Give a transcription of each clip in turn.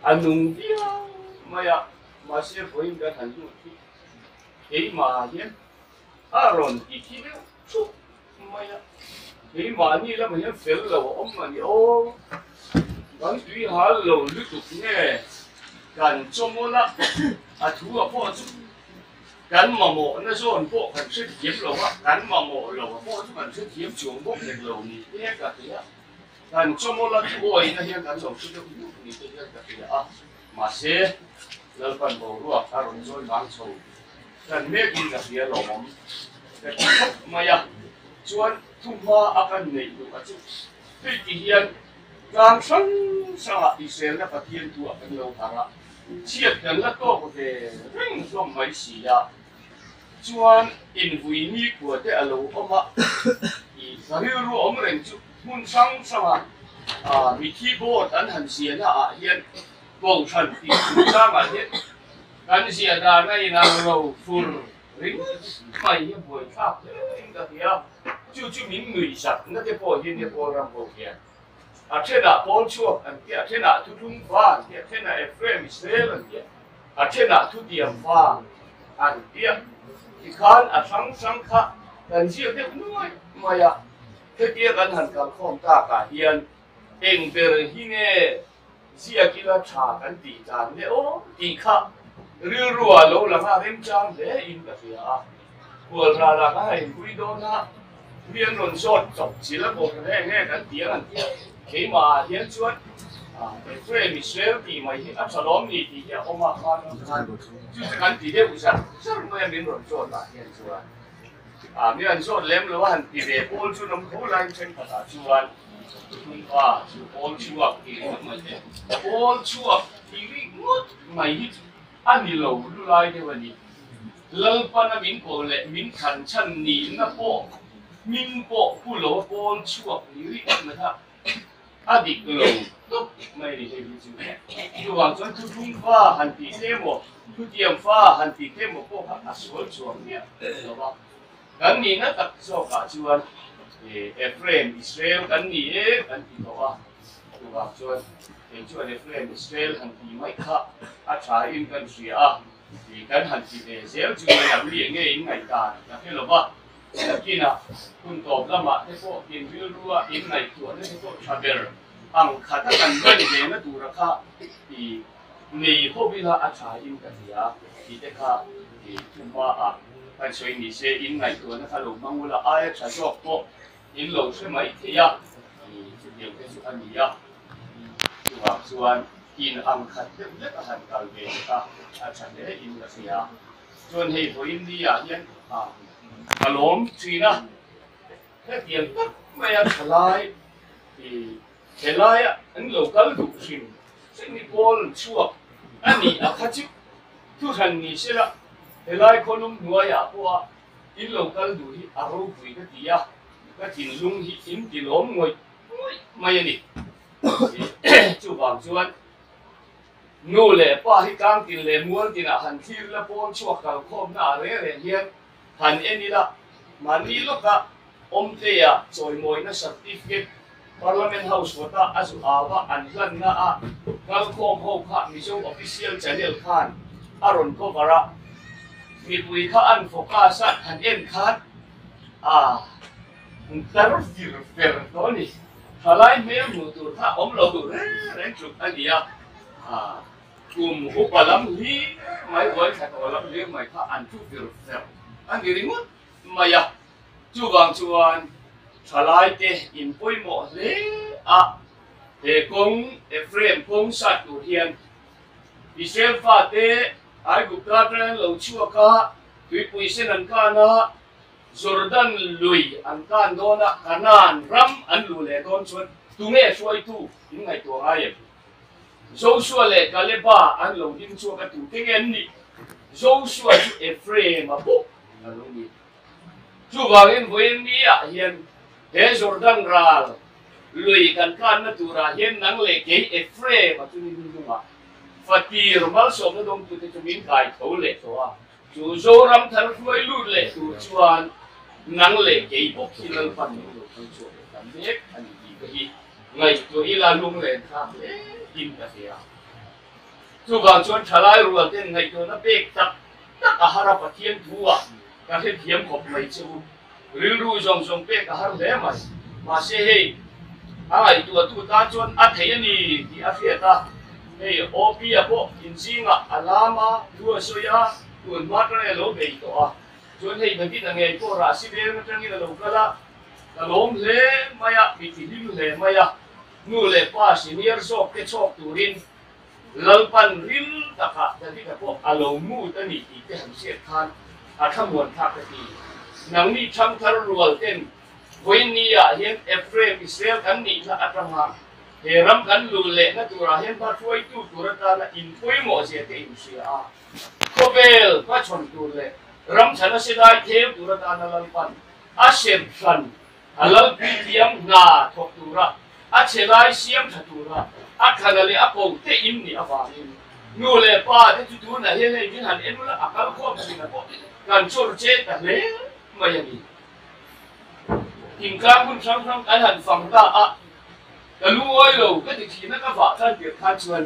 A nung viau mai a, mahse vawiin kan han lut hi keimah hian a rawn ti thi deuh thup mai a, keimahni lamah hian fel lo a awm a ni aw, kan tui hal lo lutuk nge kan chawmawl a, a thu a pawh chu kan mamawhna zawn pawh kan hrethiam lo a, kan mamawh lo a pawh chu kan hrethiam chuang bawk hek lo ni te ka ti a. Kan chawmawla thuawihna hian kan lo hre deuh deuh ni te hian ka hria a, mahse Lalpan boruak a rawn zawi vang chho kan mekin ka hria lawmawm ka ti khawp mai a, chuan thuhma a kan neih duh a chu hei ti hian tlang hrang hrangah Israelna Pathian thu ah kan lo harh a, chhiat kan la tawk ve reng hlawm mai si a, chuan invui nikhua te a lo awm a, i ka rilru awm reng chu. Hmun hrang hranga mithi board an han ziahna ah hian Kohhran tih chungchangah hian kan ziah dan a inang lo fur ringawt mai hi a buaithlak hle in ka hria. Chu chu min nuih zatna te pawh hi nia Paul ram ho hian a thenah Paul chhuak an tia, a thenah Thuthlung fa an tia, a thenah Ephraim Israel an tia, a thenah Thutiam fa an tia. Tikhan a hrang hrang kha kan ziak deuh nuai mai a. Hetia kan han kalkhawm takah hian eng ber hi nge ziak ila tha kan tih dan le aw tih kha rilruah lo lang a remchang hle in ka hria a. Khualral ah ka ha inpui dawn a, mi an rawn zawt chawp chil a bawk nge nge kan ti ang an ti a, keimah ah hian chuan Ephraim Israel tih mai hi a tha lawm ni tih hi a awm a, chu chu kan ti deuh zar zar mai a min rawn zawt ah hian chuan. A mi an zawt lem lo a han ti ve pawl chu ram tho laiin thenkhatah chuan Tuthung pa chu pawl chhuak tih ringawt mai te, pawl chhuak tih ringawt mai hi chu a ni lo lu lai deuh a ni. Lalpana min kawl leh min thlan chhan nihna pawh hming pawh pu lo a pawl chhuak tih ringawt mai kha A dik lo tawp mai ni hei hi chu. Chuvang chuan thuthlung fa han tih te emaw, thutiam fa han tih te emaw pawh kha a sual chhuak miah lo va. Kan nihna tak zawkah chuan Ephraim, Israel kan ni e kan ti tawh a. Chuvang chuan kei chuan Ephraim, Israel han tih mai kha a tha in kan hria a, kan han ti ve zel chu nia mi enge in ngaihdan ka hre lo va. Nakinah hun tawp lamah te pawh in rilrua in ngaihtuahna te pawh tha ber ang khata kan rem ve na tura kha i nei ho ila a tha in ka hria tih te kha i thuhma ah kan sawi ni se in ngaihtuahna kha lo hmang ula aia tha zawk pawh in lo hre mai thei a i chutiang te chu a ni a chuvang chuan in ang khat deuh hlek a han kal ve te kha a tha hle in ka hria. Chuan hei vawiin ni ah hian ka lawm thin a, hetiang tak mai a thalai i helai a an lo kal duh hrim hrim hi pawl an chhuak a nih a kha chu thuhran ni sela helai khawlum hnuai ah pawh a in lo kal duh hi a ropui ka ti a, ka thinlung hi in ti lawm ngawih ngawih mai a ni. Chuvang chuan. Nu leh pa hi tlangtin leh mualtinah han thlir la pawn chhuak kal khawmna ah reng reng hian han en ila mahni lawka awmtea chawimawina certificate Parliament House kawta a zu au a an hlanna a kal khawm ho kha Mizo Official Channel khan a rawn cover a, mipui kha an focus a han en khan a tar vir ver tawh a ni. Thalai hmel hmuh tur kha awm lo reng reng tluk a ni a, kum upa lam hlir mai, uai thla tawh lam hlir mai kha an thu vir fer a ni ringawt mai a. Chuvang chuan thalaite in pawimawh hle a, he kawng Ephraim kawng sat tur hian Israel fate Aigupta atangin an lo chhuak a, tuipui sen an kan a, Jordan lui an kan dawn a, Kanaan ram an luh leh dawn chuan tunge hruaitu in ngaihtuah ngai em? Joshua leh Kaleba an lo ding chhuak a, tute nge an nih? Joshua chu Ephraim-a bawk a lo ni. Chuvangin vawiin ni-ah hian he Jordan ral lui kan kanna turah hian nang leh kei Ephraim-a chu ni hnungah fatir malsawmna dawngtute chu min kai tho leh tawh a. Chu Zoram thar hruai lut leh tur chuan nang leh kei bawk hi Lalpan min lo thang chhuak leh ta mek a ni tih te hi ngaihtuah ila lunglen thlak hle in ka hria. Chuvang chuan thalai rual ten ngaihtuahna pek tak tak a har a Pathian thu ah ka hrethiam khawp mai che u. Rilru zawng zawng pek a har hle mai. Mahse hei a ngaihtuahtu tan chuan a thei a ni tih a hriat a, hei OP-a pawh inzingah a lam a, thu a sawi a, tun hma atangin a lo bei tawh a. Chuan hei David a ngei pawh rahsi veng atangin a lo kal a, ka lawm hle mai a, mi tihlim hle mai a, nu leh pa senior zawk te chhawk turin Lalpan rim takah David-a pawh a lo mut a ni tih te han hriat khan a thlamuan thlak ka ti. Nangni thangthar rual ten vawiinni-ah hian Ephraim Israel kan nih hla atanga he ram kan lu lehna turah hian hma hruaitu tur atana inpawimawh zia te inhria a, khawvel hmachhawn tur leh ram chhana sedai theu tur atana Lalpan a hrem hran A lalpui thiam hna thawk tura, a chhe lai siam tha tura, a thlana leh a ko te in nih avangin nu leh pa te chu tunah hian hei min han en ula a kal khawm thin a pawh kan chawr che ta hle mai a ni. Thingtlang hmun hrang hrang kan han fang ta a, ka lungawi lo ka ti thin a ka vah khan tirh khan chuan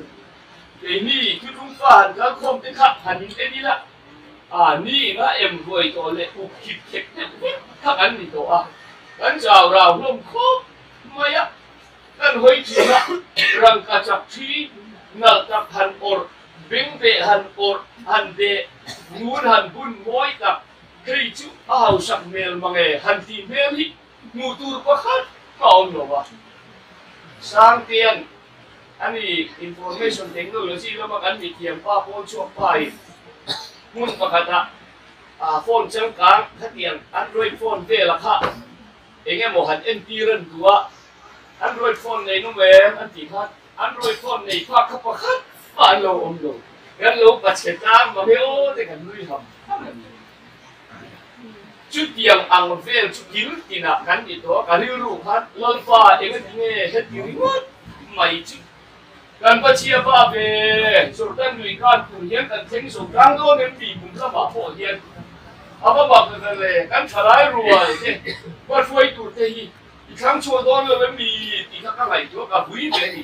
keini thuthlung fa han kal khawm te kha han in en ila, A ni ina em ruai tawh leh up khip khep deuh vek kha kan ni tawh a, kan chau rau hlawm khawp mai a, kan hawi thin a, rangka chak thi nalh tak han awrh, beng beh han awrh, han beh, ngun han bun mawi tak, hei chu a hausak hmel mange han tih hmel hi hmuh tur pakhat a awm lo a. Sangtea'n A ni, Information Technology lama kan mithiam pa pawn chhuak pa in hmun pakhatah phone changkang khatiang Android phone vela kha eng emaw han entir an duh a, Android phone nei nawm em an tih khan Android phone nei phak kha pakhat mah an lo awm lo, kan lo pachhe tlang mang e aw te kan nui ham ham a ni. Chutiang ang vel chu kil tinah kan ni tawh a, ka rilru khan Lalpa eng a ti nge heti ringawt mai chu kan va chhia va ve, Jordan lui khan tur hian kan thleng zo tlang dawn em tih kum lamah pawh hian a va mak ve le, kan thalai rual te va hruai tur te hi i thlang chhuah dawn lo em ni tih kha ka ngaihtuah ka vui ve a ni.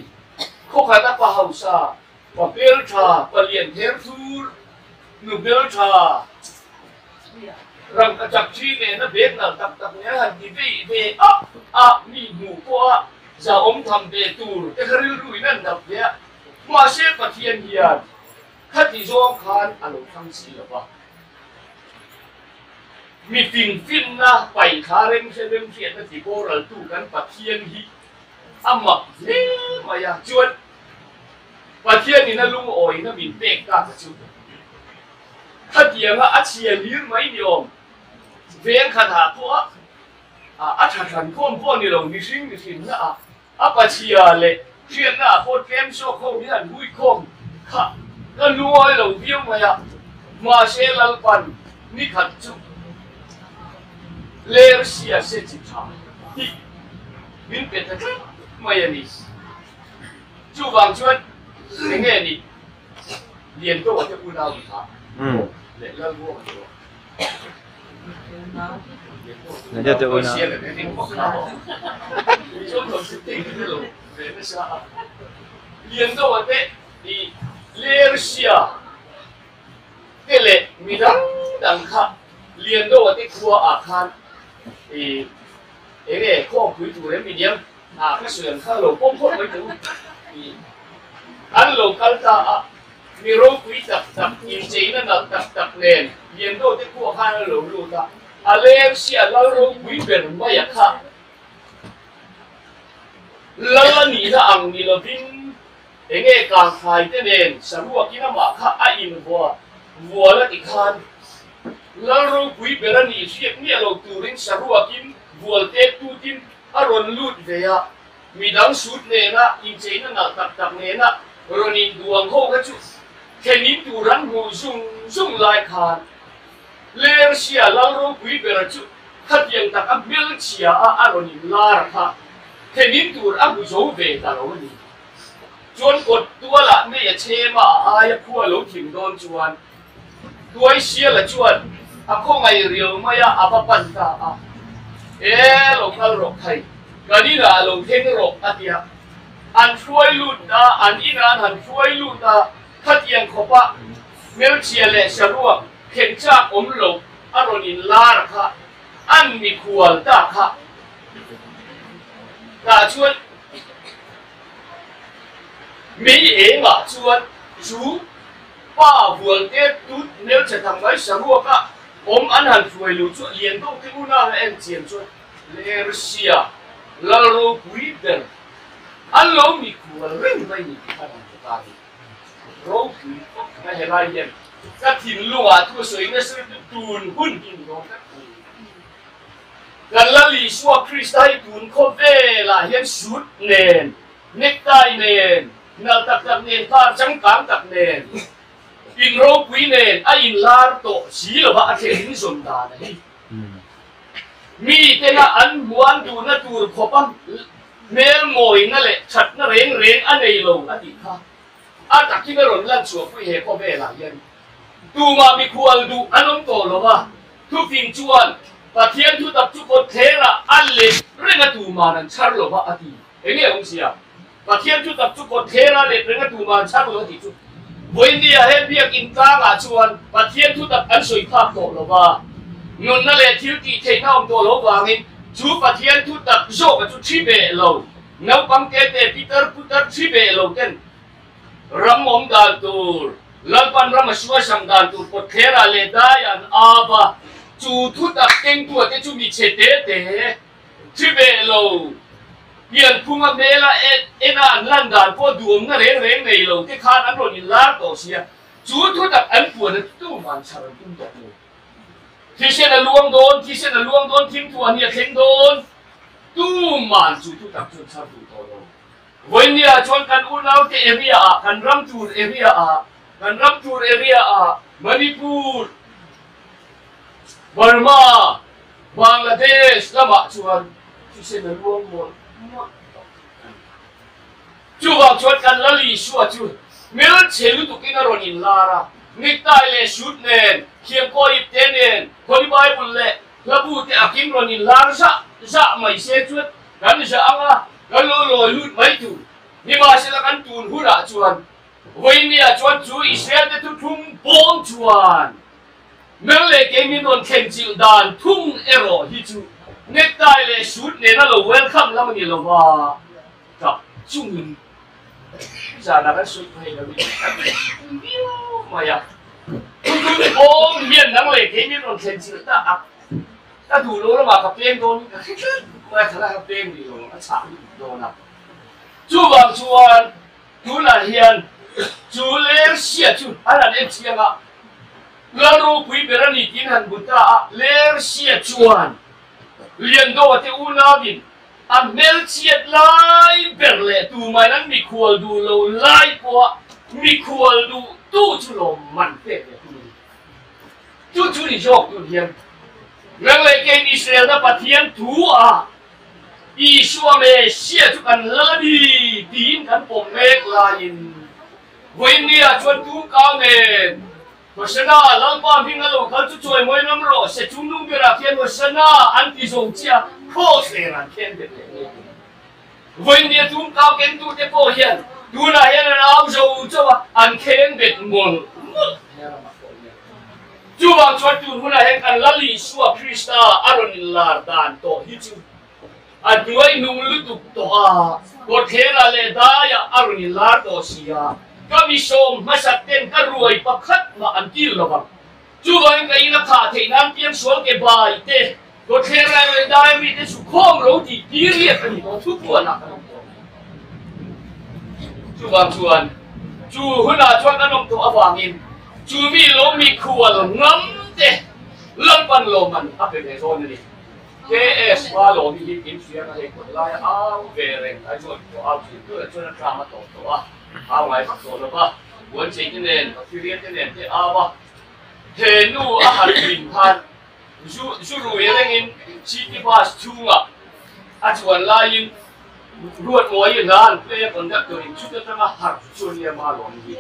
Khawkhat a pa hausa Pa hmeltha, pa lian ther thur, nu hmeltha, rangka chak thi nena bag nalh tak tak nen han ti vei ve a a, mi hmuh pawh a zahawm tham ve tur te kha rilru in an dap ve a, mahse Pathian hian khati zawng khan a lo thlang si lo va. Mi fingfinna paihthla remhre remhriatna ti boraltu kan Pathian hi a mak hle mai a, chuan Pathianin a lungawina min pek ta kha chu khatianga a chhia lir mai ni awm veng khat ah pawh a a tha thlan khawm pawh ni lo mihring mihrinna ah a pachhia leh hriatna ah pawh tlem zawk ho hi an hui khawm kha ka lungawi lo viau mai a mahse Lalpan ni khat chu ler sia se chi tha hi min pe ta tlat mai a ni. Chuvang chuan eng nge ni Liantoa te unau ni kha leh Lalruanga te pawh. Liantoa te unau. Liantoa te i Lersia te leh midang dang kha Liantoa te khua ah khan i eng nge khawmpui tur em iniang Ah ka sawi ang kha lo pawm phawt mai teh u tih an lo kal ta a, mi ropui tak tak incheina nalh tak tak nen Liandaw te khuah khan an lo lut a, a leng sia lal ropui ber mai a kha lal a nihna ang ni lovin enge kangkhai te nen saruakin amah kha a invuah vual a ti khan lal ropui ber a nih hriat miah lo turin saruakin vual tek tutin A rawn lut ve a, midang sut nena incheina nalh tak tak nena rawn induang ho kha chu thlenin tur an hmuh zung zung lai khan Lersia lal ropui bera chu khatiang tak a hmelchhia a a rawn inlar kha thlenin tur a hmu zo ve ta lo a ni. Chuan kawt tualah mei a chhem a, a aia khua lo thim dawn chuan Tuaisiala chuan a khawngaih riau mai a, a va pan ta a. E, lo kal rawh thai, kan inah a lo thleng rawh, a ti a. An hruai lut a, an inah an han hruai lut a. Khatiang khawpa hmelchhia leh saruak thlen chak awm lo a rawn inlar kha an mikhual ta kha. Tah chuan mei engah chuan chu pa vualte tut hmelchhe tham mai saruaka awm an han hruai lo chu lian deuh te unau a en chian chuan Lersia lal ropui ber an lo mikhual reng mai ni tih khan han hmu ta a ni. Ropui khawp mai helai hian ka thinlungah thu a sawi nasa lutuk tun hun hi ni dawn tak mai. Kan Lal Isua Krista hi tun khawvelah hian sut nen, necktie nen, nalh tak tak nen, car changkang tak nen, in ropui nen a inlar tawh si lova a thlen zawn dan a hi. Mi tena an hmuan duhna tur khawpa hmel mawina leh thatna reng reng a nei lo a tih kha a takin a rawn lan chhuahpui he khawvelah hian. Tumah mikhual duh an awm tawh lo a, thufing chuan Pathian thutak chu kawtthlerah a let reng a tuman an chhar lo va a ti. Enge awm sia? Pathian thutak chu kawtthlerah let reng a tuman an chhar lo a tih chu Vawinia he biakinn tlangah chuan Pathian thutak an sawi phak tawh lo va, nunna leh thil tih theihna awm tawh lo vangin chu Pathian thutak zawka chu thi beh lo, naupang te te pitar putar thi beh lo ten Ram awm dan tur, Lalpan ram a suasam dan tur kawtthlerah leh dai an ap a, chu thutak kengtua te chu mi chhe te te, thi ve lo, pianphunga hmela ena an lan dan pawh duhawmna reng reng nei lo te khan an rawn inlar tawh sia, chu thutak an puan a tu man chhar an tum tawh lo. Thisen a luang dawn, thisen a luang dawn, thimthuah ni a thleng dawn, tuman chu thutak chu an chhar duh tawh lo. Vawinia chuan kan unaute area ah, kan ram tur area ah, kan ram tur area ah Manipur, Burma, Bangladesh lamah chuan thisen a luang mawlh mawlh tawh a ni. Chuvang chuan kan Lal Isua chu hmelchhe lutukin a rawn inlar a, necktie leh suit nen, thiamkaw ipte nen, Holy Bible leh hlabu te akin rawn inlar zah zah mai se chuan Kan zah anga kan lo lawi lut mai tur. Nimahsela kan tun hunah chuan Vawinia chuan chu Israel te thuthlung bawm chuan nang leh kei min rawn thlen chilh dan thung erawh hi chu necktie leh suit nena lo welcome lam a ni lo va, tap chungin zanah kan sawi phei lo in kan viau mai a. Thuthlung bawm hian nang leh kei min rawn thlen chilh ta a. Ka duh lo lamah ka peng dawn in ka hre tlat mai a, thalai kha peng rih lo a chhah lutuk dawn a. Chuvang chuan tunah hian chu lersia chu an han en chiang a, Lal ropui ber a ni tiin han bu ta a, lersia chuan Liandoa te unauin a hmelchhiat lai ber leh tumain an mikhual duh lo lai pawha mikhual duh tu chu lawmman pek leh tum a ni. Chu chu ni zawk tur hian nang leh kein Israelna Pathian thu a Isua Messiah chu kan lal a ni tiin kan pawm mek laiin vawiinnia chuan tumkau nen Hosanna, Lalpa hming a lo kal chu chawimawi ngam rawh se, chungnung berah khian Hosanna an ti zo chiah cross nen an khen bet leh mek a ni. Vawiinnia tumkau kentute pawh hian tunah hian an au zo chauh a, an kheng bet mawlh mawlh he ramah pawh hian. Chuvang chuan tun hunah hian kan Lal Isua Krista a rawn inlar dan tawh hi chu a hnuai nung lutuk tawh a, kawtthlerah leh daiah a rawn inlar tawh si a, ka misawm hmasat ten ka ruai pakhat mah an kil lo vang. Chuvangin ka in a khah theih nan piangsual ke bai te, kawtthler lai leh dai mi te chu khawm ro tih period a ni tawh thupuanah kan awm tawh mai. Chuvang chuan chu hunah chuan kan awm tawh avangin chu mi lo mikhual ngam te Lalpan lawmman a pe ve dawn a ni. KS pa lawmi hi in hria ka hei kawt laia au ve reng ai chuan pawh au thin tunah chuan a tlam a tawp tawh a, au ngai vak tawh lo va, puanchei te nen, bacteria te nen te au a. He nu a han hlim khan zu zu rui rengin city bus chhungah a chuan laiin Ruatmawi hla an play a conductor in chuta tanga harh chuan nia ma lawm hi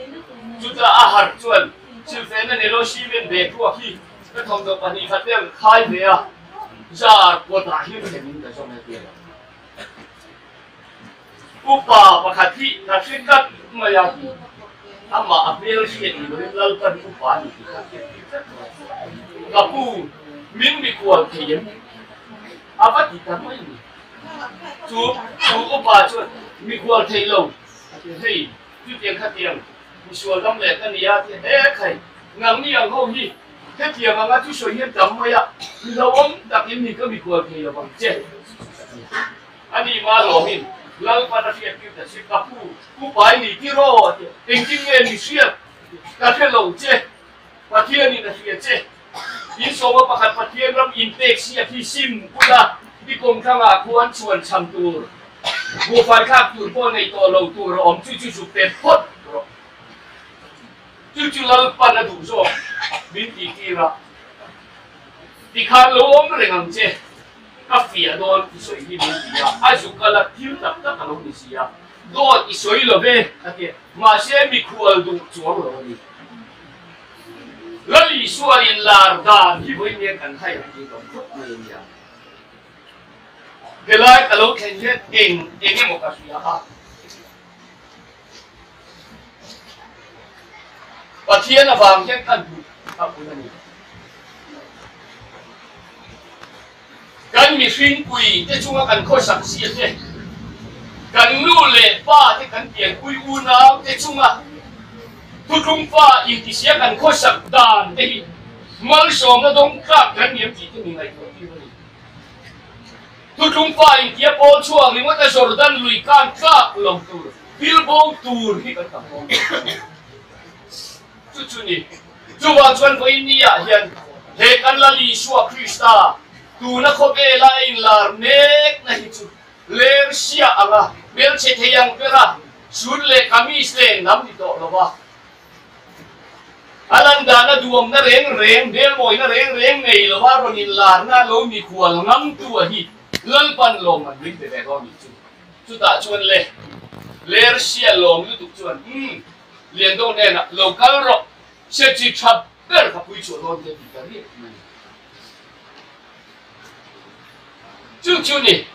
chuta a harh chuan silfena nelo cement bag ruak hi ka thawmhnaw pahnih khat vel ka khai ve a zar kawtah hian thlen in ka zawm he tia upa pakhat hi ka hre tlat mai a. Amah a hmel hriat ni lovin Lalpan upa a ni tih kha hriat tir tlat mai. Ka pu, min mikhual thei em? A va ti ta mai ni. Chu chu upa chuan mikhual thei lo a ti hei, chutiang khatiang misual dam leh ka nia a ti he khai, nangni ang ho hi hetiang anga chu sawi hian tam mai a, mi hlauhawm takin ni ka mikhual thei lo vang che a ti a. A ni ma lawmin Lalpan a hriat tir ta che, ka pu, upa i ni tir aw a ti a, engtin nge ni hriat ka hre lo che, Pathianin a hria che, in sawma pakhat Pathian ram inpek si a khi sim ula i kawmthlangah khuan chhuan cham tur, buhfai thlak tur pawh nei tawh lo tur a awm, chu chu zuk pet phawt rawh. Chu chu Lalpan a duh zawk min tih tir a, tikhan lo awm reng ang che. Ka fiah dawn i sawi hi min ti a, a zuk a la thil tak tak a lo ni si a, dawt i sawi lo ve a ti a, mahse mikhual duh chuang lo a ni. Lal Isua in lar dan hi vawi nen kan hai ang tih ka khawp mai a nia. Helai ka lo thlen hian eng eng emaw ka hria a. Pathian avang hian ka duh a hun a ni. Kan mihringpui te chunga kan khawsak zia te, kan nu leh pa te kan pianpui unau te chunga thutlungfa intisia kan khawsak dan te hi malsawmna dawng tlak kan ni em tih te mi ngaihtuah tir a ni. Thutlungfa intia pawl chhuak ringawt a Jordan lui kan tlak lo tur, pilbo tur hi kan tam dawn lo. Chu chu ni. Chuvang chuan vawiin ni ah hian he kan Lal Isua Krista tuna khawvela a inlar mek na hi chu ler siah anga hmelchhe thei ang bera sun leh kamis leh nam ni tawh lova a lan dana duamna reng reng, hmelmawina reng reng nei lova rawn inlarna lo mikhual ngamtu a hi Lalpan lawm an ring pe ve dawn nih chu. Chutah chuan le ler sia lawm lutuk chuan umm Liando hnenah lo kal rawh, se chi tha ber kha pui chhuah dawn che tih ka riat mai. Chu chu ni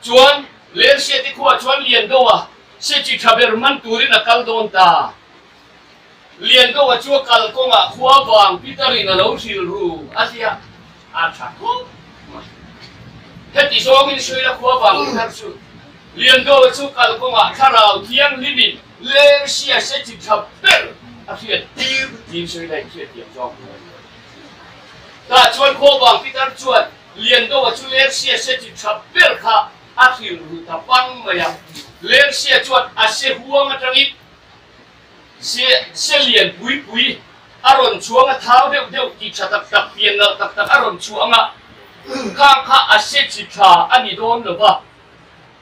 chuan Lersia te khuaah chuan Liandoa se chi tha ber man turin a kal dawn ta. Liandoa chu a kal kawngah khua vang Peter-in a lo hrilh ru a tia a tha khawp mai. Heti zawngin Suila khua vang Peter chu Liandoa chu kal kawngah thlarau thianghlimin Lersia se chi tha ber a hriat tir tiin Suila in hriat thiam zawng tur a ni. Tah chuan khua vang Peter chuan Liandoa chu Lersia se chi tha ber kha a hrilh ru ta pang mai a. Lersia chuan a se huang atangin Se se lian pui pui a rawn chhuang a, thau deuh deuh tih tha tak tak, pian nalh tak tak a rawn chhuang a, khang kha a se chi tha a ni dawn lo va,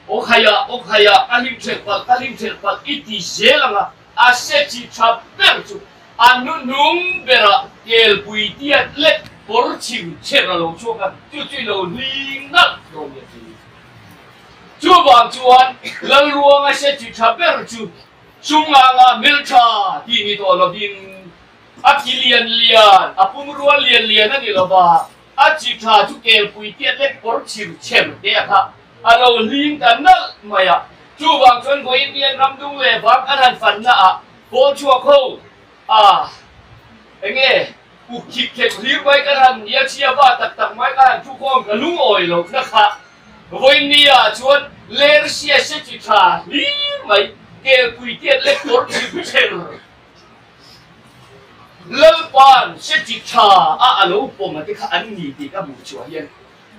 aw khaia, aw khaia, ka hlim thelh palh, ka hlim thelh palh i ti zel ang a, a se chi tha ber chu a hnuhnung berah kelpui tiat leh kawr chhim chher a lo chhuak a, chu chu i lo hling nalh dawn nia ti. Chuvang chuan Lalruanga se chi tha ber chu Chunganga hmeltha tih ni tawh lovin a ki lian lian, a pumrua lian lian a ni lova, a chi tha chu kelpui tiat lek kawr chhir chher te a kha a lo hling ta nalh mai a. Chuvang chuan vawiin hian ramdung leh vang kan han fanna ah pawl chhuak ho a enge uk khik khek hlir mai kan han nia chhia va tak tak mai kan han thukhawm ka lungawi lo na kha. Vawiin ah chuan Lersia se chi tha hlir mai, kelpui tiat leh kawr chhip chher Lalpa'n se chi tha a a lo pawm a te kha an ni tih ka hmuh chhuah hian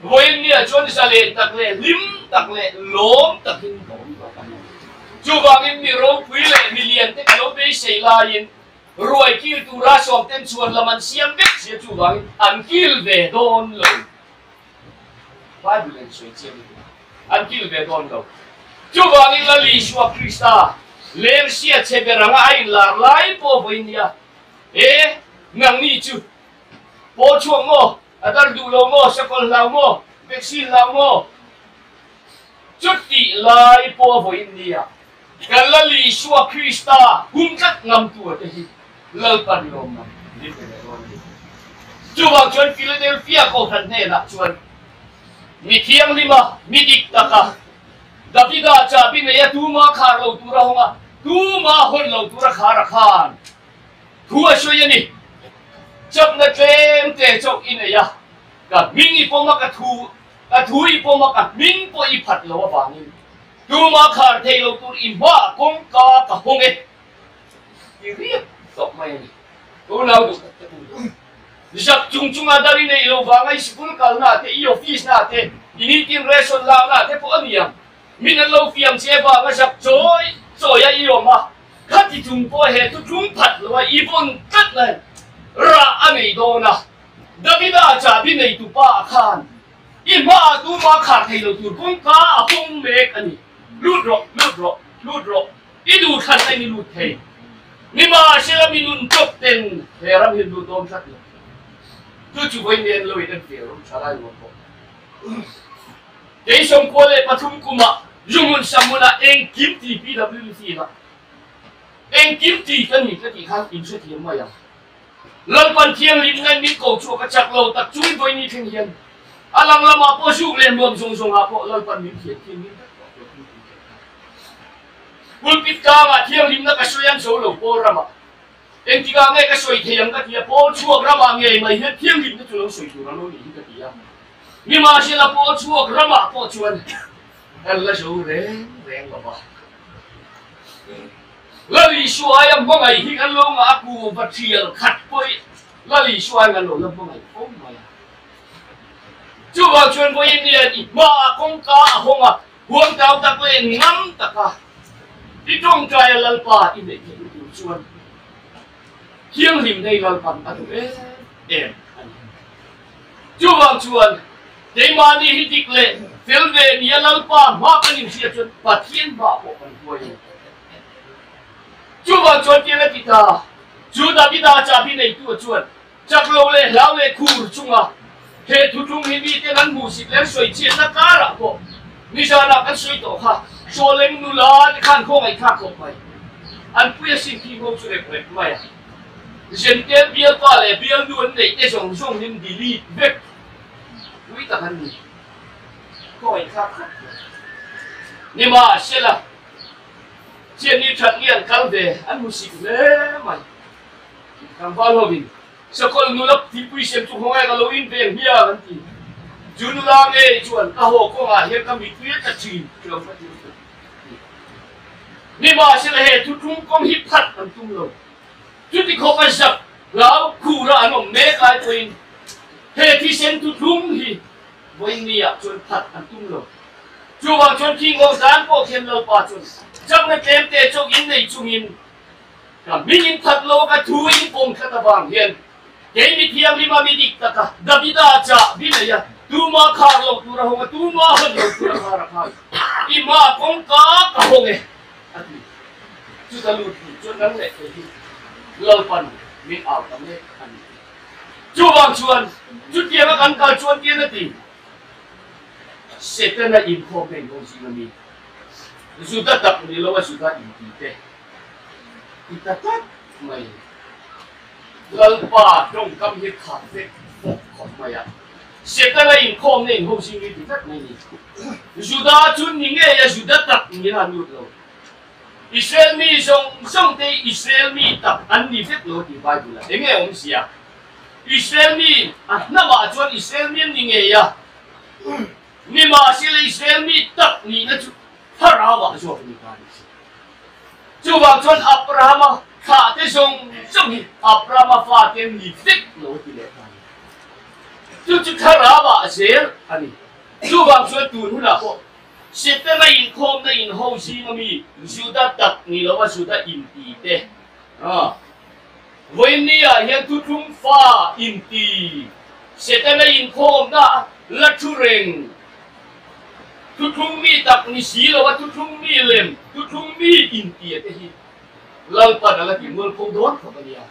vawiin ah chuan zalen tak leh hlim tak leh lawm takin ka awm tawh a ni. Chuvangin mi ropui leh mi lian te ka lo beisei laiin ruai kil tura sawmten chhuan lam an siam vek sia chuvangin an kil ve dawn lo. Bible in sawi chiang lutuk a, an kil ve dawn lo. Chuvangin Lal Isua Krista lersia chhe ber anga a inlar lai pawh vawiin nia, E, nangni chu pawl chhuak maw, a dar duh lo maw, sakawlh hlau maw, vaccine hlau maw? Chutih lai pawh vawiin nia, kan Lal Isua Krista hum tlat ngamtu a te hi Lalpan lawmna min pe leh dawn a ni. Chuvang chuan Philadelphia kohhran hnenah chuan mi thianghlima, mi dik taka Davida chabi neia tuma khar lo tura hawnga. Tuma hawn lo tura khar a khan thu a sawi a ni. Chakna tlem te chauh i nei a, ka hming i pawm a, ka thu ka thu i pawm a, ka hming pawh i phat lo avangin tuma khar thei lo tur i hma kawngka ka hawng e ti riap tawp mai a ni. Unau duh tak tak u. Zak chung chunga dar i neih lo vanga i sikul kalna te, i office na te, i nitin ration lakna te pawh a ni ang. Min an lo fiam che vanga zak chawi chawi a i awm a, khati chung pawh he thu tlung phat lo a i vawn tlat lai rah a nei dawn a. Davida chahbi neitu pa a khan i hmaah tuma khar thei lo tur kawngka a hawng mek a ni. Lut rawh, lut rawh, lut rawh, i duh thlan na in i lut thei. Nimahsela mi nun tawp ten he ram hi an lut dawn tlat lo. Chu chu vawiin en lo in en fir rawh tha lai nuam bawk. Kei 93 kumah Zuhmun Samuna engkim ti PWC la engkim ti ka ni ka tih khan in hrethiam mai ang. Lalpan thianghlim ngai min ko chhuak a chak lo tak chungin vawiin thleng hian a lang lamah pawh zuk leh nuam zawng zawngah pawh Lalpan min thian thianghlim vek tawh tur thil tih theih kha. Pulpit tlangah thianghlimna ka sawi an zo lo Paul ramah Engtikah nge ka sawi thei ang ka ti a, Paul chhuak ramah ngei mai hian thianghlimna chu lo sawi tur a lo nih hi ka ti a. Nimahsela Paul chhuak ramah pawh chuan kan la zo reng reng lo va. Lal Isua aia hmangaih hi kan lo ngah a, kuhva thial khat pawh hi Lal Isua aia kan lo la hmangaih fo mai a. Chuvang chuan vawiin hian i hmaah kawngka a hawng a, huam tau tak leh ngam taka I tawngtaia Lalpa i neih theihna tur chuan thianghlim nei Lalpan a duh em em a ni. Chuvang chuan keimahni hi dik leh fel ve nia Lalpa hma kan inhriat chuan Pathian hma pawh kan huai a ni. Chuvang chuan tiang a ti ta, Chu Davida chahbi neitu chuan chak lo leh hlau leh khur chunga he thutlung hi miten an hmuhsit leh an sawi chiatna karah pawh nizanah kan sawi tawh kha Sawleng nula te khan khawngaih thlak khawp mai. An pui asin khi ho chu rep rep mai a. Zentel bialpa leh bialnu an neih te zawng zawng in delete vek pui tak an ni. Khawngaih thlak khawp mai. Nimahsela, chianni that nge an kal ve an hmuhsit hle mai. Tlangval hovin Sakawlh nula thingpui sem chu khawngaih ka lo in ve hmiang an ti. Chu nula ngei chuan ka haw kawngah hian ka mitui a tla thin tlawm ka ti lutuk. Nimahsela he thuthlung kawng hi phat an tum lo. Chuti khawp a zak hlau khura an awm mek lai pawhin he thisen thuthlung hi vawiin ah chuan phat an tum lo. Chuvang chuan thingho dan pawh khian Lalpa chuan chakna tlemte chawk in nei chungin Ka hming in that lo ka thu in pawm thlat avang hian kei mi thianghlim a mi dik taka Davida chah bi nei a, tuma khar lo tur a hawng a, tuma hawn lo tur a khar a khar i hma kawngka ka hawng e a ti. Chuta lut duh chuan nang leh kei hi Lalpan min au ta mek a ni. Chuvang chuan chutianga kan kal chuan tian a ti, Setana inkhawm heng ho zing a mi Juda tak ni lo a Juda inti te. Ti ta tlat mai. Lalpa tawngkam hi khat vek bawk khawp mai a. Setana inkhawmna inho zing hi ti tlat mai ni. Juda chu ni ngei a, Juda tak niin a lut lo. Israel mi zawng zawng te hi Israel mi tak an ni vek lo tih Bible ah enge awmzia? Israel mi a hnamah chuan Israel mi an ni ngei a, nimahsela Israel mi tak nihna chu Thlarauah zawk ni ta ni si. Chuvang chuan Abrahama thlahte zawng zawng hi Abrahama fate an ni vek lo a ti leh ta ni. Chu chu Thlarauah zel a ni. Chuvang chuan tun hunah pawh Setana inkhawmna inho zinga mi Juda tak ni lova Juda inti te vawiinniah hian thuthlung fa inti Setana inkhawmna la thu reng Thuthlung mi tak ni si lo a thuthlung mi lem, thuthlung mi intia te hi Lalpan a la ti mual pho dawn khawp a nia.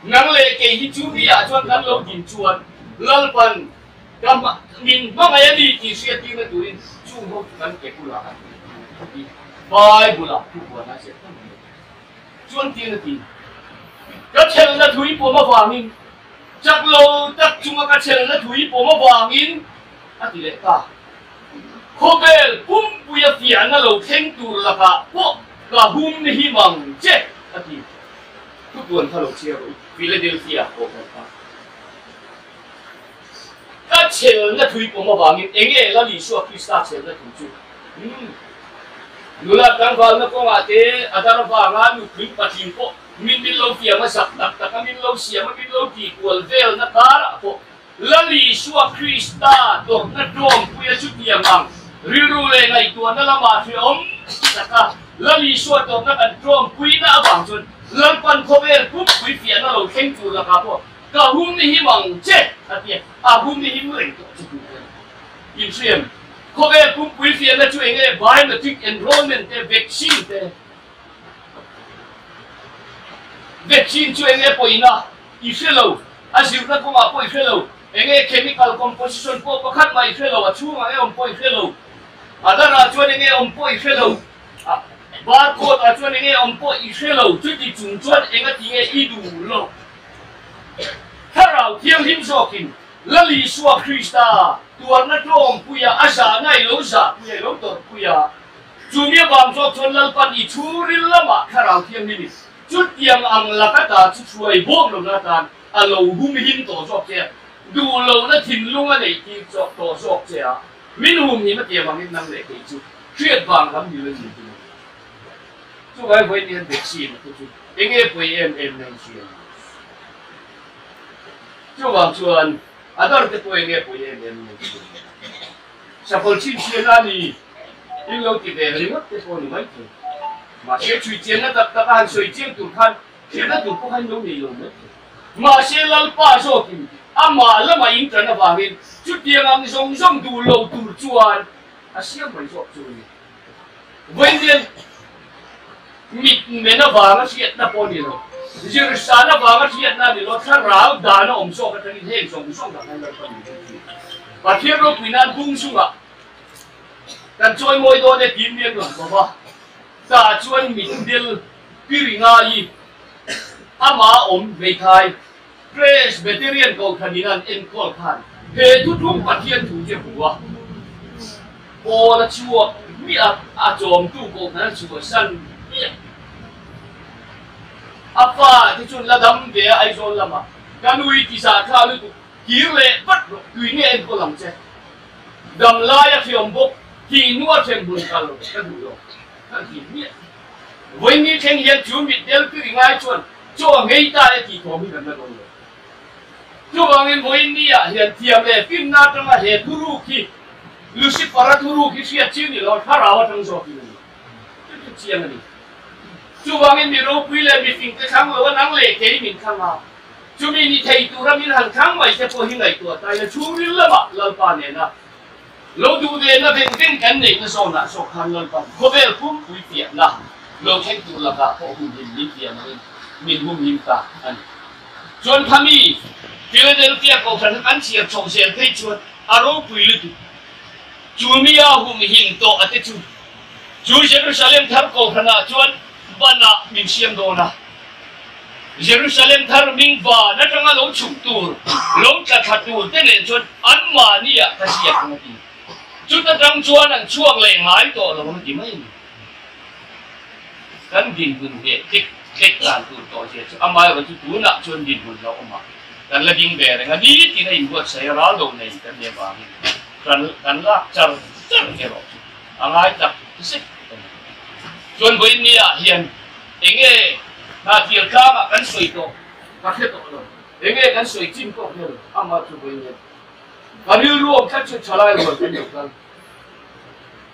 Nang leh kei hi chu mi ah chuan kan lo din chuan Lalpan ka min hmangaih a ni tih hriattirna turin chung ho chu kan ke bulah an ti Bible ah thubuan a ziak tam mai. Chuan tiin a ti, Ka chelna thui pawm avangin, chak lo tak chunga ka chelna thui pawm avangin, a ti leh ta. Khawvel pumpuia fiahna lo thleng tur lakah pawh. Ka hum ni him ang che, a ti. Thupuan kha lo chhiar rawh u, Philadelphia kohhran kha. Ka chhelna thui pawm avangin enge Lal Isua Krista chhelna thu chu? Umm. Nula tlangvalna kawngah te a dar vanga nutling patling pawh min min lo fiam a, zak tak taka min lo siam a, min lo tihkual velna karah pawh Lal Isua Krista tawrhna tawngpuia chutiang ang rilru leh ngaihtuahna lamah hrehawm taka Lal Isua tawrhna kan tawngpuina avang chuan Lalpan khawvel pumpui fiahna lo thleng tur lakah pawh ka hum ni him ang che a ti a, a hum ni him reng tawh chu tih hian inhriam. Khawvel pumpui fiahna chu eng nge biometric enrollment te, vaccine te, Vaccine chu enge pawina i hre lo, a zirna kawngah pawh i hre lo, enge chemical composition pawh pakhat mah i hre lo, a chhungah enge awm pawh i hre lo, a darah chuan enge awm pawh i hre lo, barcode ah chuan enge awm pawh i hre lo, chuti chung chuan enga tinge i duh lo. Thlarau Thianghlim zawkin Lal Isua Krista tuarna tlawmpuia a zahna i lo zahpuia i lo tawrhpuia, Chumi avang zawk chuan Lalpan i chhungril lamah Thlarau Thianghlim in chutiang ang laka ta chu hruai bawk lohna atan a lo hum him tawh zawk che a, duh lohna thinlung a neih tir chawk tawh zawk che a, min hum him a ti avangin nang leh kei chu hriat vang lam ni lo in ti lo. Chuvai vawiin hian vaccine te chu enge pawi em em na in hria ni? Chuvang chuan a dar te pawh enge pawi em em na in hria ni? Sakawlh chhinchhiahna a ni in lo ti ve ringawt te pawh a ni maithei. Mahse chhui chianna tak tak a han sawi chiang tur khan hriatna tur pawh kha in lo nei lo maithei. Mahse Lalpa zawkin amah lamah in tan avangin chutiang ang zawng zawng duh lo tur chuan a siam mai zawk chu a ni. Vawiin mit men avanga hriatna pawh a ni lo, zirsan avanga hriatna a ni lo, thlarau dan a awm zawk atangin heng zawng zawng dah khan Lalpa min hrilh thin. Pathian ropui nan bung chungah kan chawi mawi dawn e tih mian lang lo va, tah chuan mitdel piringai ama awm hmeithai Presbyterian Kohhranin an enkawl khan he thuthlung Pathian thu che hmu a, Paul a chhuak hmiah a, a chawmtu Kohhran a chhuahsan hmiah. A pa te chuan la dam ve a Aizawl lamah, Ka nui ti zah thla lutuk, kir leh vat rawh, tui nge enkawl ang che. Dam lai a hriam bawk, thih hnu a hrem hmun kal ka duh lo, ka ti hmiah. Vawiin thleng hian chu mitdel pir i ngai chuan chaw a ngei ta e tih thawm hi kan la dawn lo. Chuvangin vawiin ni ah hian thiam leh finna atanga he thuruk hi Lucifer-a thuruk hi hriat chiang ni lo, thlarau atang zawkin a ni. Chu chu chiang a ni. Chuvangin mi ropui leh mi fingte thlang lo a nang leh kei min thlang a, chumi ni thei tura min han thlang mai te pawh hi ngaihtuah ta ila chhungril lamah Lalpa nena Lo duh ve na veng veng kan neihna zawnah zawk khan Lalpan khawvel pumpui piahna lo thleng tur lakah pawh humhim min piah angin min humhim ta a ni. Chuan khami Philadelphia kohhran kha kan chhiar chhoh zel phei chuan a ropui lutuk. Chu mi a humhim tawh a te chu chu Jerusalem thar kohhranah chuan banah min siam dawn a. Jerusalem thar hming van atanga lo chhuk tur, lo tla thla tur te nen chuan anmahni ah ka ziak ang a ti. Chuta tang chuan an chhuak leh ngai tawh lo ang a ti mai a ni. Kan dinhmun leh tlek tlek dan tur tawh zia chu amaherawh chu tunah chuan dinhmun lo awm ah kan la ding ve reng a, nitin a inbuatsaih a ral lo nei kan nih avangin kan kan lak char char erawh chu a ngai tak zet a ni. Chuan vawiin ni ah hian Enge hna tir tlangah kan sawi tawh ka hre tawh lo, enge kan sawi chin pawh hre lo, amah chu vawi nge ka rilru awm tlat chu thalai rual kan lo kal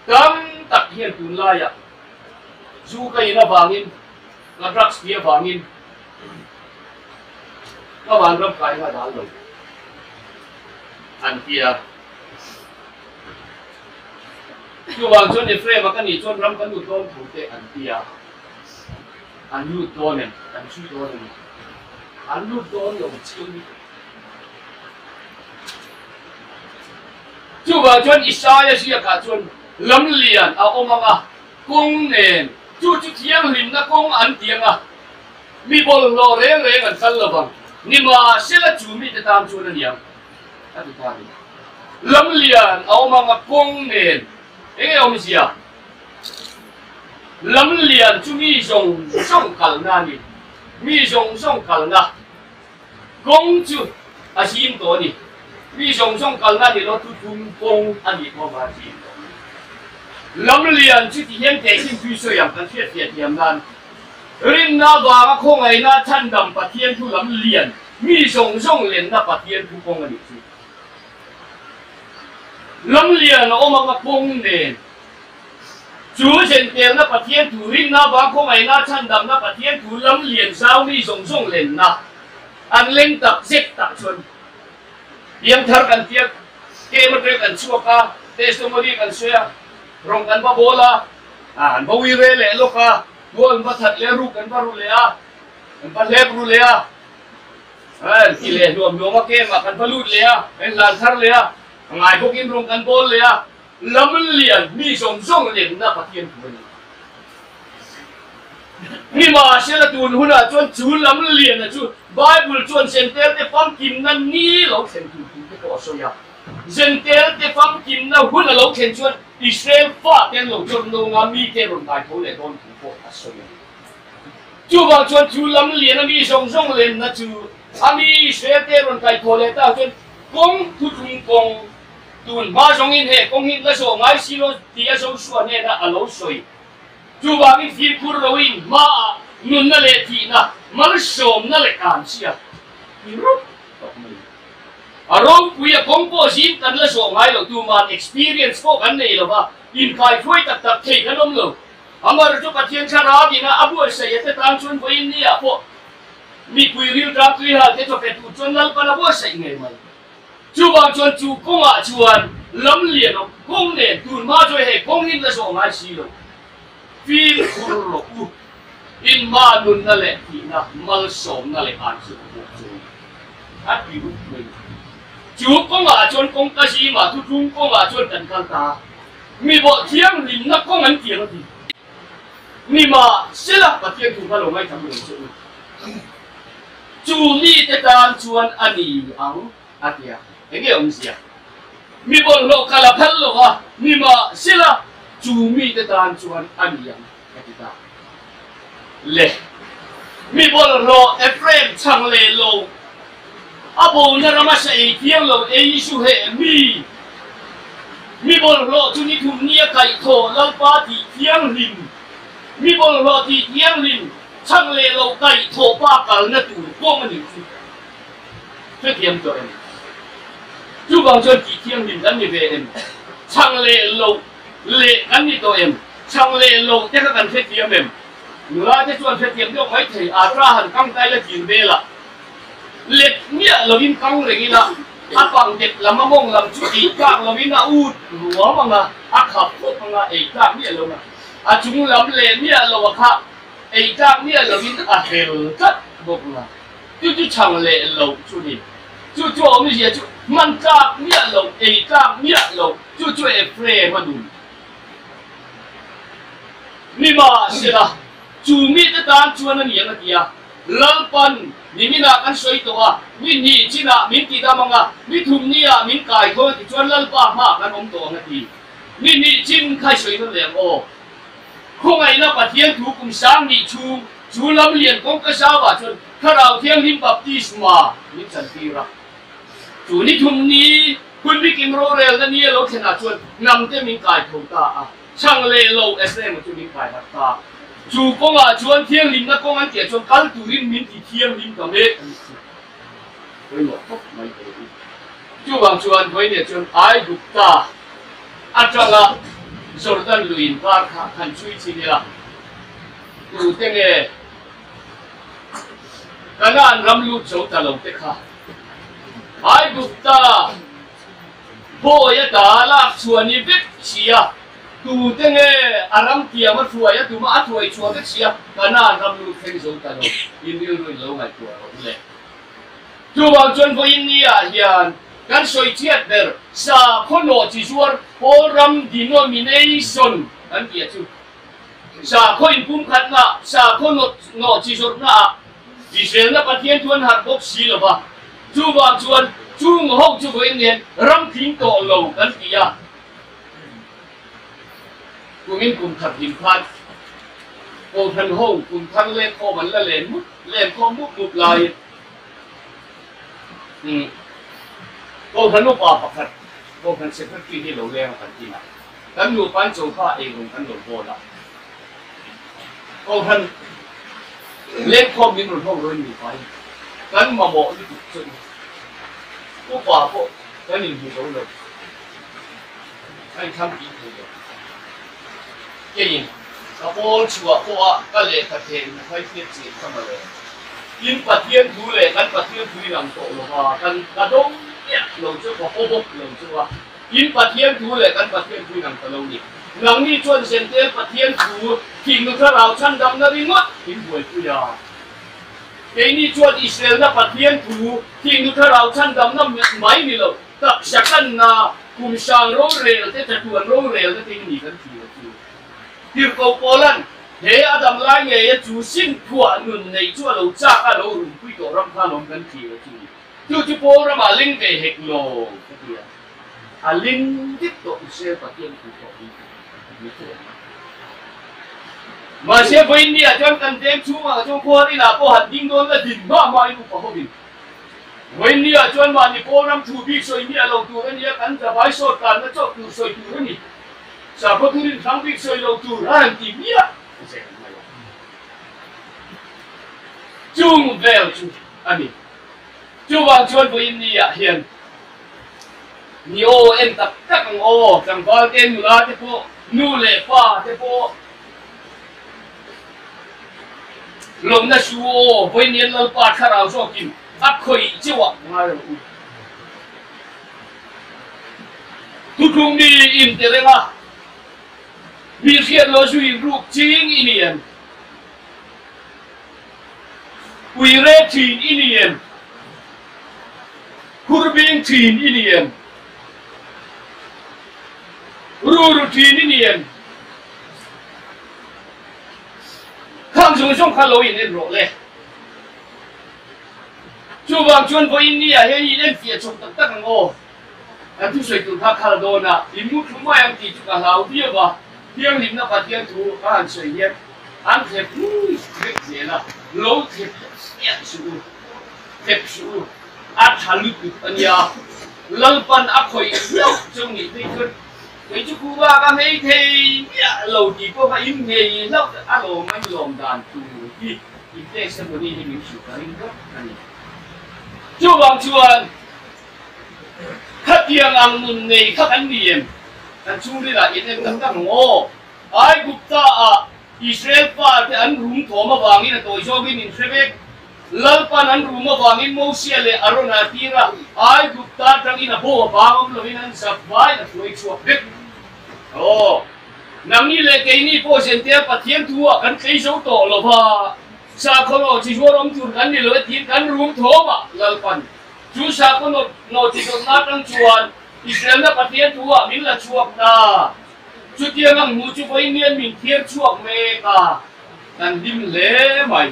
tam tak hian tunlaiah zu ka in avangin ka drugs tih avangin ka vanram kai nga dal lo an ti a. Chuvang chuan Ephraim-a ka nih chuan ram kan lut dawn tho te an ti a, an lut dawn em? An chhui dawn em? An lut dawn lo chiang lutuk. Chuvang chuan Isaia ziakah chuan lam lian a awm ang a, kawng nen chu chu thianghlimna kawng an ti ang a, mi bawlhhlawh reng reng an kal lo vang, nimahsela chu mite tan chuan a ni ang. A ti ta a ni. Lamlian a awm ang a kawng nen eng nge awmzia? Lam lian chu mi zawng zawng kalna a ni. Mi zawng zawng kalna kawng chu a zim tawh a ni. Mi zawng zawng kalna a ni lo, thuthlung kawng a nih pawh a zim tawh a ni. Lam lian chu ti hian tehkhin thui sawi ang kan hriatfiah thiam nan rinna avanga khawngaihna chhandam Pathian thu lam lian mi zawng zawng lenna Pathian thu kawng a nih chu. Lam lian a awm anga kawng nen Chu zentelna Pathian thu rinna vang khawngaihna chhandamna Pathian thu lam lian zau mi zawng zawng lenna an leng tak zet tak chuan piangthar kan tia kem atang kan chhuak a, testimony kan sawi a, rawng kan va bawl a, an va ui re leh lawk a, tual an va that leh a, ruk an va ru leh a, an va hlep ru leh a, an ti leh hluam hluam a, kemah kan va lut leh a, an hlan thar leh a, a ngai bawkin rawng kan bawl leh a. Lam lian mi zawng zawng lenna Pathian thu a ni. Nimahsela tun hunah chuan chu lam liana chu Bible chuan Zentelte famkimna ni lo thlen tur thu te pawh a sawi a. Zentelte famkimna hun a lo thlen chuan Israel fate an lo chawrh no nga mite rawn kai tho leh dawn thu pawh a sawi a ni. Chuvang chuan chu lam liana mi zawng zawng lenna chu a mi Israelte rawn kai tho leh ta chuan kawng thutlung kawng Tun hma zawngin he kawng hi la zawh ngai si lo ti a Joshua hnenah a lo sawi. Chuvangin fimkhur loin hmaah nunna leh thihna, malsawmna leh an chhia ti rup tawh mai. A ropui a kawng pawh zing kan la zawh ngai lo, tuman experience pawh kan nei lo va, inkaihruai tak tak thei kan awm lo. Amar chu Pathian thlarau ina a buatsaih a te tan chuan vawiin ni ah pawh mipui rilṭam tuihal te chawpe tur chuan Lalpan a buatsaih ngei mai. Chuvang chuan chu kawngah chuan lam lian awm kawng nen tun hma chuan hei kawng hi la zawh ngai si lo. Fimkhur rawh u, in hma nunna leh thihna malsawmna leh an chu pawh chu a ti rup mai. Chu kawngah chuan kawngka zimah thutlung kawngah chuan kan kal ta. Mi bawh thianghlimna kawng an tiang a ti. Nimahsela Pathian thu kha lo ngaithla reng che u. Chu mite tan chuan a ni ang, a ti a. Enge awmzia? Mi bawlhhlawh kal a phal lo a, nimahsela chu mite tan chuan a ni ang, a ti ta. Le, mi bawlhhlawh Ephraim chhang leh lo, a bona rama sa ei thiang lo ei su heh mi, mi bawlhhlawh chu ni thum nia kaihthawh Lalpa tih thianghlim, mi bawlhhlawh tih thianghlim, Chhang leh lo kaih thawh pa kalna tur kawng a nih chu hrethiam tawh em? Chuvang chuan tih thianghlim kan ni ve em? Chhang leh lo leh kan ni tawh em? Chhang leh lo te kha kan hrethiam em? Nula te chuan hrethiam deuh mai thei, a tra han kang tai la tir vel a, let miah lovin kang reng ila, a pang dep lam a mawng lam chu ei tlak lovin a ut ruam ang a, a khap khawp ang a, ei tlak miah lo ang a, a chung lam leh miah lo a kha. Ei tlak miah lovin a hel tlat bawk na. Chu chu chhang leh loh chu ni. Chu chu awmzia chu hman tlak miah loh, ei tlak miah loh, chu chu Ephraim a nun. Nimahsela, chu mite tan chuan a ni ang a ti a, Lalpan niminah kan sawi tawh a, mi hnih chinah min ti dam ang a, mi thumniah min kai thawn a ti chuan Lalpa hmaah kan awm tawh ang a ti. Mi hnih chin kha i sawi nawn leh ang aw. Khawngaihna Pathian thu kum 2000 chhung chu lam lian kawngka zauah chuan Thlarau Thianghlim baptisma min chantir a. Chu ni thum ni hun bikim rorelna ni a lo thlenah chuan hnamte min kai tho ta a, chhang leh lo Ephraim-a chu min kai harh ta. Chu kawngah chuan thianghlimna kawng an tihah chuan kal turin min ti thianghlim ta mek a ni chu. Pawimawh khawp mai thei a ni. Chuvang chuan Vawinia chuan Aigupta atanga Jordan lui inkar kha han chhui chin ila, tute nge Kanaan ram lut zo ta lo te kha Aigupta bawi ata lak chhuah ni vek si a, tute nge a ram tiam a hruai a tuma a thuai chhuah vek si a, Kanaan ram lut thleng zo ta lo in rilru in lo ngaihtuah rawh u le. Chuvang chuan vawiin ni ah hian kan sawi chhiat ber sakhaw nawh chi zuar pawl ram denomination kan tih a chu. Sakhaw inpumkhatna, sakhaw nawh chi zawrhna ah Israelna Pathian thu an harh bawk si lo va. Chuvang chuan chung ho chu vawiin ni hian ram tling tawh lo kan ti a. Kumin kum khat hlim khan. Kohhran ho kum thar leng khawm an la len mup len khawm mup mup laiin umm Kohhran upa pakhat Kohhran Secretary hi lo leng a kan tin a, kan nupa in choka eirawng kan lo bawl a, Kohhran leng khawm min rawn ho ruin nupa in kan mamawh lutuk chu upa pawh kan inhmu zo lo, a inthlang tih thei lo. Keiin ka pawl chhuah pawha ka lehkha theh in phai hriat chian ka mawle. In Pathian thu leh kan Pathian thu in ang tawh lova kan ka dawng miah lo chu ka haw bawk lo chu a. In Pathian thu leh kan Pathian thu in ang ta lo ni. Nangni chuan Zentel Pathian thu thihnu thlarau chhandamna ringawt in buaipui a. Keini chuan Israelna Pathian thu thihnu thlarau chhandamna mai ni lo. Taksa kanna kum sang rorel te chatuan rorel te ting ni kan ti lo chu. Tirhkoh Paulan he a dam lai ngei a chu sin phuah nun nei chu a lo chak a lo rumpui tawh ram khan awm kan ti lo chu ni. Chu chu Paul ramah ling ve hek lo ka ti a. A ling dik tawh Israel Pathian thu tawh hi ni tawh ang. Mahse vawiinni ah chuan kan veng chhungah chuan khuar inah pawh han ding dawn la din hma hmain upa hovin Vawiinni ah chuan mahni pawl ram thu bik sawi miah lo tur a nia, kan zavai sawt kanna chauh tur sawi tur a ni. Sakhaw tur inthlang bik sawi lo tur a han ti miah zel mai a. Chung vel chu a ni. Chuvang chuan vawiinni ah hian ni aw en tak tak ang aw, tlangval te nula te pawh, nu leh pa te pawh, Lawmna su aw, Vawiinian Lalpa thlarau zawkin a khawih cheuh ah ngai rawh u. Thuthlung mi in ti reng a, mi hriat lo zui ruk ching i ni em? Uire thin i ni em? Khurbing thin i ni em? Ruru thin i ni em? Khang zawng zawng kha lo in en rawh le. Chuvang chuan vawiin ni ah hian in enfiah chawp tak tak ang aw. Kan thusawi tur kha khal dawn a, in mu thu mai ang tih chu ka hlau viau a, thianghlimna Pathian thu ka han sawi hian an thlep hlui vek zel a, lo thlep chiah suh u, thlep suh u, a tha lutuk a nia, Lalpan a khawih hlauh chu nih phei chuan Kei chu Kuba ka hmei thei miah lo tih pawh kha in ngei hlauh a lawm a, in lawm dan tur hi in testimony hi min hrilh ka ring tlat a ni. Chuvang chuan khatiang ang nun nei kha kan ni em? Kan chhungrilah in en tak tak ang aw. Aigupta ah Israel pa te an rum thawm avangin a tawi zawngin in hre vek. Lalpan an rum avangin Mosia leh Arona a tir a, Aigupta atangin a bo a vang awm lovin an zak vaiin a hruai chhuak vek. Aw, nangni leh keini pawh Zentea Pathian thu ah kan tlei zo tawh lo va, sakhaw nawh chi zuar awm tur kan ni lo e tiin kan rum thawm a, Lalpan chu sakhaw nawh chi dawtna atang chuan Israelna Pathian thu ah min la chhuak ta. Chutiang ang hmu chu vawiin min thiar chhuak mek a, kan hlim hle mai.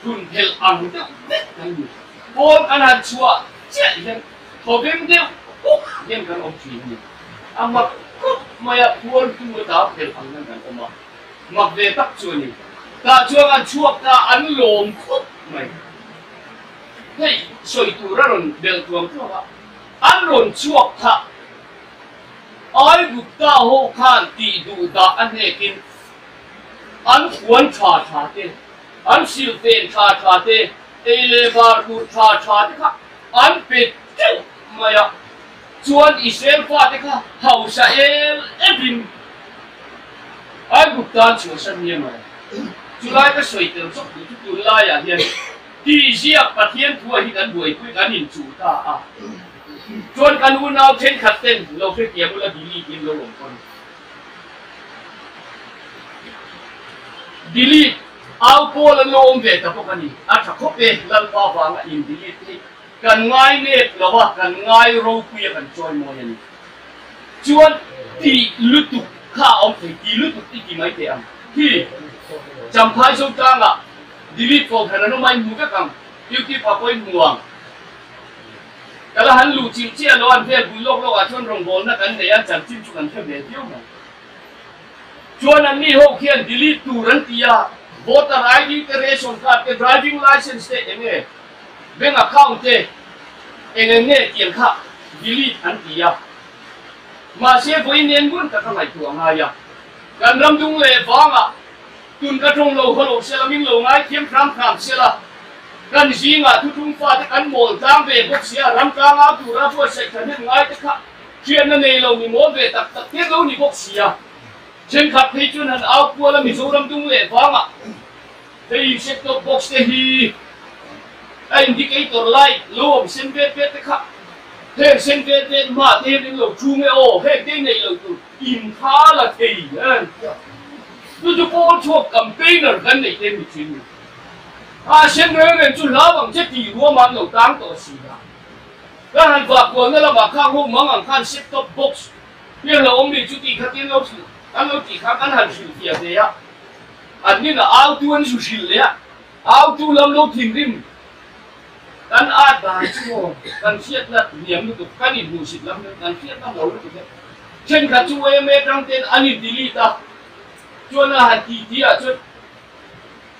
Thun phelh ang deuh vek kan ni. Pawn kan han chhuah chiah hian thawveng deuh pawk hian kan awm thin a ni. A mak khawp mai a, phuartu ata phelh ang hian kan awm a, mak ve tak chu a ni. Tah chuan an chhuak ta, an lawm khawp mai. Hei sawi tur a rawn belh tuang tuang a, an rawn chhuak thah. Aigupta ho khan tih duh dah a hnekin an huan tha tha te, An silfen tha tha te, ei leh bar tur tha tha te kha an pe teuh mai a, chuan Israel fate kha hausa em em in Aigupta an chhuahsan nia mai. Chulai ka sawi tel chawp duh chu tunlaiah hian tihziak Pathian thua hi kan buaipui kan inchuh ta a, chuan kan unau thenkhat ten lo hrethiam ula delete in lo awm pawn. Delete, Au pawl an lo awm ve ta bawk a ni. A tha khawp e, Lalpa vanga in delete hi kan ngai nep lo a, kan ngai ropui a kan chawi mawi a ni. Chuan tih lutuk kha a awm thei, ti lutuk i ti mai teh ang. Khi Champhai Zotanga delete ko khan an awm a, in hmu vek ang, YouTube ah pawh in hmu ang. Ka la han luh chilh chiah lo, an vel bul lawk lawk ah chuan rawngbawlna kan nei a, chanchin chu kan hre ve viau mai. Chuan an ni ho khian delete tur an ti a, Voter ID te, ration card te, driving licence te eng nge, bank account te eng eng nge tiang kha delete an ti a. Mahse vawiin nen ngun taka ngaihtuah a ngai a. Kan ram dung leh vangah tun ka tawng lo haw lo sela, min lo ngai thiam hram hram sela, kan zingah thutlung fate kan mawl tlang ve bawk sia, ram tlang au tura buatsaih thahnem ngai te kha hriatna nei lo mi mawl ve tak tak te lo ni bawk sia. Thenkhat phei chuan han au kual a Mizoram dung leh vangah hei set top box te hi a indicator light lo awm sen vet vet te kha heng sen vet vet hma te hian in lo thu nge aw heng te nei lo tur in kha la thei an tia chu chu pawl chhuak campaigner kan neih te mi thin ni a sen reng reng chu hlau ang che tih ruam an lo tang tawh si a kan han vah kualna lamah khang ho mang ang khan set top box Hmel lo awm mi chu tih khatin lo hrilh an lo tih kha kan han hrilh fiah ve a, an nin a autu an zu hrilh leh a, autu lam lo thinrim kan at dan chu maw kan hriatna hniam lutuk kan inhmuhsit lam hian kan hriatna lo lutuk e. Thenkhat chu yma tang ten an in delete a, chuan a han ti ti ah chuan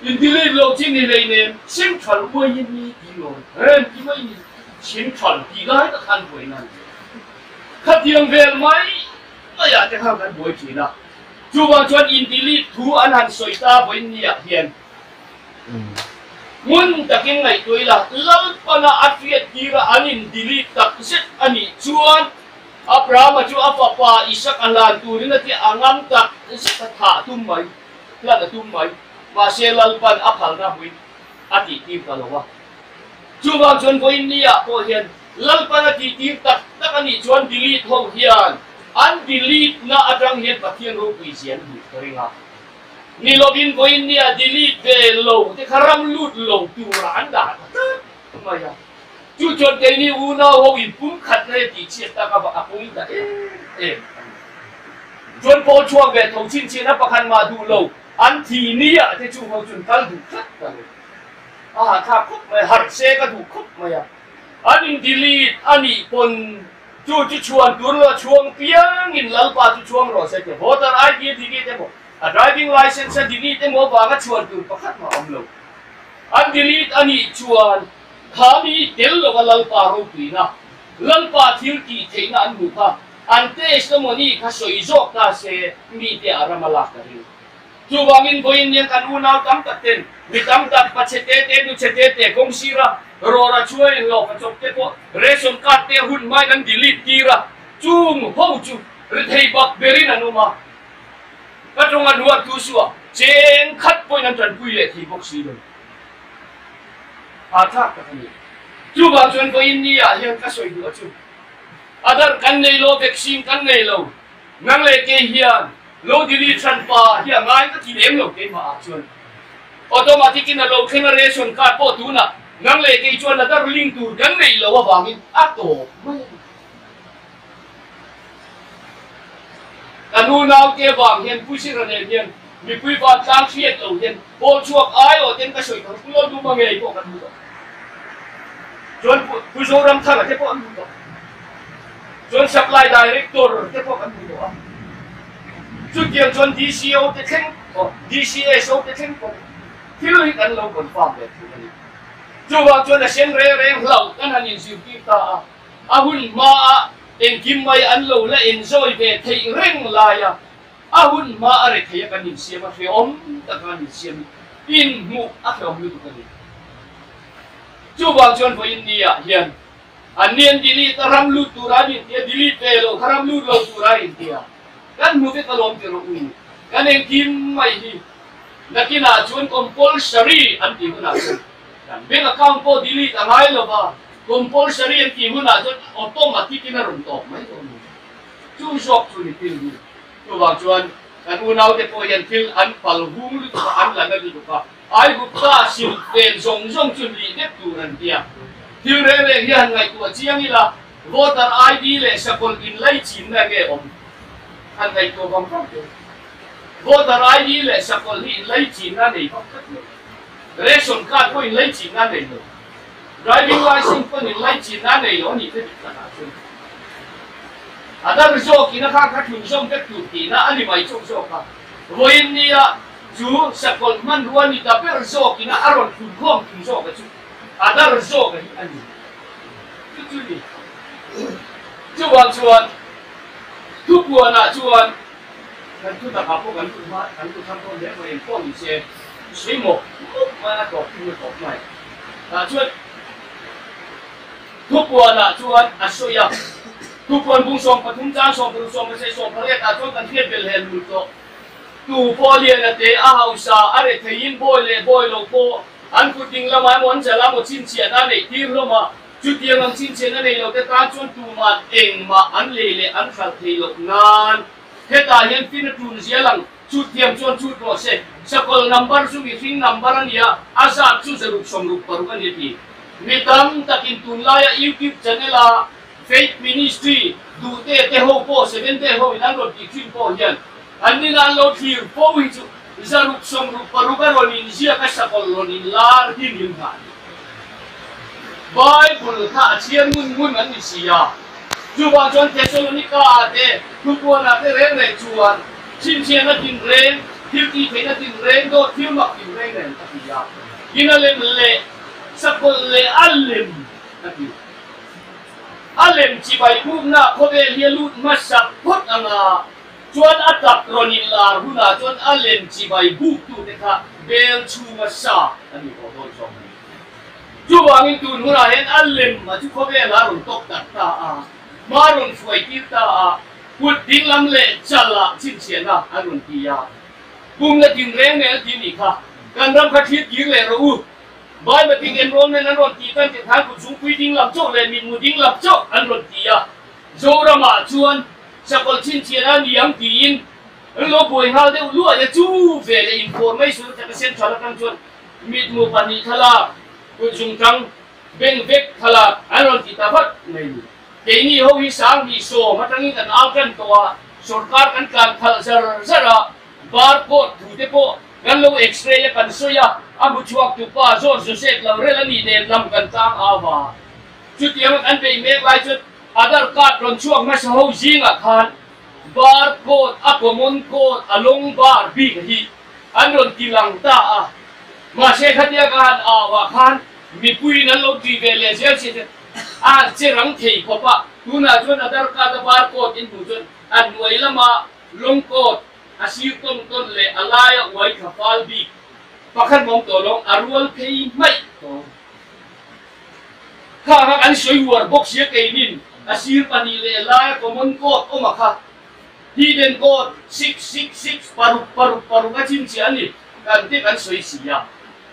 in delete lo chi ni hleinem central uaiin ni ti lo rem ti mai ni central tih lai tak khan buaina a ni. Khatiang vel mai maiah te khan kan buai thin a, chuvang chuan in delete thu an han sawi ta vawiin niah hian ngun takin ngaihtuah ila, Lalpana a hriat tira an in delete tak zet a nih chuan Abrahama chu a fapa Isak a hlan turin a ti a ngam tak zet a thah tum mai, hlan a tum mai, mahse Lalpan a phalna hmuin a tih tir ta lo a. Chuvang chuan vawiin niah pawh hian Lalpan a tihtir tak tak a nih chuan delete ho hian an delete na atang hian Pathian ropui zia an hmuh ka ring a. Ni lovin vawiin nia delete ve lo te kha ram lut lo tura an dah ta tlat mai a. Chu chuan keini unau ho in pumkhat na hi a tihchhiat tak a a pawng ta em em a ni. Chuan Paul chhuak ve tho chhinchhiahna pakhat mah duh lo an thi nia te chung ho chuan kal duh tlat ta lo. A hahthlak khawp mai, harh se ka duh khawp mai a. An in delete a nih pawn chu chu chhuan tur lo a chhuang piangin Lalpa chu chhuang rawh se tih voter ID a delete emaw a driving licence a delete emaw avanga chhuan tur pakhat mah a awm lo. An delete a nih chuan kha mi tel lova Lalpa ropuina, Lalpa thil tih theihna an hmuh kha an testimony kha sawi zawk ta se mite a ram a lak ka ring. Chuvangin vawiin hian kan unau tam tak ten mi tam tak pa chhe te te, nu chhe te te kawng sir a, rawra chhuain lawk a chawp te pawh ration card te hun hmain an delete tir a, chung ho chu rethei bak berin an awm a, ka tawng an huat thu suah cheng khat pawhin an tanpui leh thei bawk si lo. Hahthlak tak a ni. Chuvang chuan vawiin ni ah hian ka sawi duh a chu Aadhaar kan nei lo, vaccine kan nei lo, nang leh kei hian Lo delete hran pa hi a ngai ka ti lem lo keimah ah chuan automatic in a lo thleng a ration card pawh tunah nang leh kei chuan a dar link tur kan neih loh avangin a tawp mai a ni. Kan unaute avang hian Pu Zira nen hian mipui vantlang hriat lo hian pawl chhuak aiawh ten ka sawi thang Pu Lawnduma ngei pawh kan hmu tawh. Chuan Pu Zoramthanga te pawh an hmu tawh. Chuan Supply Director te pawh kan hmu tawh a. Chutiang chuan DCO te thleng pawh, DCSO te thleng pawh thil hi kan lo confirm ve thung a ni. Chuvang chuan a sen reng reng hlauh kan han inzirtir ta a, a hun hmaa engkim mai an lo la enjoy ve theih reng laia a hun hma a re thei a kan insiam a, hrehawm taka kan insiam hi inhmuh a hrehawm lutuk a ni. Chuvang chuan vawiin niah hian An ni an delete a, ram lut tura an inti a, delete ve lo kha ram lut lo tura a inti a, kan hmu vek alawm ti rawh u, kan engkim mai hi nakinah chuan compulsory an tih hunah chuan kan bank account pawh delete a ngai lo va, compulsory an tih hunah chuan automatic in a rawn tawp mai dawn a ni. Chu zawk chu ni thil hi. Chuvang chuan kan unaute pawh hian thil an pal hung lutuk a, an la na lutuk a, Aigupta silh vel zawng zawng chu lih vek tur an tia. Thil reng reng hi han ngaihtuah chiang ila, voter ID leh sakawlh inlaichinna nge awm? Han ngaihtuah vang vang teh. Voter ID leh sakawlh hi inlaichinna nei vak tlat lo. Ration card pawh inlaichinna nei lo. Driving licence pawn inlaichinna nei lo a nih te dik takah chuan a dar zawkin a khang kha thlun zawm vek tur tihna a ni mai chawk zawk a. Vawiin nia. Chu sakawlh hmanrua ni ta ber zawkina a rawn thlun khawm tum zawka chu a dar zawka hi a ni. Chu chu ni. Chuvang chuan thupuanah chuan kan thu takah pawh kan thu hma kan thu thar dawn hle mai engpawh ni se sawi mawp mawp mai a tawp thung a tawp mai. Tah chuan thupuanah chuan a sawi a, thupuan bung 13 chang 16 17 18 ah chuan kan hriat belh hel lul tawh. Tu pawh lian a te, a hausa, a retheiin bawi leh bawi lo pawh an kut ding lamah emaw an chala emaw chhinchhiahna a neih tir hlawm a, chutiang ang chhinchhiahna nei lo te tan chuan tumah engmah an lei leh an hralh thei loh nan hetah hian fin a tun zial ang, chut thiam chuan chut rawh se, sakawlh number chu mihring number a nia, a zat chu 666 a ni a ti. Mi tam takin tunlaia YouTube channel a Faith Ministry duhte te ho pawh Seventh-day ho in an rawn tih thin pawh hian an nina an lo thlir fo hi chu 666 a rawn inziak a sakawlh rawn inlar hi nin nghah a ni. Bible kha a chhiar ngun ngun an ni si a, chuvang chuan Thessalonica ah te Thupuan ah te reng reng chuan chhinchhiahna tinreng, thil tih theihna tinreng, dawt thil mak tinreng nen a ti a, in a lem leh sakawlh leh a lem a ti. A lem chibai bukna khawvel hi a lut hmasak phawt ang a, chuan a tak rawn inlar hunah chuan a lem chibai buktute kha bel chhunga sa a ni tawh dawn zawk a ni. Chuvangin tun hunah hian a lem a chu khawvelah a rawn tawk tak ta a, hma rawn hruai tir ta a, kut dinglam leh chalah chhinchhiahna an rawn ti a, pumna tinreng nen a ti nih kha, kan ram kha thlir kir leh rawh u. Biometric enrollment an rawn tih tan tih khan kut zungpui ding lam chauh leh mitmu ding lam chauh an rawn ti a, Zoramah chuan sakawlh chhinchhian a ni ang tiin an lo buai nghal deuh luai a, chu ve leh information atanga central atang chuan mitmu pahnih thlalak, kut zungtang, beng vek thlalak an rawn ti ta vat mai ni. Keini ho hi 2010 atangin kan au tan tawh a, sorkar kan tlan khalh zar zar a, barcode thu te pawh Kan lo x-ray a kan sawi a, a hmu chhuak tu pa John Joseph lo rel a nih nen lam kan tlang au a. Chutianga kan beih mek lai chuan Aadhaar card rawn chhuak hmasa ho zingah khan bar code, a common code, a long bar bik hi an rawn ti lang ta a. Mahse khatia ka han au ah khan mipuiin an lo ti ve leh zel si chuan a che rang thei khawp a. Tunah chuan Aadhaar card a bar code in hmuh chuan a hnuai lama long code, A sir tawn tawn leh a laia uai thla fal bik pakhat mawm tawh lawng a rual phei hmaih tawh. Kha kha kan sawi uar bawk sia keinin a sir pahnih leh a laia common code awm a kha hidden code 666 paruk paruk paruk a chhinchhiah a ni kan te kan sawi si a.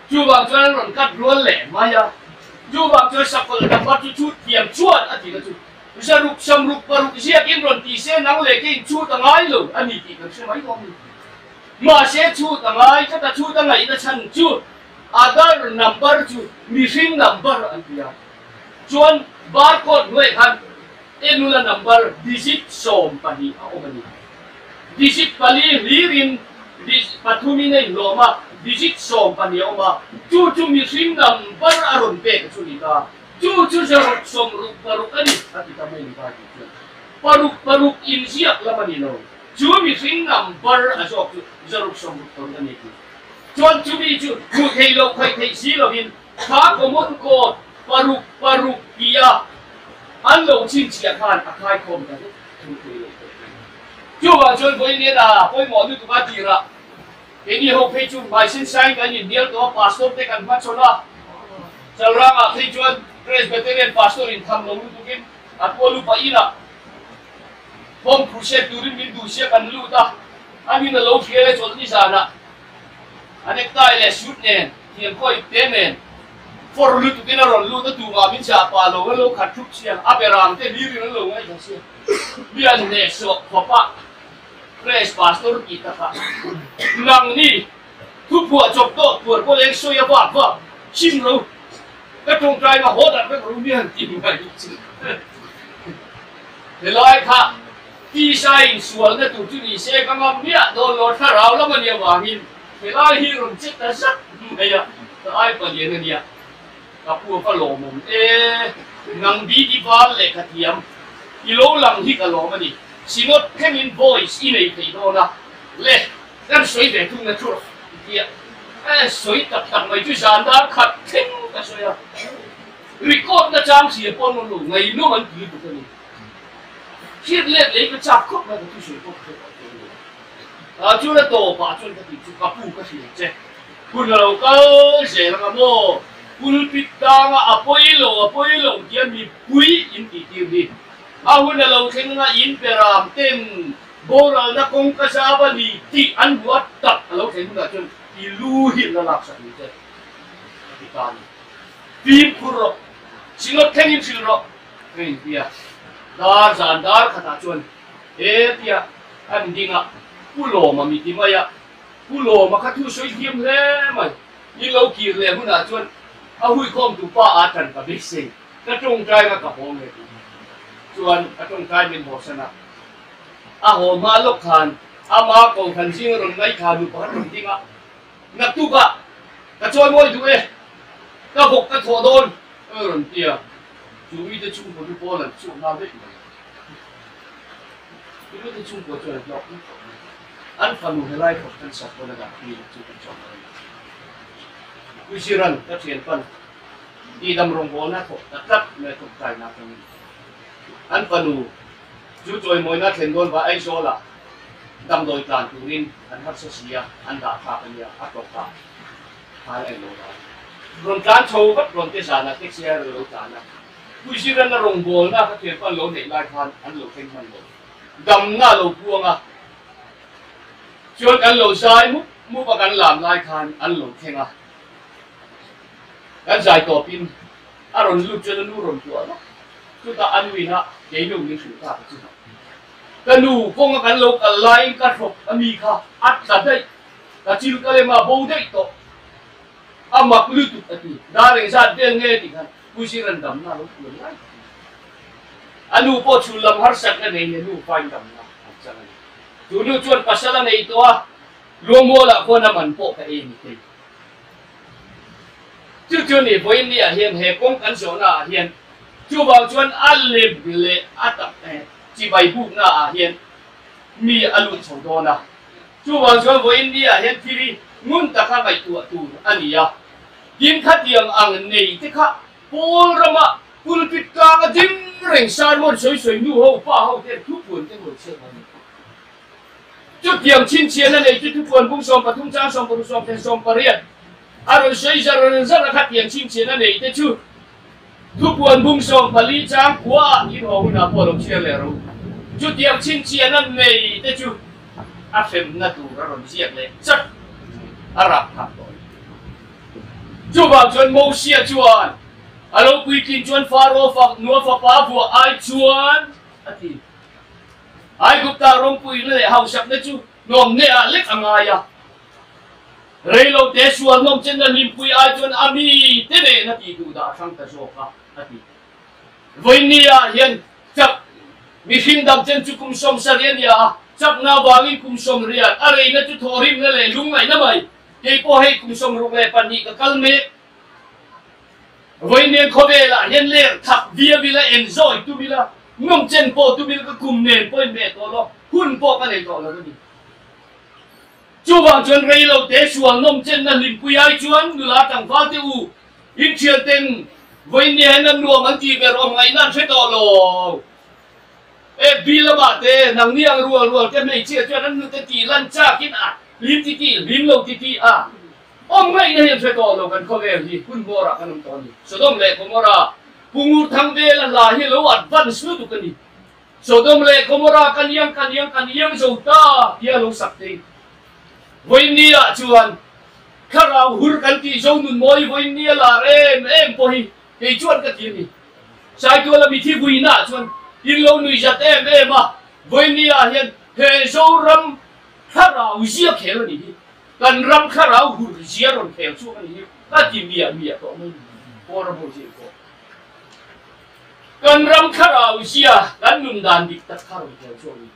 Chuvang chuan an rawn cut rual leh mai a. Chuvang chuan sakawlh number chu chhut thiam chuan a ti na chu. Zaruk samruk paruk ziakin rawn ti se nang leh keiin chhut a ngai lo a ni tih kan hre mai dawn a ni. Mahse chhut a ngai tlat a, chhut a ngaihna chhan chu Aadhaar number chu mihring number an ti a, chuan barcode hnuaiah khan enula number digit 12 a awm a ni. Digit pali hlirin pathumin a inhlawm a, digit 12 a awm a, chu chu mihring number a rawn pek a chu ni ta. Chu chu 666 a ni, a ti ta mai ni Bible chuan. Paruk paruk inziak lam a ni lo. Chu mihring number a zawk chu 666 a ni tih. Chuan chumi chu hmuh theih loh khaih theih si lovin kha common code paruk paruk tia an lo chhinchhiah khan a khaikhawm ta vek hmuh theih loh theih a ni. Chuvang chuan vawiin a pawimawh lutuk a tirah Keini ho phei chu hmaisin sain kan inhnial tawh a, pastor te kan hmachhawn a, Chalrangah phei chuan Presbyterian pastor in tham lo lutukin a tual upa inah home crusade turin min duh sia kan lut a, anin a lo hrial e chawlhni zanah a necktie leh suit nen thiankaw ipte nen fawr lutukin a rawn lut a, tumah min chah pah lo a lo khat thup sia, a beram te hlirin an lo ngaihthla sia, mi an hnehsawh khawp a. Press Pastor tih takah nangni thuphuah chawp tawh tuar pawh leng sawi a vak vak chim lo ka tawngtai na haw dan vek ru mi han ti mai chu helai kha tisa insualna tur chu ni se ka ngam miah dawn lo thlarau lam a nia vangin helai hi rawn che ta zak mai a ka ai palian a nia ka pu a va lawmawm e nang BD val lehkha thiam i lo lang hi ka lawm a ni. Synod thlengin voice i nei thei dawn a, le kan sawi ve thung na chu tia e sawi tak tak mai chu zan dar khat thleng ka sawi a, record na chang hria pawh an awm lo, ngaihnawm an ti lutuk a ni. Hriat let lei ka chak khawp mai ka thusawi pawh ka hre tawh chuan nia. Ah chuan a tawpah chuan ka tih chu ka pu ka hria che. Hun a lo kal zel anga maw? Pulpit tanga a pawi lo a pawi lo tia mipui in tih tir hi. A hun a lo thleng anga in beram ten boralna kawngka zau a ni tih an hmu a tak a lo thleng hunah chuan i lu hi an la laksak ni che a ti ta a ni. Fimkhur rawh, Sinawt thlengin hrilh rawh. Ka intia dar zan dar khatah chuan he tia an ding a, Pu Lawma mi ti mai a, Pu Lawma kha thu sawi thiam hle mai, in lo kir leh hunah chuan a huikhawm tu pa a tan ka beisei, ka tawngtai nga ka haw nge tih chuan a tawngtai min hawsan a, a haw hma lawk khan ama kohhran zinga rawn ngaithla nu pakhat rawn ding a, Naktukah ka chawi mawi duh e, ka bawk ka thawh dawn a rawn ti a, chu mite chhungkaw chu pawn an chhuak nghal daih mai. Chu mite chhungkaw chuan an hlawk vek tawh mai. An fanu helai khawp kan sak pawn a dah pi loh chu kan chawk mai. Puisiran ka thian pan tihdam rawngbawlna thawk ta tlat mai a thawk taina atangin an fanu chu chawimawina thlen dawn va Aizawlah Damdawi tlan turin an harsa si a, an dah thlak a nia, a tawk a, phai a ilo dan. Rawn tlan chho vat rawn te zanah taxi a lo tlan a, Puiziran a rawngbawlna ka thianpa an lo neih lai khan an lo thleng hman lo. Damna a lo puang a, chuan kan lo zai mup mup a kan lam lai khan an lo thleng a, kan zai tawpin a rawn lut chuan a nu rawn tuah lawk, chutah a nuin a keinu min hrilh ta ka chu. Ka nu kawnga kan lo kal laiin ka hrawk a mi kha a tla daih, ka chil ka lem a bo daih tawh, a mak lutuk a ti. Dar engzat vel nge tih khan Puisiran damna a lo puan lai tak a ni. A nu pawh chhun lam harsatna nei nia nu fain damna an chang a ni. Chu nu chuan pasal a nei tawh a, Luangmualah khuan a man pawh ka ei a ni thei. Chu chu ni vawiin ni ah hian he kawng kan zawhna ah hian chuvang chuan a lem leh a tak chibai bukna ah hian mi a lut chho dawn a. Chuvang chuan vawiin ni ah hian thil hi ngun taka ngaihtuah tur a ni a. Tin khatiang ang nei te kha Pawl rama pulpit tlanga ding reng sermon sawi sawi nu ho pa ho ten thupuan te rawn chhiat mai a ni. Chutiang chhinchhian a nei chu thupuan bung 13 chang 16 sawmthlen 18 a rawn sawi zar zar a khatiang chhinchhian a nei te chu thupuan bung 14 chang khua ah in haw hunah pawh lo chhiar leh ro. Chutiang chhinchhian a nei te chu a hremna tur a rawn ziak leh chat a rap thak tawh a ni. Chuvang chuan Mosia chuan a lo puitlin chuan Faro fak nua fapa vuah ai chuan a ti. Aigupta rawngpuina leh hausakna chu hnawmne ah lek a ngai a. Reilote sual hnawm chenna hlimpui ai chuan a mite nena tih duh dah a hrang ta zawk a, a ti. Vawiinni ah hian chak mihring dam chen chu kum 70 a nia a, chakna avangin kum 80 a reina chu thawhrimna leh lungngaihna mai. Kei pawh hei kum 62 ka kal mek. Vawiinnian khawvelah hian ler thak viau ila, enjoy tum ila, nawm chen pawh tum ila ka kum nen pawhin meh tawh lo, hun pawh ka nei tawh lo a ni. Chuvang chuan rei lo te sual nawm chenna hlimpui ai chuan nula tlangval te u inthian ten vawiinnia hian an nuam an tih ber awm ngaihna an hre tawh lo. FB lamah te nangni ang rual rual te hmeichhia chuan an nute tih lan chakin a hlim ti tih hlim lo ti tih a Awm ngaihna hi an hre tawh lo kan khawvel hi hun hmawrah kan awm tawh a ni. Sodom leh Gomorrah Pungur thang vela hla hi lo advance lutuk a ni. Sodom leh Gomorrah kan iang kan iang kan iang zo ta tia lo sak thei. Vawiinni ah chuan thlarau hur kan tih zo nun mawi vawiinni a lar em em pawh hi kei chuan ka ti a ni. Saituala mithi vuina ah chuan in lo nui zat em em a, vawiinni ah hian he Zoram thlarau zia khel a ni hi. Kan ram thlarau hur zia rawn khel chhuak a ni hi ka ti miah miah tawh mai ni Pawra ho zir pawh. Kan ram thlarau zia kan nun dan dik tak kha rawn khel chhuak a ni.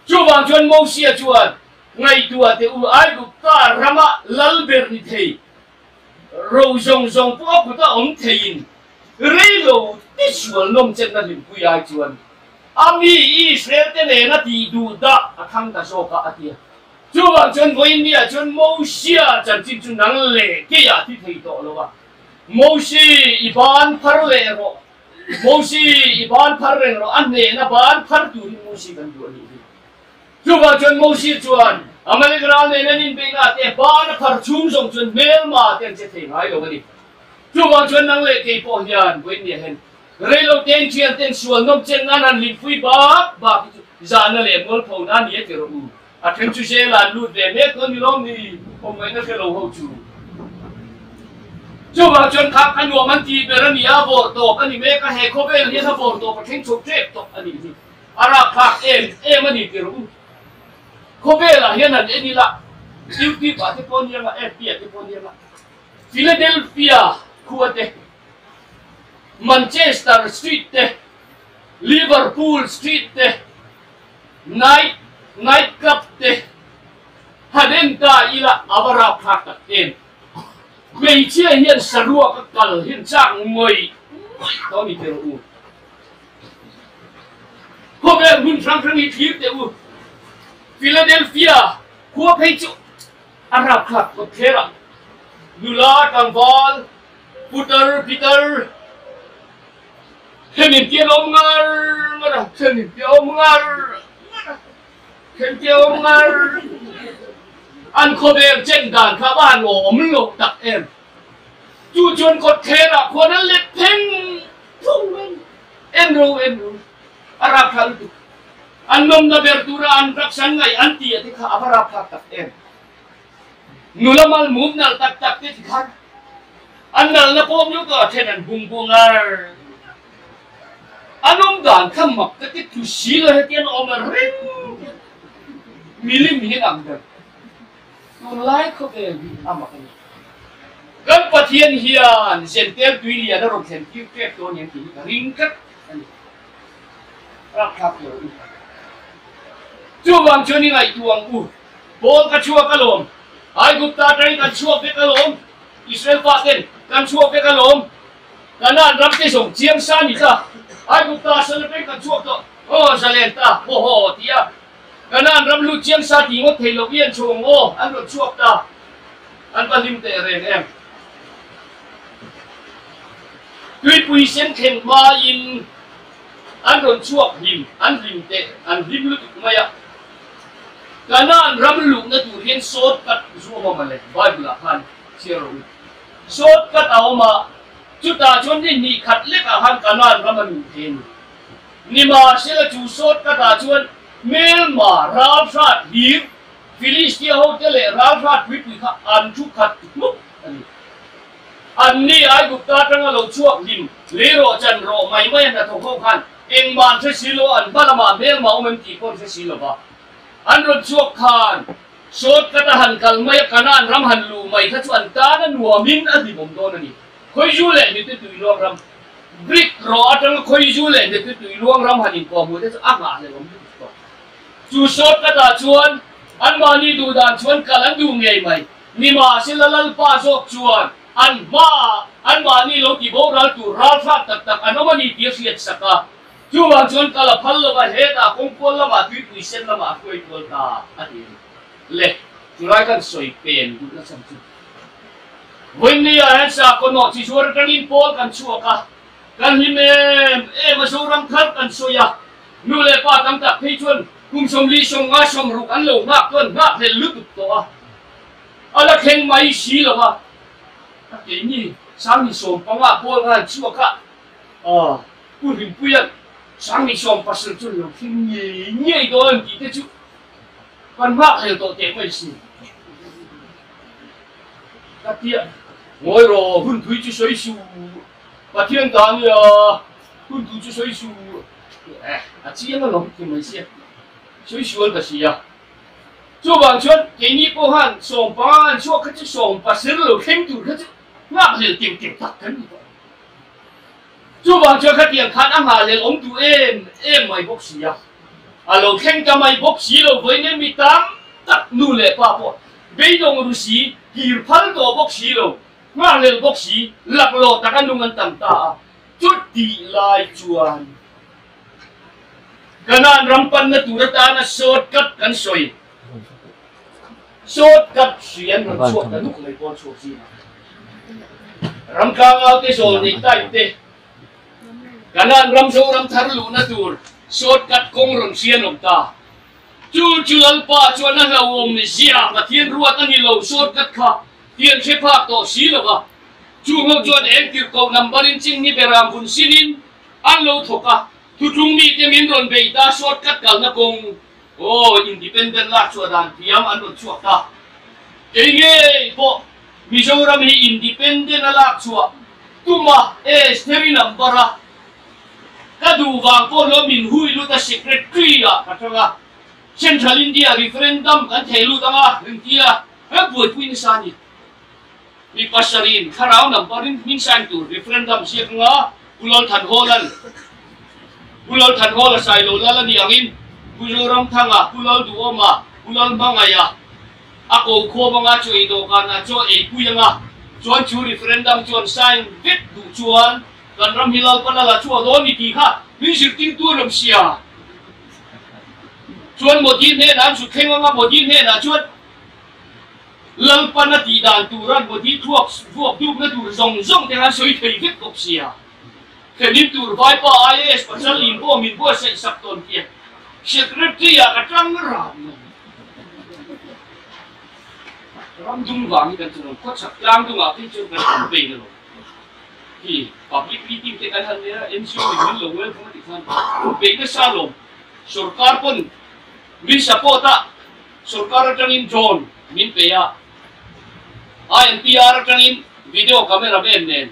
Chuvang chuan Mosia chuan ngaihtuah teh u Aigupta rama lal ber ni thei ro zawng zawng pawh a kut a awm theiin reilo ti sual nawm chenna hlimpui ai chuan a mi Israel te nena tih duh dah a thlang ta zawk a a ti a. Chuvang chuan vawiin ni ah chuan Mosia chanchin chu nang leh keiah thi thei tawh lo a. Mosi, i ban phar leh rawh. Mosi, i ban phar reng rawh. A hnehna ban phar turin Mosi kan duh a nih hi. Chuvang chuan Mosi chuan Amalek ral nen an inbeihna ah te ban a phar chhung zawng chuan hmelma te an che thei ngai lo a ni. Chuvang chuan nang leh kei pawh hian vawiin ni ah hian Reilo ten thian ten sual nawm chen nan han limfui bak bak hi chu zahna leh mualpho na ni a ti rawh u. A then chu jail ah an lut ve mek dawn ni lawm ni awmngaihna hre lo ho chu. Chuvang chuan kha ka nuam an tih ber a ni a, bawr tawp a ni mek a, he khawvel hian a bawr tawp a thleng chho tep tawh a nih hi. A rapthlak em em a ni ti rawh u. Khawvel ah hian han en ila YouTube ah te pawh nia nga, FB ah te pawh nia nga, Philadelphia khua te, Manchester Street te, Liverpool Street te, Night Night Club te han en ta ila a va rapthlak tak em. Hmeichhia hian saruak a kal hian chak ngawih ngawih tawh a ni teh rawh u. Khawvel hmun hrang hrang hi thlir teh u. Philadelphia khua phei chu a rapthlak kawt thler a, nula tlangval Putar pitar then in tia awm ngar ngar a, then in tia awm ngar ngar a, then tia awm ngar an khawvel chen dan kha va han awm lo tak em. Chu chuan kawt thlerah khuan an let pheng phung mai en ro en ro a rapthlak lutuk. An nawmna ber tura an drugs an ngaih an tih a te kha a va rapthlak tak em. Nula mal mum nalh tak tak te ti khan an nalhna pawm deuh tawh a then an bung bu ngar an awm dan kha mak ka ti thu si lo hetiang awm a reng milim hian ang ber tunlai khawvel hi a mak a ni. Kan Pathian hian zentel tui lian a rawn thlen tir tep dawn em tih hi ka ring tlat a ni. Rapthlak lo u. Chuvang chuan i ngaihtuah ang u. Paul ka chhuak alawm, Aigupta atangin kan chhuak vek alawm, Israel pa ten kan chhuak vek alawm, Kanaan ram te zawng chiang sa ni ta, Aigupta sal atangin kan chhuak tawh, aw zalen ta, haw haw ti a, Kanaan ram lut chiang sa ti ngawt thei lo i an chhuak ang aw, an rawn chhuak ta, an va hlim teh reng em. Tuipui sen thlen hmain an rawn chhuak hlim, an hlim teh, an hlim lutuk mai a. Kanaan ram luhna tur hian short cut zu awm a mawle, Bible ah khan chhiar rawh u. Short cut a awm a, chutah chuan ni hnih khat lekah khan Kanaan ram a luh thei a ni. Nimahsela chu short cut ah chuan hmelma ralhrat hlir, Philistia hote leh ralhrat puipui kha an thu khat hmuk a ni. Anni Aigupta atanga lo chhuak hlim, lei rawh chan rawh mai mai a hnathawk ho khan Engmah an hre si lo, an hma lamah hmelmah awm em tih pawh an hre si lo va. An rawn chhuak khan short cut a han kal mai a, Kanaan ram han luh mai kha chu an tan a nuamin a hlimawm dawn a ni. Khawizu leh hnute tuiluang ram, Greek rawh atanga khawizu leh hnute tuiluang ram han inkuahhmuh te chu a nghahhlelhawm lutuk tawh. Chu short cut ah chuan anmahni duh dan chuan kal an duh ngei mai. Nimahsela Lalpa zawk chuan An hmaah anmahni lo ti boral tur ralhrang tak tak an awm a ni tih a hriat sak a. Chuvang chuan kal a phal lo va, hetah kawngkual lamah tuipui sen lamah a hruai kual ta a ti a ni. Le, chulai khan sawi pen duh na chhan chu. Vawiinni ah hian sakhaw nawh chi zuar atangin pawl kan chhuak a, kan hlim em em a, Zoram thar kan sawi a, nu leh pa tam tak phei chuan kum 40 50 60 an lo nghak chuan nghakhlel lutuk tawh a. A la thleng mai si lo a, ka keini Sangni 15 pawl khan chhuak a, aw Pu Hlimpuia'n Sangni 17 chu lo thleng ngei ngei dawn an tih te chu kan nghakhlel tawh teh mai si. Ka tia, Ngawi rawh, hun thui chu sawi suh, Pathian ta ania, hun thu chu sawi suh, eh a chiang alawm ti mai sia, sawi sual ka si a. Chuvang chuan keini pawh khan 15 an chhuak kha chu 17 lo thleng tur kha chu nghakhlel teuh teuh tak kan ni tawh. Chuvang chuan khatiang khan a nghahhlel awm duh em em mai bawk si a, a lo thleng ta mai bawk si lo vawiin em mi tam tak nu leh pa pawh beidawng ru si, kir phal tawh bawk si lo, nghakhlel bawk si, laklawh taka nung an tam ta a, chutih lai chuan. Kanaan ram panna tur atana short cut kan sawi. Shortcut hri an rawn chhuak ta nuk mai pawn chhuak zingah ram tlangau te zawl nei type te Kanan ram Zoram thar luhna tur shortcut kawng rawn hri an awm ta. Chu chu Lalpa chuan a hlauhawm zia Pathian ruat a ni lo shortcut kha ti an hre phak tawh si lo va. Chung ho chuan eng tirhkoh number in ching hi beram vun sinin an lo thawk a, thutlung mite min rawn bei ta shortcut kalna kawng Aw, independent lak chhuah dan thiam an rawn chhuak ta. Kei ngei pawh Mizoram hi independent a lak chhuah tum a, Estheri number a ka duh vang pawh lo min hui lut a secretary ah ka tang a, Central India referendum kan thei lut ang a rintia kan buaipui nasa a ni. Mi pasarih thlarau number in hming sign tur referendum ziak anga Pu Lalthanhawla'n Pu Lalthanhawla Sailo lal a nih angin Pu Zoramthanga, Pu Lalduhawma, Pu Lalhmangaiha a ko khawm anga chaw ei dawhkanah chaw ei pui anga chuan chu referendum chuan sign vek duh chuan kan ram hi Lalpa lal a chhuah dawn ni tih kha min zirtirtu an awm sia. Chuan Modi hnenah an zut thleng anga Modi hnenah chuan Lalpan a tih dan tura Modi thluak vuak dukna tur zawng zawng te khan sawi thei vek bawk sia. Thlenin tur vaipa IAS pasal in pawh min buatsaih sak tawn tia Secretary ah ka tang ran mai. Ram dung vang hi kan chuan khawchhak tlang dungah phei chuan kan campaign alawm. Hi public meeting te kan han nei a, NGO in min lo welcome a tih khan beih nasa alawm. Sorkar pawn min support a. Sorkar atangin drone min pe a, INPR atangin video camera vel nen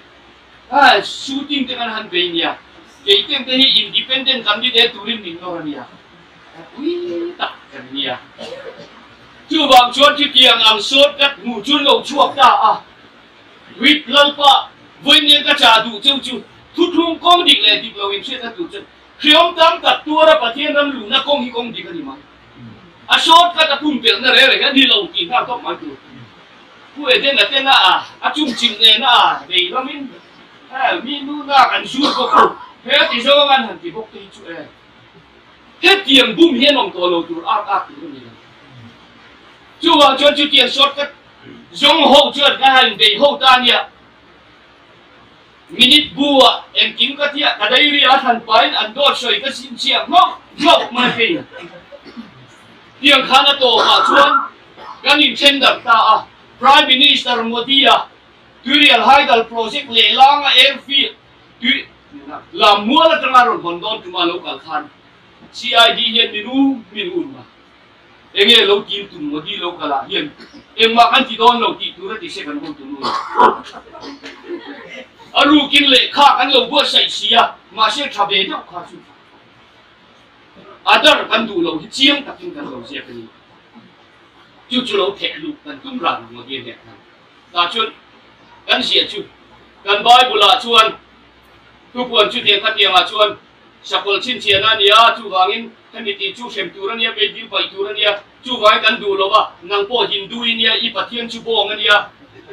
shooting te kan han bei nia, kei teng te hi independent candidate turin min nawr a nia, pui tak kan nia. Chuvang chuan chutiang ang shortcut hmuh chu lo chhuak ta a, Whip Lalpa vawiin ka chah duh cheu chu thuthlung kawng dik leh dik lo inhriatna tur chuan hriam tam tak tuara Pathian ram luhna kawng hi kawng dik a ni mai. A shortcut a pumpelhna reng reng a ni lo tih nghal tawp mai tur. Pu Edena te na a, a chungchilh nena a vei lamin hel mi nu nak an zur bawk a, he a ti zawng an han ti bawk te hi chu e. Hetiang bum hian awm tawh lo tur ak ak tur a ni lo. Chuvang chuan chutiang shortcut zawng ho chuan ka han bei ho ta nia. Minute bu ah engkim ka tia ka diary a thlan pahin an dawt sawi ka chhinchhiah nghauh nghauh mai phei. Tiang khan a tawpah chuan kan inthen darh ta a, Prime Minister Modi-a Tuirial Hydel Project lehlanga airfield tui lam mual atanga rawn hawn dawn tuma lo kal khan CID hian min u min un a. Enge lo tim tum Modi lo kal ah hian engmah kan ti dawn lo tih tur a ti se kan ho tunu a. A rukin lehkha kan lo buatsaih si a, mahse tha ve deuh kha chu a dar kan duh lo hi chiang takin kan lo ziak a ni. Chu chu lo theh luh kan tum ran Modi a hnek khan. Tah chuan kan ziah chu kan Bible ah chuan Thupuan chutiang khatiangah chuan sakawlh chhinchhiahna a ni a, chuvangin hemi tih chu hrem tur a nia, beidil paih tur a nia, chuvangin kan duh lo va, nang pawh Hindu i nia, i Pathian chu bawng a nia,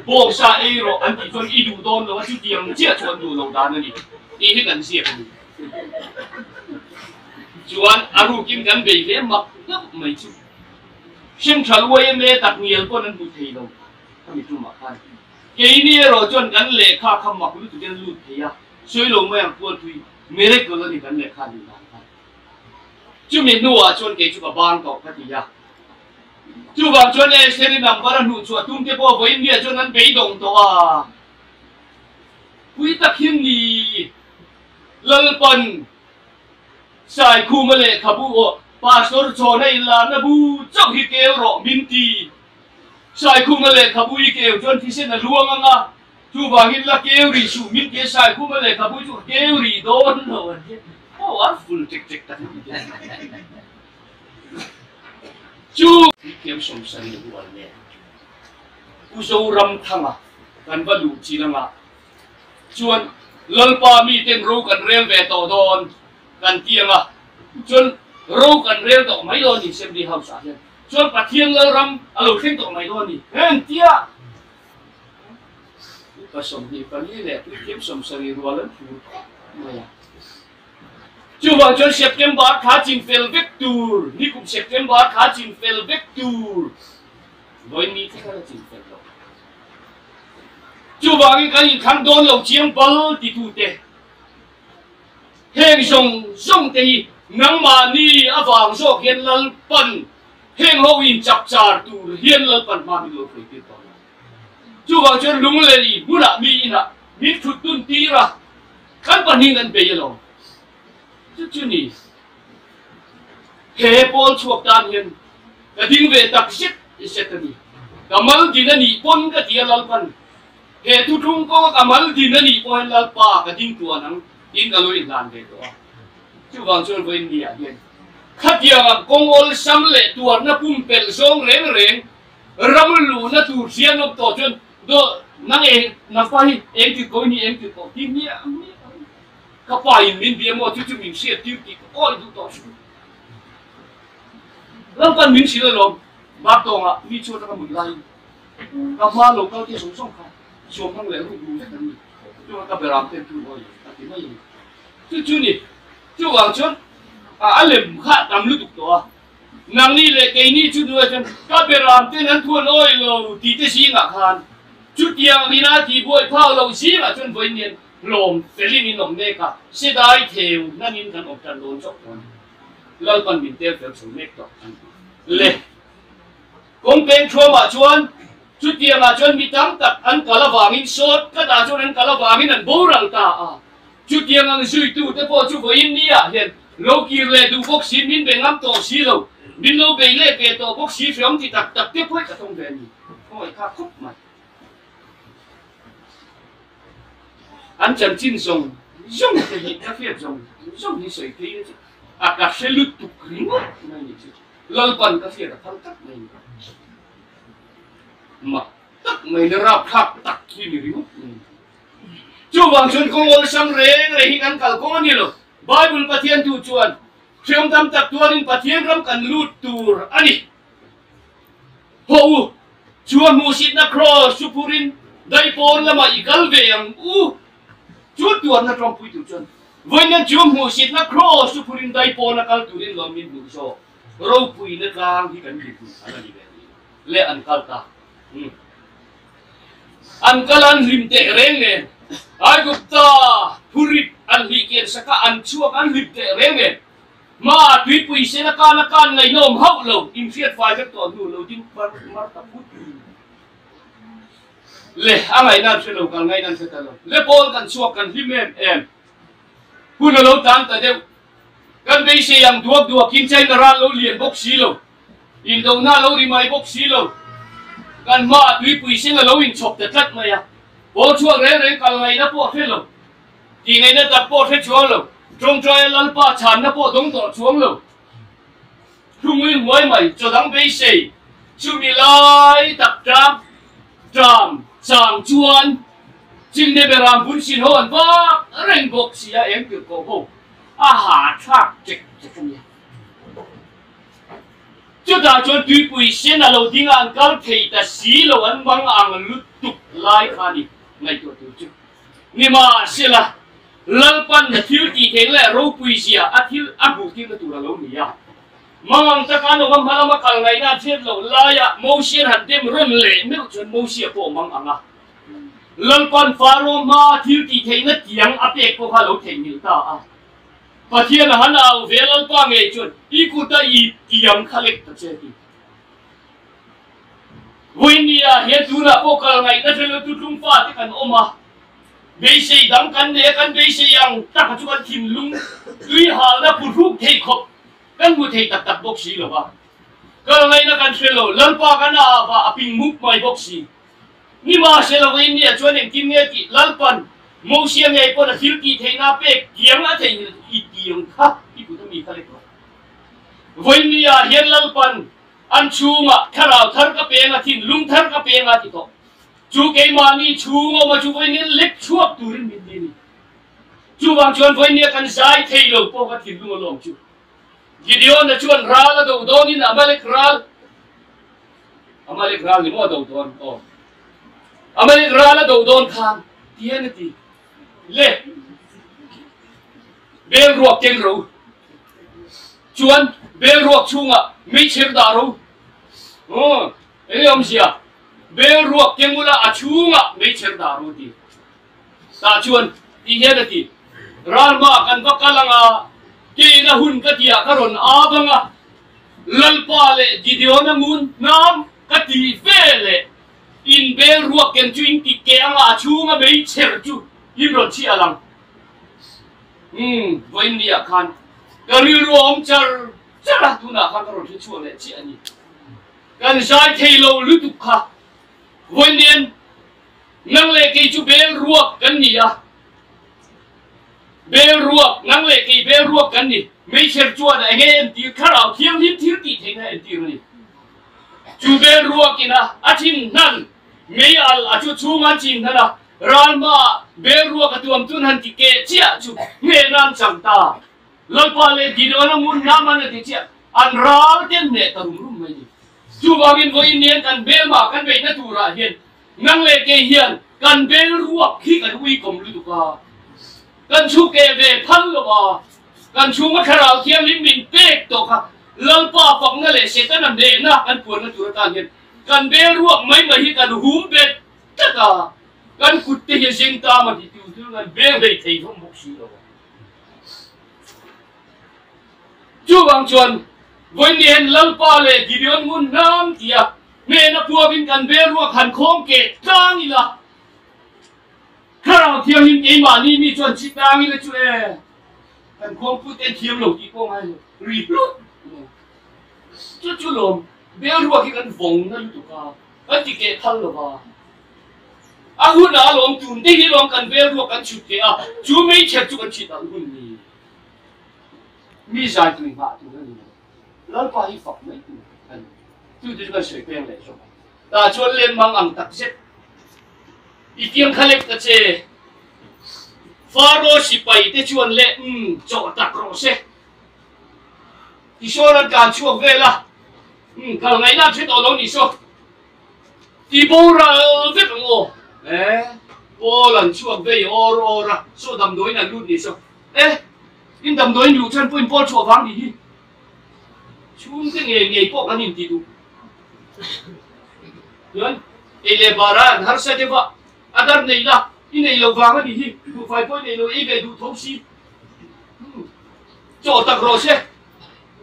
bawng sa ei rawh an tih chuan i duh dawn lo a, chutiang chiah chu an duh lo dan a ni tih hi kan ziak a ni. Chuan a rukin kan bei hle mak deuh mai chu Central yma tak ngial pawn an hmu thei lo khami tumah khan. Keini erawh chuan kan lehkha kha mak lutuk hian lut thei a, sawi lo mai ang kual thui miracle a ni kan lehkha nih dan kha. Chumi hnuah chuan kei chu ka bang tawh ka ti a. Chuvang chuan Estheri number a hnuh chhuah tum te pawh vawiin miah chuan an beidawng tawh a. Pui tak hian ni Lalpan Saikhuma lehkhabu aw Pastor Chhawna inlarna bu chauh hi keu rawh min ti. Saikhuma lehkhabu i keu chuan thisen a luang ang a, chuvangin la keu rih suh min tia Saikhuma lehkhabu chu ka keu rih dawn lo an ti. Powerful ṭek ṭek tak ni te. Chu Thiam Sawmsarih rual nen Pu Zoramthanga kan va luh chin anga chuan Lalpa miten ro kan rel ve tawh dawn kan ti anga chuan ro kan rel tawh mai dawn ni Assembly House ah hian. Chuan Pathian Lalram a lo thleng tawh mai dawn a ni. Heng tia upa 24 leh puithiam 70 rual an phur khawp mai a. Chuvang chuan September thla chin fel vek tur, nikum September thla chin fel vek tur. Vawiin ni thleng a la chin fel lo. Chuvangin kan inthlang dawn lo chiang bal titute, heng zawng zawng te hi nangmahni avang zawk hian Lalpan heng ho inchap char tur hian Lalpan hma min lo hruai tir tawh lo. Chuvang chuan lunglei hmunah mi inah min thut dun tir a, kan pahnihin an bei alawm. Chu chu ni. He pawl chhuak tan hian ka ding ve tak zet zet a ni. Ka mal din a nih pawn ka ti a Lalpan. He thutlung kawnga ka mal din a nih pawh hian Lalpa ka ding tuan ang tiin ka lo inhlan ve tawh a. Chuvang chuan vawiin ni ah hian khatiang ang kawng awlsam leh tuarna pumpelh zawng reng reng ram luhna tur hriat nawm tawh chuan do nang eng nangpa hi eng tir ko hi eng tir ko ti hmiah hmiah ang. Ka pa in min bia maw chu chu min hriat tir tih ka awi duh tawh hrim. Lalpan min hrilh alawm bak tawngah mi chu atanga mut laiin ka hma lo kal te zawng zawng kha suam hmang leh ruk ru vek an ni. Chuan ka beram ten tu awi a ti mai a ni. Chu chu ni chuvang chuan a lem kha tam lutuk tawh a. Nangni leh keini chu duh chuan ka beram ten an thuan awi lo tih te zingah khan chutiang ina tih buai phak loh zingah chuan vawiin hian hlawm felin in awm mek a, sedai theu hnanin kan awm tan dawn chauh dawn. Lalpan min tel fel chho mek tawh an ti. Le kawng peng thuamah chuan chutiangah chuan mi tam tak an kal avangin sawt khatah chuan an kal avangin an boral ta a. Chutiang ang zuitute pawh chu vawiin niah hian lo kir leh duh bawk si, min be ngam tawh si lo, min lo bei leh ve tawh bawk si hreawm ti tak tak te pawh hi ka tawng ve a ni. Khawngaih kha khawp mai. An chanchin zawng zawng te hi ka hriat zawng zawng hi sawi phei na chu a ka hre lutuk ringawt mai ni chu Lalpan ka hriat a phal tak mai ni. Mak tak mai ni rapthlak tak hi ni ringawt mai ni. Chuvang chuan kawng awlsam reng reng hi kan kal kawng a ni lo. Bible Pathian thu chuan hreawm tam tak tuarin Pathian ram kan lut tur a ni. Haw u, chu a hmuhsitna kraws chu phurin daipawn lamah i kal ve ang u. Chu tuarna tawngpui tur chuan vawiin chu hmuhsitna kraws chu phurin daipawna kal turin lawm min hmuh zawk. Ropuina tlang hi kan lut a la ni ve ni le an kal ta. An kal an hlim teh reng nen, Aigupta phurip an hlih kian sak a, an chhuak an hlim teh reng nen, Hma tuipui sen a kan a kan ngaihnawm hauh lo, inhriat fai vek tawh hnu lo ding mar mar ta phut le a ngaihna an hre lo, kal ngaihna an hre ta lo le pawl kan chhuak kan hlim em em hun a lo tan ta deuh kan beisei ang duak duakin China ral lo lian bawk si lo. Indona a lo ri mai bawk si lo. Kan hmaah tuipui sen a lo inchhawp ta tlat mai a, pawl chhuak reng reng kal ngaihna pawh a hre lo, tih ngaihna tak pawh a hre chuang lo, tawngtaia Lalpa chhanna pawh dawng tawh chuang lo. Thungui huai mai, chaw dang beisei, chumi lai tak tang tang chang chuan Chinne Beram bun sin ho an vak reng bawk si a, eng tirh koh ho a ha thlak chek chek a nia. Chutah chuan tuipui sen a lo ding a, an kal thei ta si lo, an mang ang lutuk lai kha a ni ngaihtuah tur chu. Nimahsela, Lalpan a thil tih theihna leh ropui zia a thil a hmuh tirna tur a lo ni a. Mang ang taka an awm a, hma lama kal ngaihna an hriat loh laia Mosia han dem rawn leh meuh chuan Mosia pawh mang ang a. Lalpan Faro hmaa thil tih theihna tiang a pek pawh kha a lo theihnghilh ta a. Pathian a han au ve Lalpa ngei chuan i kut a i tiam kha lek ta che ti. Vawinia hian tunah pawh kal ngaihna hrelo tu tlungfa te kan awm a, beisei dang kan nei a, kan beisei ang tak a chu kan thinlung tui halna phuhruk thei khawp kan hmu thei tak tak bawk si lo va. Kal ngaihna kan hrelo, Lalpa kan a va a ping mup mai bawk si. Nimahsela Vawinia chuan engtin nge tih Lalpan Mosia ngei pawn a thil tih theihna pek tiang a theih i tiang kha i kut a mi kha lek rawh. Vawinia hian Lalpan an chhungah thlarau thar ka peng a, thinlung thar ka peng a ti tawh. Chu keimahni chhung awma chu Vawinia lek chhuak turin min ti a ni. Chuvang chuan Vawinia kan zai thei lo pawh ka thinlung a lawm chu. Gideon-a chuan ral a do dawnin Amalek ral Amalek ral ni maw a do dawn? Aw. Amalek ral a do dawn khan tihian a ti, Le, bel ruak keng ro. Chuan bel ruak chhungah meichher dah ro. Aw. Enge awmzia? Bel ruak keng ula a chhungah meichher dah ru ti. Tah chuan ti hian a ti, Ralma kan va kal anga, keina hun ka tiah ka rawn ap anga, Lalpa leh Gideona ngun hnam ka ti ve leh in bel ruak ken chu in ti keh anga a chhunga meichher chu in rawn chhiah alang. Umm, vawiin ni ah khan ka rilru a awm char char a, tunah khan ka rawn hre chhuah leh chiah a ni. Kan zai thei lo lutuk kha vawiin nian nang leh kei chu bel ruak kan ni a, bel ruak, nang leh kei bel ruak kan ni. Meichher chuan a enge entir thlarau thianghlim thil tih theihna entir a ni. Chu bel ruakin a a thin hnan mei al a chu chhung an chin hnan a, ral hmaah bel ruak a tuam tun han ti keh chiah chu hneh nan chang ta. Lalpa leh Gideon-a ngun nam an a ti chiah, an ral ten hneh ta rum rum mai ni. Chuvangin vawiin nian kan belmah kan beihna turah hian nang leh kei hian kan bel ruak hi kan uikawm lutuk a, kan chhu keh ve phal lo a, kan chhunga thlarau thianghlim min pek tawh kha Lalpa fakna leh Setana hnehna kan puanna tur atan hian kan bel ruak mai mai hi kan hum bet tlat a, kan kut te hi zing tam a ti tu chu kan beng hlei thei hlawm bawk si lo a. Chuvang chuan, Vawiin Lalpa leh Gideon ngun hnam tia hnena puangin kan bel ruak han khawm keh tlang ila, Thlarau Thianghlim keimahni mi chuan chi tlang ila chu e, kan khawmpui te thiam lo tih pawh ngai lo, ri hlut mai. Chu chu lawm, bel ruak hi kan vawng na lutuk a, kan ti keh phal lo va. A hun a lawm tun te hi lawm kan bel ruak kan chhut keh a, chu meichher chu kan chhit ang hun ni. Mi zai tui nghah tur a ni lo. Lalpa hi fak mai tur a ni. Chu te chu kan sawi peng leh zawk a. Tah chuan len mang ang tak zet. I tiang kha lek ta che. Faro sipai te chuan le umm chawh tak rawh se. Tisawn an tlan chhuak vel a. Umm kal ngaihna an hre tawh lo ni saw. Ti boral vek ang aw. Eh Paul an chhuak vei awr awr a, saw damdawiin an lut ni saw. Eh! In damdawiin luh chuan pawhin pawl chhuah vang nih hi. Chhungte ngei ngei pawh kan inti duh. Chuan ei leh bara an harsa deuh a, a dar nei la, i nei lo vang a nih hi, buhfai pawh i nei lo, ei ve duh tho si. Hmm. Chaw tak rawh se.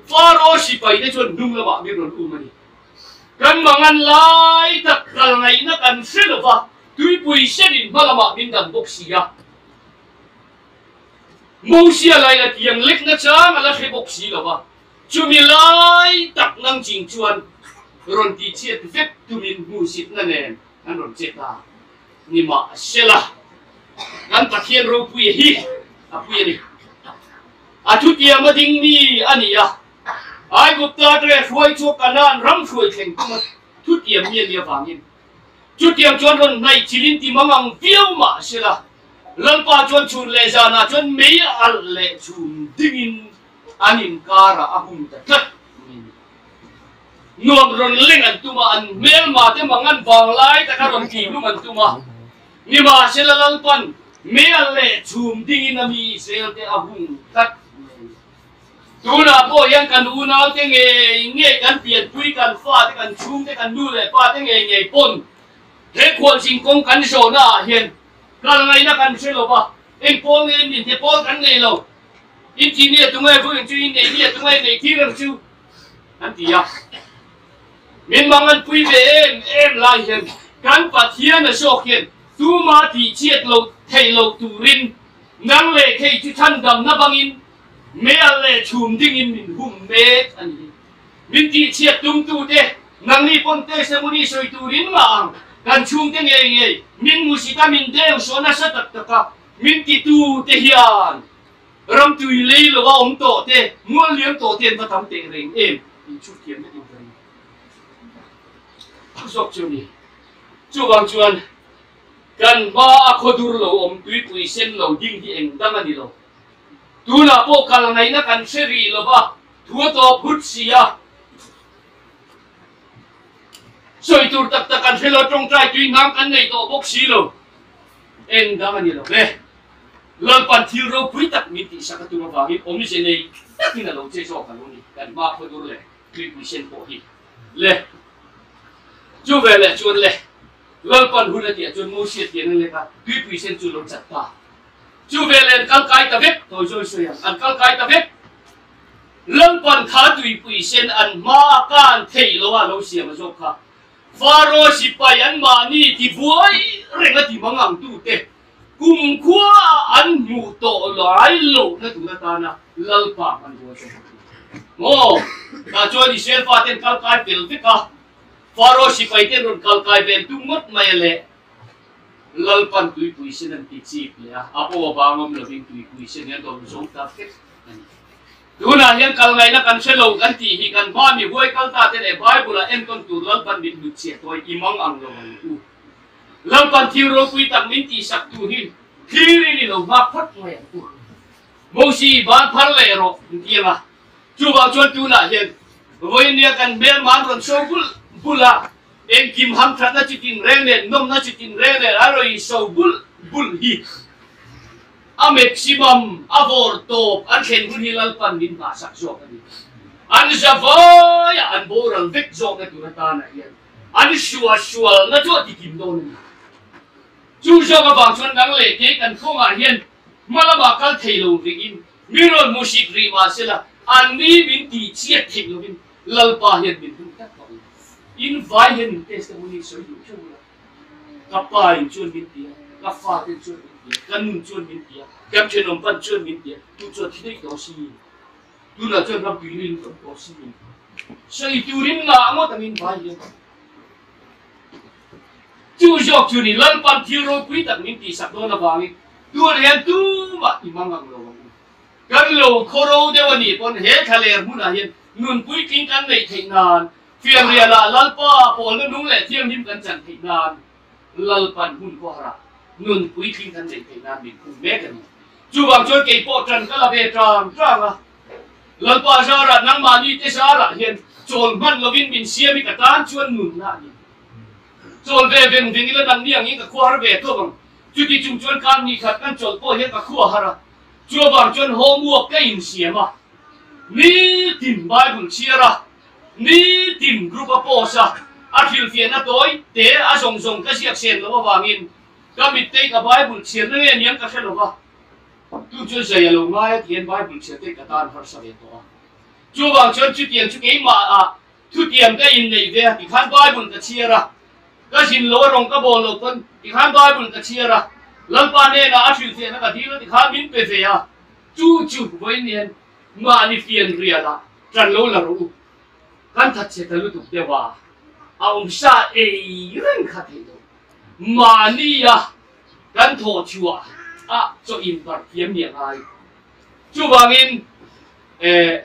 Faro sipai te chuan hnung lamah min rawn um a ni. Kan mangan lai tak kal ngaihna kan hre lo va, tuipui senin hma lamah min dan bawk si a. Mosia laina tiang lekna chang a la hre bawk si lo va, chumi lai tak nang ching chuan rawn tihchhiat vek tumin hmuhsitna nen an rawn che ta. Nimahsela, kan Pathian ropuia hi a pui a ni. A thutiam a ding mi a ni a, Aigupta te hruai chu Kanaan ram hruai thleng tuma thutiam mi a nih avangin chutiang chuan rawn hnaih chilin ti mang ang viau mahsela, Lalpa chuan chhun leh zanah chuan mei alh leh chhum dingin an inkarah a hum ta tlat mai ni. Nuam rawn leng an tum a, an hmelma te mang an vang lai taka rawn tih hlum an tum a. Nimahsela Lalpan mei alh leh chhum dingin a mi Israel te a hung tlat mai ni. Tunah pawh hian kan unaute ngei ngei, kan pianpui, kan fate, kan chhungte, kan nu leh pate ngei ngei pawn he khualzin kawng kan zawhnaah hian Kal ngaihna kan hre lo va, eng pawl nge in inti pawl kan nei lo, in ti nia tunge vui ang chu, in nei nia tunge nei thir ang chu an ti a. Min mang an pui ve em em lai hian kan Pathian a zawk hian tuma tihchhiat lo theih loh turin nang leh thei chu chhandamna bangin meialh leh chhum dingin min hum mek a ni. Min tihchhiat tumtute, nangni pawn testimony sawi turin mah ang, kan chhungte ngei ngei, min hmusit a, min deu saw nasa tak tak a, min titute hian ramtui lei lo a awm tawh te, mual liam tawh te an va tam teh reng em tih chhut thiam vek in ka ring. Chu zawk chu a ni. Chuvang chuan kan hma a khawdur lo awm tuipui sen lo ding hi eng dang a ni lo. Tunah pawh kal ngaihna kan hre rih lo va, Thu a tawp hut si a, sawi tur tak tak kan hre lo, tawngtai tui hnam kan nei tawh bawk si lo. Eng dang a ni lo ve. Lalpan thil ropui tak min tihsak a tum avangin awmze nei takin a lo che zawk a lo ni, kan hma khaw dur leh tuipui sen pawh hi le. Chu veleh chuan le, Lalpan hun a tih chuan Mosia tian a lek a, tuipui sen chu lo chat ta. Chu veleh an kal kai ta vek, tawi zawi sawi ang, an kal kai ta vek. Lalpan kha tuipui sen an hma a kan theih lo a lo siam a zawk kha. Faro sipai an mahni ti buai reng a ti mang ang tute kumkhua ah an hmuh tawh lai lohna tur atana Lalpa hmanrua chu a hmu. Maw? Tah chuan Israel faten kal kai fel vek a, Faro sipai ten rawn kal kai ven tum ngawt mai a leh Lalpan tuipui sen an ti chip leh a, a aw avang awm lovin tuipui sen hi an rawn zo ta vek a ni. Tunah hian kal ngaihna kan hre lo kan tih hi kan hma mi huai kal ta te leh Bible-ah entawn tur Lalpan min hlut chhiah tawi i mang ang lo ang u. Lalpan thil ropui tak min tihsak tu hi thlir in i lo nghak phawt mai ang u. Mosi ban phar leh rawh an ti ang a, chuvang chuan tunah hian vawinia kan hmelman rawn so bul bul a, engkim hamthatna chi tinreng nen nawmna chi tinreng nen a rawn inso bul bul hi a maximum a vawr tawp an thlen hun hi Lalpan min hmahsak zawk a ni. An zavaiah an boral vek zawkna tur atanah hian an sual sualna chu a tikim dawn a ni. Chu zawk avang chuan nang leh kei kan kawngah hian hma lamah kal thei lo ringin mi rawn hmusit rih mah sela an ni min tihchhiat theih lovin Lalpa hian min hmu tlat tawh a ni. In vai hian in testimony sawi duh theuh ula. Ka pa in chuan min ti a, ka fa ten chuan min ti a, ka nun chuan min ti a, ka thenawm pan chuan min ti a, tu chuan thi daih tawh si, tunah chuan ram tui rin awm tawh si. Sawi turin ngah ngawt angin vai hian chu zawk chu ni Lalpan thil ropui tak min tihsak dawn avangin tunah hian tumah i mang ang lo ang u. Kan lo khawro deuh a nih pawn he thlaler hmunah hian nun puitling kan neih theih nan Fianrialah Lalpa pawlna nung leh thianghlim kan chan theih nan Lalpan hun khawharah nun puitling kan neih theih nan min khum mek a ni. Chuvang chuan kei pawh ṭan ka la ve ṭang ṭang a. Lalpa zarah nangmahni te zarah hian chawl hman lovin min siam i ka tan chuan nunna a ni. Chawl ve veng veng ila nangni angin ka khuahar ve tawp ang. Chuti chung chuan kan ni khat kan chawlh pawh hian ka khuahar a. Chuvang chuan homework ka insiam a, nitin Bible chhiar a, Nitin group a post a, a hrilhfiahna tawi te a zawng zawng ka ziak sen loh avangin ka mittei ka Bible chhiarna nge niang ka hre lo va, tu chuan zai a lo ngai a tihian Bible chhiar te ka tan harsa ve tawh a. Chuvang chuan chutiang chu keimah ah thutiang ka inneih ve a tikhan Bible ka chhiar a, ka zin lo a rawng ka bawl lo pawn tikhan Bible ka chhiar a, Lalpa hnenah a hrilhfiahna ka dil a tikhan min pe ve a, chu chu vawiin hian mahni fianrial ah Ṭan lo la rawh u. Kan that chhe ta lutuk deuh a, a awm sa ei reng kha theih lo. Mahnia kan thawh chhuah a chaw inbarh thiam ni a ngai. Chuvangin eh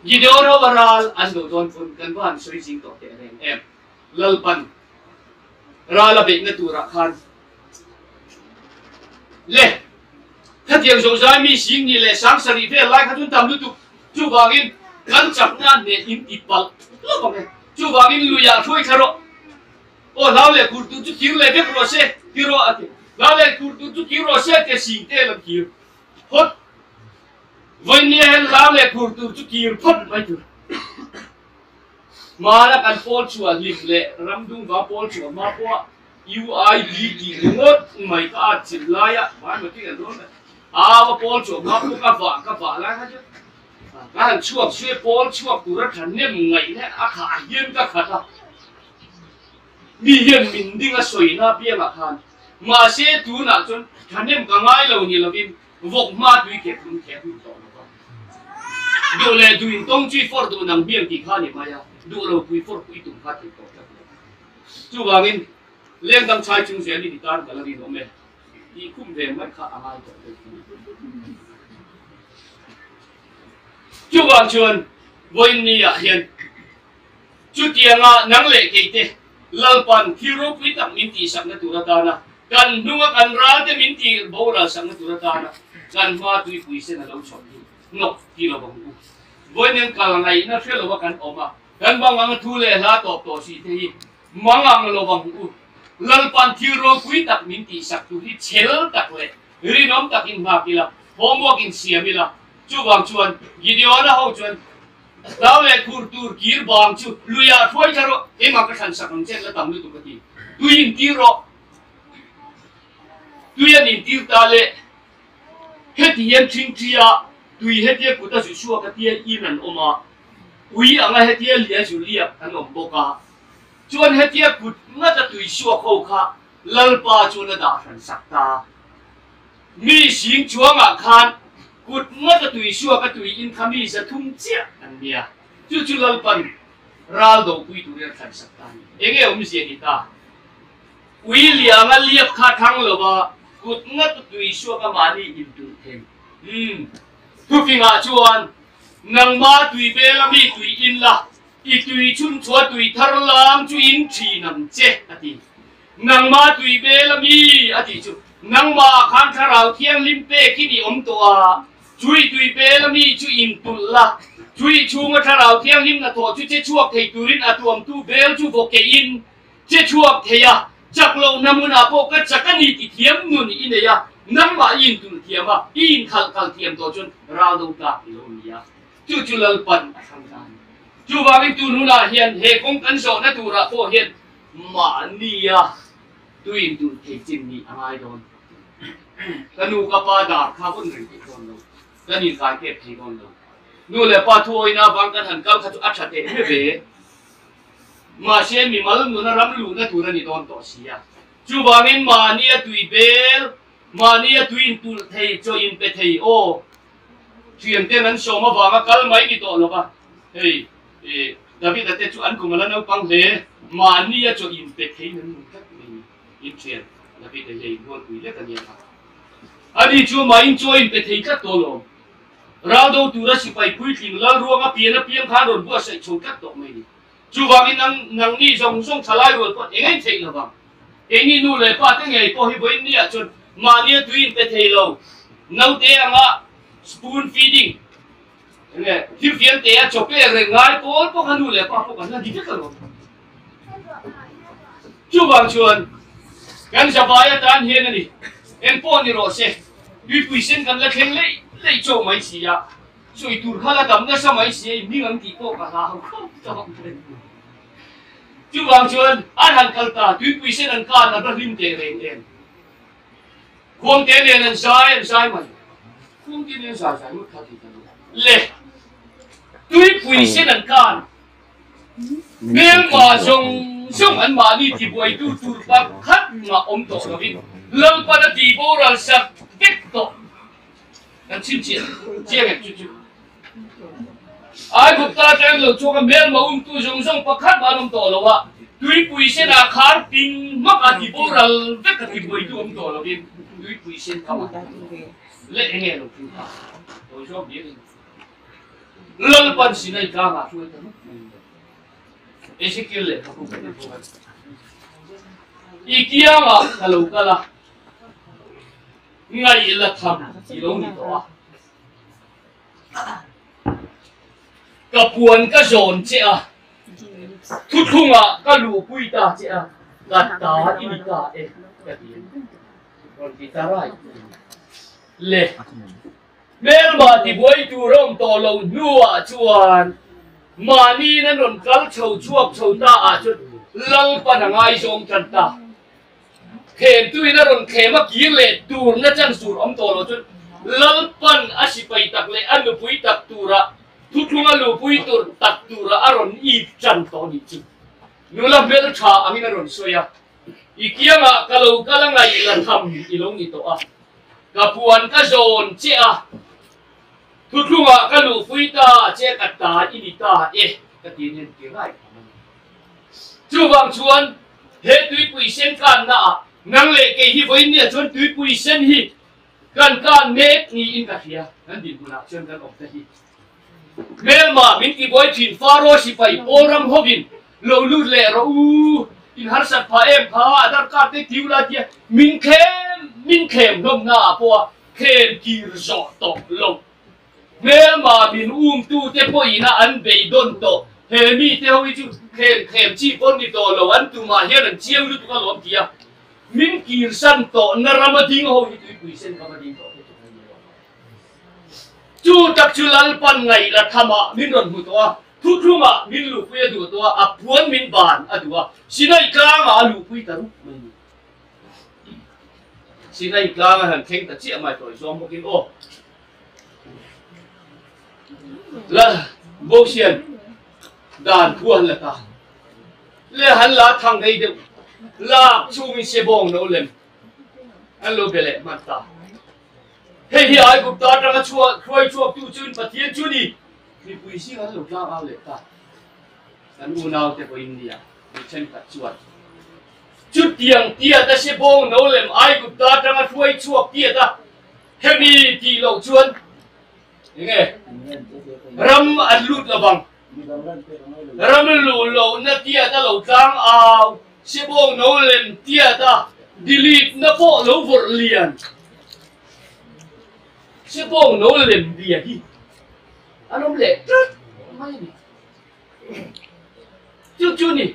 Gideon ho a ral an do dawn pawn kan va han sawi zing tawh teh reng em. Lalpan ral a beihna turah khan Le, khatiang zozai mi sing ni leh sang sarih vel lai kha chuan tam lutuk. Chuvangin kan chakna hneh in ti palh hlauh ang e. Chuvangin luiah hruai thla rawh. Aw hlau leh khur tur chu kir leh vek rawh se ti rawh a ti. Hlau leh khur tur chu kir rawh se tia sing te lam kir phawt. Vawinia hian hlau leh khur tur chu kir phawt mai tur. Hmana kan pawl chhuah hlim leh ramdungva pawl chhuah hma pawha UID tih ringawt mai ka at chilh laia vai maw an dawn mai. A va pawl chhuah hma pawh ka vah ka vah lai kha chu ka han chhuak zui pawl chhuak tura thahnem ngaih leh a khah hian ka khat a. Mi hian min ding a sawina piangah khan mahse tunah chuan thahnem ka ngai lo ni lovin vawk hma tui kep lung theh hun tawh lo va. Duh leh duh in tawng chui fawr duh nang hmiang tih kha ni mai a, duh lo pui fawr pui tum kha thei tawh tlat lo. Chuvangin, lengdang chai chung zel in i tan ka la rinawm e tih khum ve mai kha a ngai tawh daih a ni. Chuvang chuan vawiin ni ah hian chutianga nang leh kei te Lalpan thil ropui tak min tihsakna tur atana kan hnunga kan ral te min tih boral sakna tur atana kan hma tuipui sen a lo chhawp hi hnawk ti lo ang u. Vawiin hian kal ngaihna hre lova kan awm a. Kan mangang thu leh hla tawp tawh si te hi mangang lo ang u. Lalpan thil ropui tak min tihsak tur hi chhel tak leh rinawm takin nghak ila, homework in siam ila. Chuvang chuan Gideon-a ho chuan Hlau leh khur tur kir bang chu luiah hruai thla rawh, keimah ka thlan sak ang che la tam lutuk a ti. Tui in tir rawh. Tui an intir ta le. Heti hian ṭhingṭhia tui hetia kut a zu chhuak a tia in an awm a, ui anga hetia lia zu liak an awm bawk a. Chuan hetia kut ngat a tui chhuak ho kha Lalpa chuan a dah hran sak ta. Mi sing chuangah khan kut ngat a tui chhuak a tui in kha mi 300 chiah an nia. Chu chu Lalpan ral dopui turin a thlan sak ta a ni. Enge awmzia ni ta? Ui lianga liak kha thang lo va, kut ngat a tui chhuak a mahni intur thei. Umm. Thufingah chuan nangma tui bela mi tui in la, i tui chhun chhuah tui thar lam chu in thin ang che, a ti. Nangma tui bela mi, a tih chu, nangmah khan thlarau thianghlim pekin i awm tawh a, chui tui bela mi chu in tulh la, chui chhunga thlarau thianghlim hnathawh chu che chhuak thei turin a tuamtu bel chu vaw keihin che chhuak thei a, chak lohna hmunah pawh ka chak a ni ti thiam nun i nei a, nangmah i intul thiam a, i inkhalh kal thiam tawh chuan ral do tlak i lo ni a, chu chu Lalpan a thlang ta a ni. Chuvangin tun hunah hian he kawng kan zawhna turah pawh hian mahnia tui intul thei chin nih a ngai dawn. Ka nu ka pa dar kha vawn reng theih dawn lo, kan inkai pek thei dawn lo. Nu leh pa thu awina avang kan han kal kha chu a tha teh hle ve. Mahse mimal nuna ram luhna tur a ni dawn tawh si a. Chuvangin mahnia tui bel, mahnia tui intulh thei, chaw inpe thei aw, thianten an sawm avanga kal mai ni tawh lo va. Hei, David-a te chu an kum a la naupang hle, mahnia chaw inpe theiin an nung tlat mai ni. In thian David-a hi a inrualpui lek a nia kha. Ani chu mahin chaw inpe thei tlat tawh lo. Ral do tura sipai puitling lal ruanga pian apiang khan rawn buatsaih chho tlat tawh mai ni. Chuvangin nang nangni zawng zawng thalai rual pawh eng eng theih lovang. Keini nu leh pa te ngei pawh hi vawiin niah chuan mahnia tui in pe thei lo. Naute anga spoon feeding enge thil fiam te a chaw pek reng ngai pawl pawh kha nu leh pa pawh kan la ni vek alawm. Chuvang chuan kan zavai atan hian a ni. Eng pawh ni rawh se, tuipui sen kan la thleng leih leih chauh mai si a, sawi tur kha la tam nasa mai si a, i hming ang tih pawh ka hlau khawp tawh mai. Chuvang chuan an han kal ta, tuipui sen an khan an va hlim teh reng em. Khuangte nen an zai an zai mai. Khuangte nen zai zai ngawt kha tih ka duh. Le, tuipui sen an khan Hmelma zawng zawng an mahni tibuaitu tur pakhat mah awm tawh lovin Lalpan a tih boral sak vek tawh. Kan chim chiah chiang em chu chu. Aigupta atang lo chhuak a hmelma umtu zawng zawng pakhat mah an awm tawh lo a, tuipui senah khar ping hmak a ti boral vek a tibuaitu awm tawh lovin tuipui sen kam a leh enge lo thleng ta. Tawi zawk biak in. Lalpan Sinai tlangah hruai ta nuk mai lo. Ezekiel lehkha bu kan en bawk a ni. I kiangah ka lo kal a, ngaih la tham i lo ni tawh a. Ka puan ka zawn che a, thuthlungah ka luhpui ta che a, ka ta i ni ta e, ka ti a ni. Rawn ti ta rai le. Hmelmah tibuai tur a awm tawh loh hnuah chuan mahniin an rawn kal chho chhuak chho ta ah chuan Lalpan a ngaizawng tan ta. Thlemtuin a rawn thlem a kir leh turna chance tur awm tawh loh chuan Lalpan a sipai tak leh a nupui tak tura thuthlung a lupui tur tak tura a rawn ip tan tawh nih chu nula hmeltha angin a rawn sawi a. I kiangah ka lo kal a ngaih la tham i lo ni tawh a, ka puan ka zawn che a, thuthlungah ka luhpui ta che ka ta i ni ta e ka ti nen ti rai tham a ni. Chuvang chuan he tuipui sen kanna ah nang leh kei hi vawiin nia chuan tuipui sen hi kan kan mek niin ka hria, kan dinhmunah chuan kan awm ta hi. Hmelma min tibuai thin Faro sipai pawl ram hovin lo lut leh rawh u, in harsat phah em kha Aadhaar card te tiu la tia min thlem min thlem hlawmna ah pawh a thlem kir zawh tawh lo. Hmelma min um tu te pawhin a an beidawn tawh he mi te ho hi chu thlem thlem chi pawn ni tawh lo an tumah hian an chiang lutuk alawm tia min kirsan tawh na ram a ding ho hi tuipui sen kam a ding tawh te chu kan ni lo. Chu ta. tak chu Lalpan ngaih la thamah min rawn hmu tawh a, thuthlungah min luhpui a duh tawh a, a puan min ban a duh a, Sinai tlangah a luhpui ta rup mai ni. Sinai tlang a han thleng ta chiah mai tawi zawng bawkin aw. La Bosian dan thu han la ta. Le han la thang rei deuh lak chungin se bawng no lem an lo be leh hman ta. Hei hi Aigupta atanga chhuah hruai chhuaktu chuan Pathian chu ni mipui zing an lo tlang au leh ta. Kan unaute pawhin nia mi thenkhat chuan chutiang tiata se bawng no lem Aigupta atanga hruai chhuak tiata hemi tih loh chuan enge ram an lut lovang. Ram luh lohna tiata lo tlang au se bawng no lem tiata delete na pawh lo vawrh lian se bawng no lem bia hi an awm leh tlat mai a ni. Chu chu ni.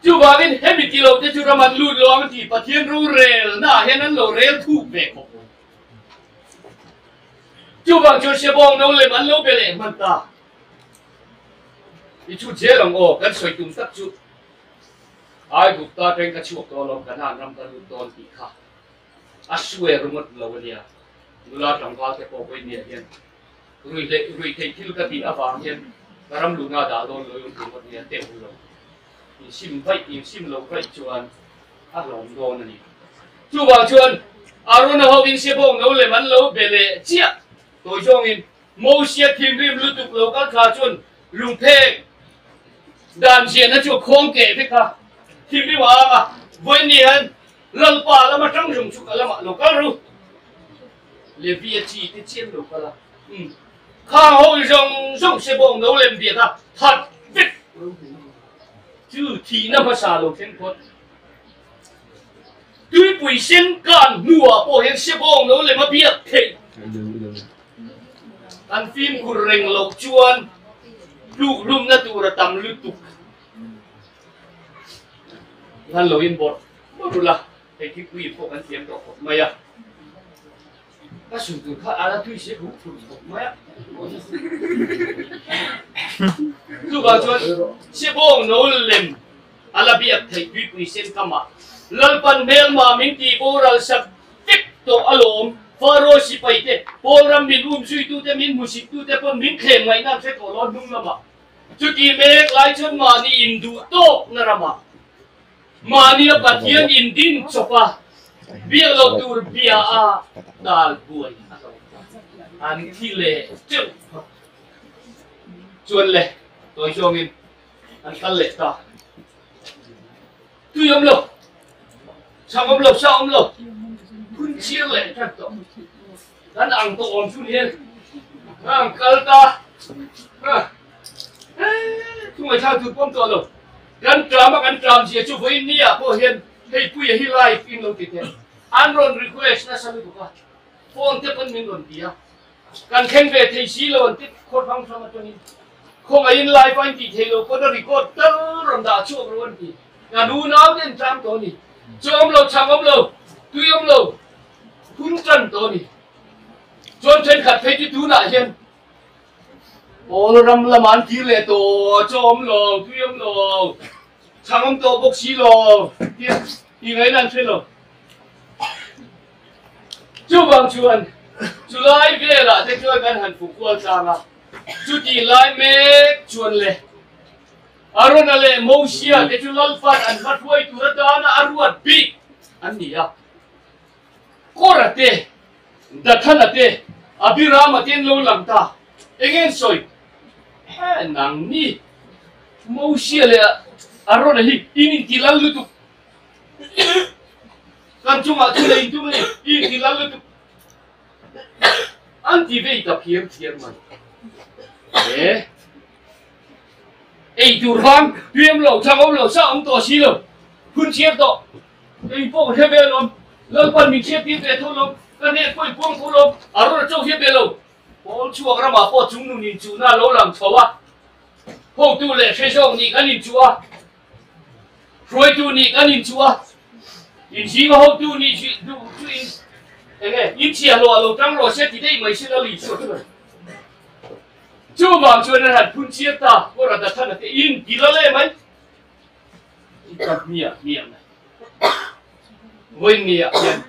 Chuvangin hemi ti lo te chu ram an lut lo ang tih Pathian rorelna ah hian an lo rel thuk ve khawp. Chuvang chuan Sebawng no lem an lo be leh hman ta. I chhut zel ang aw, kan sawi tum tak chu Aigupta atangin ka chhuak tawh alawm, Kanaan ram ka lut dawn tih kha a sue ringawt lo a nia. Nula tlangval te pawh vawinia hian rui leh rui theih thil ka tih avang hian ka ram luhna dah dawn lo i ringawt nia teuh lo. Insim vaih, insim loh vaih chuan a hlawm dawn a ni. Chuvang chuan Arona hovin Sebawng no lem an lo be leh chiah tawi zawngin Mosia thinrim lutuk lo kal thla chuan lungphek dan ziahna chu a khawng keh vek a, thinrim a ang a, vawiin ni hian Lalpa lama tang zawng chu ka lamah lo kal ru. Levia chi te chian lo kal a, umm khang ho zawng zawng Sebawng no lem biak a that vek ro chu thihna hmasa lo thleng phawt. Tuipui sen kan hnuah pawh hian Sebawng lo lem a biak theih. An fimkhur reng loh chuan tluk hlumna tur a tam lutuk. Hlan loin bawrh bawrh ula, hei thingpui pawh kan thiam tawh khawp mai a. Ka sawi tur kha ala tui se hu phur khawp mai a. Chuvang chuan Sebawng no lem a la biak theih tuipui sen kamah Lalpan hmelma min tih boral sak vek tawh alawm. Faro sipai te, Paul ram min um zuitute, min hmusittute pawn min thlem ngaihna an hre tawh lo a hnung lamah. Chuti mek lai chuan mahni induh tawkna ramah Mahnia Pathian in din chawp a, biak lo tur bia a dal buai a lo an thi leh teuh phawt. Chuan le, tawi zawngin an kal leh ta. Tui awm lo, chhang awm lo, sa awm lo, phun chiar leh tan tawh. Kan ang tawh awm chu ni ang kal ta. Thu ngaithla tur pawm tawh lo. Kan tram a kan tram zia chu vawiin ni ah pawh hian hei puia hi live in lo ti teh. An rawn request nasa lutuk a, phone te pawn min rawn ti a. Kan thleng ve thei si lo an ti khaw hrang hrang atangin. Khawngaihin live a in tih theih loh pawn a record tal rawn dah chhuak ro an ti. Kan unau te an tram tawh a ni. Chaw awm lo, chhang awm lo, tui awm lo, Hun tan tawh a ni. Chuan thenkhat phei chu tunah hian Pawl ram lamah an kir leh tawh, chaw awm lo, tui awm lo, chhang awm tawh bawk si lo tia tih ngaihna an hre lo. Chuvang chuan chulai velah te chuan kan han fuh kual tlang a, chutih lai mek chuan le Arona leh Mosia te chu Lalpan an hma hruai tur atana a ruat bik an ni a. Kora te, Dathana te, Abirama te an lo lang ta. Eng nge an sawi? He nang ni Mosia leh Arona hi in inti lal lutuk. Kan chungah thil a intum a ni, i inti lal lutuk. An ti vei ta phiar phiar mai. He ei tur vang, tuiam lo, chang awm lo, sa awm tawh si lo, phun chhiar tawh. Kei pawh ka hre ve alawm, Lalpan min hriat tir ve tho lawm, ka hnek pawh in puang tho lawm, a rawn cho hian ve lo. Pawl chhuak ramah pawh chung nun inchuhna a lo lang chho a, hotu leh hre zawk nih kan inchuh a, hruaitu nih kan inchuh a, inzinga hotu nih duh chu in enge inchhiahhlawh a lo tang rawh se ti daih mai se Lal Isua chuan. Chuvang chuan an han phun chiar ta, Kawra Dathana te in ti la le mai. I ka hmiah hmiah mai. Vawinia hian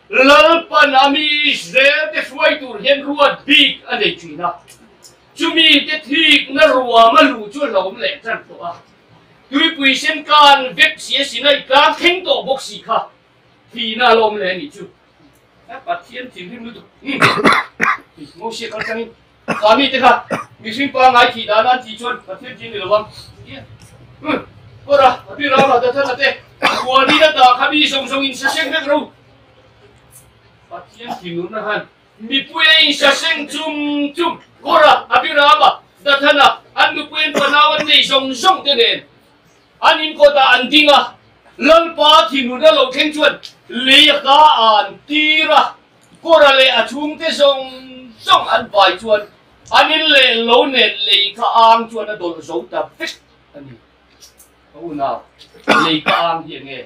Lalpan a mi Israel te hruai tur hian ruat bik a nei thin a. Chumi te thikna ruam a luh chu a hlawm leh tan tawh a. Tuipui sen kan vek si a Sinai tlang thleng tawh bawk si kha thihna a lawm leh a nih chu. Pathian thinrim lutuk Mosia kal tangin kha mite kha mihring pangngai thih dan an thih chuan Pathian thin ni lo ang. Kawra a pi rama Dathana te huanin a dah kha mi zawng zawng in saseng vek ro. Pathian thinurna khan mipui a in saseng chum chum Kawra a pi rama Dathana an nupui an panau an nei zawng zawng te nen An inkawtah an ding a, Lalpa thinurna lo thleng chuan lei a ka an tir a, Kawra leh a chhungte zawng zawng an vai chuan an in leh lo nen lei ka ang chuan a dawlh zo ta vek a ni. Ka unau, lei ka ang hi enge?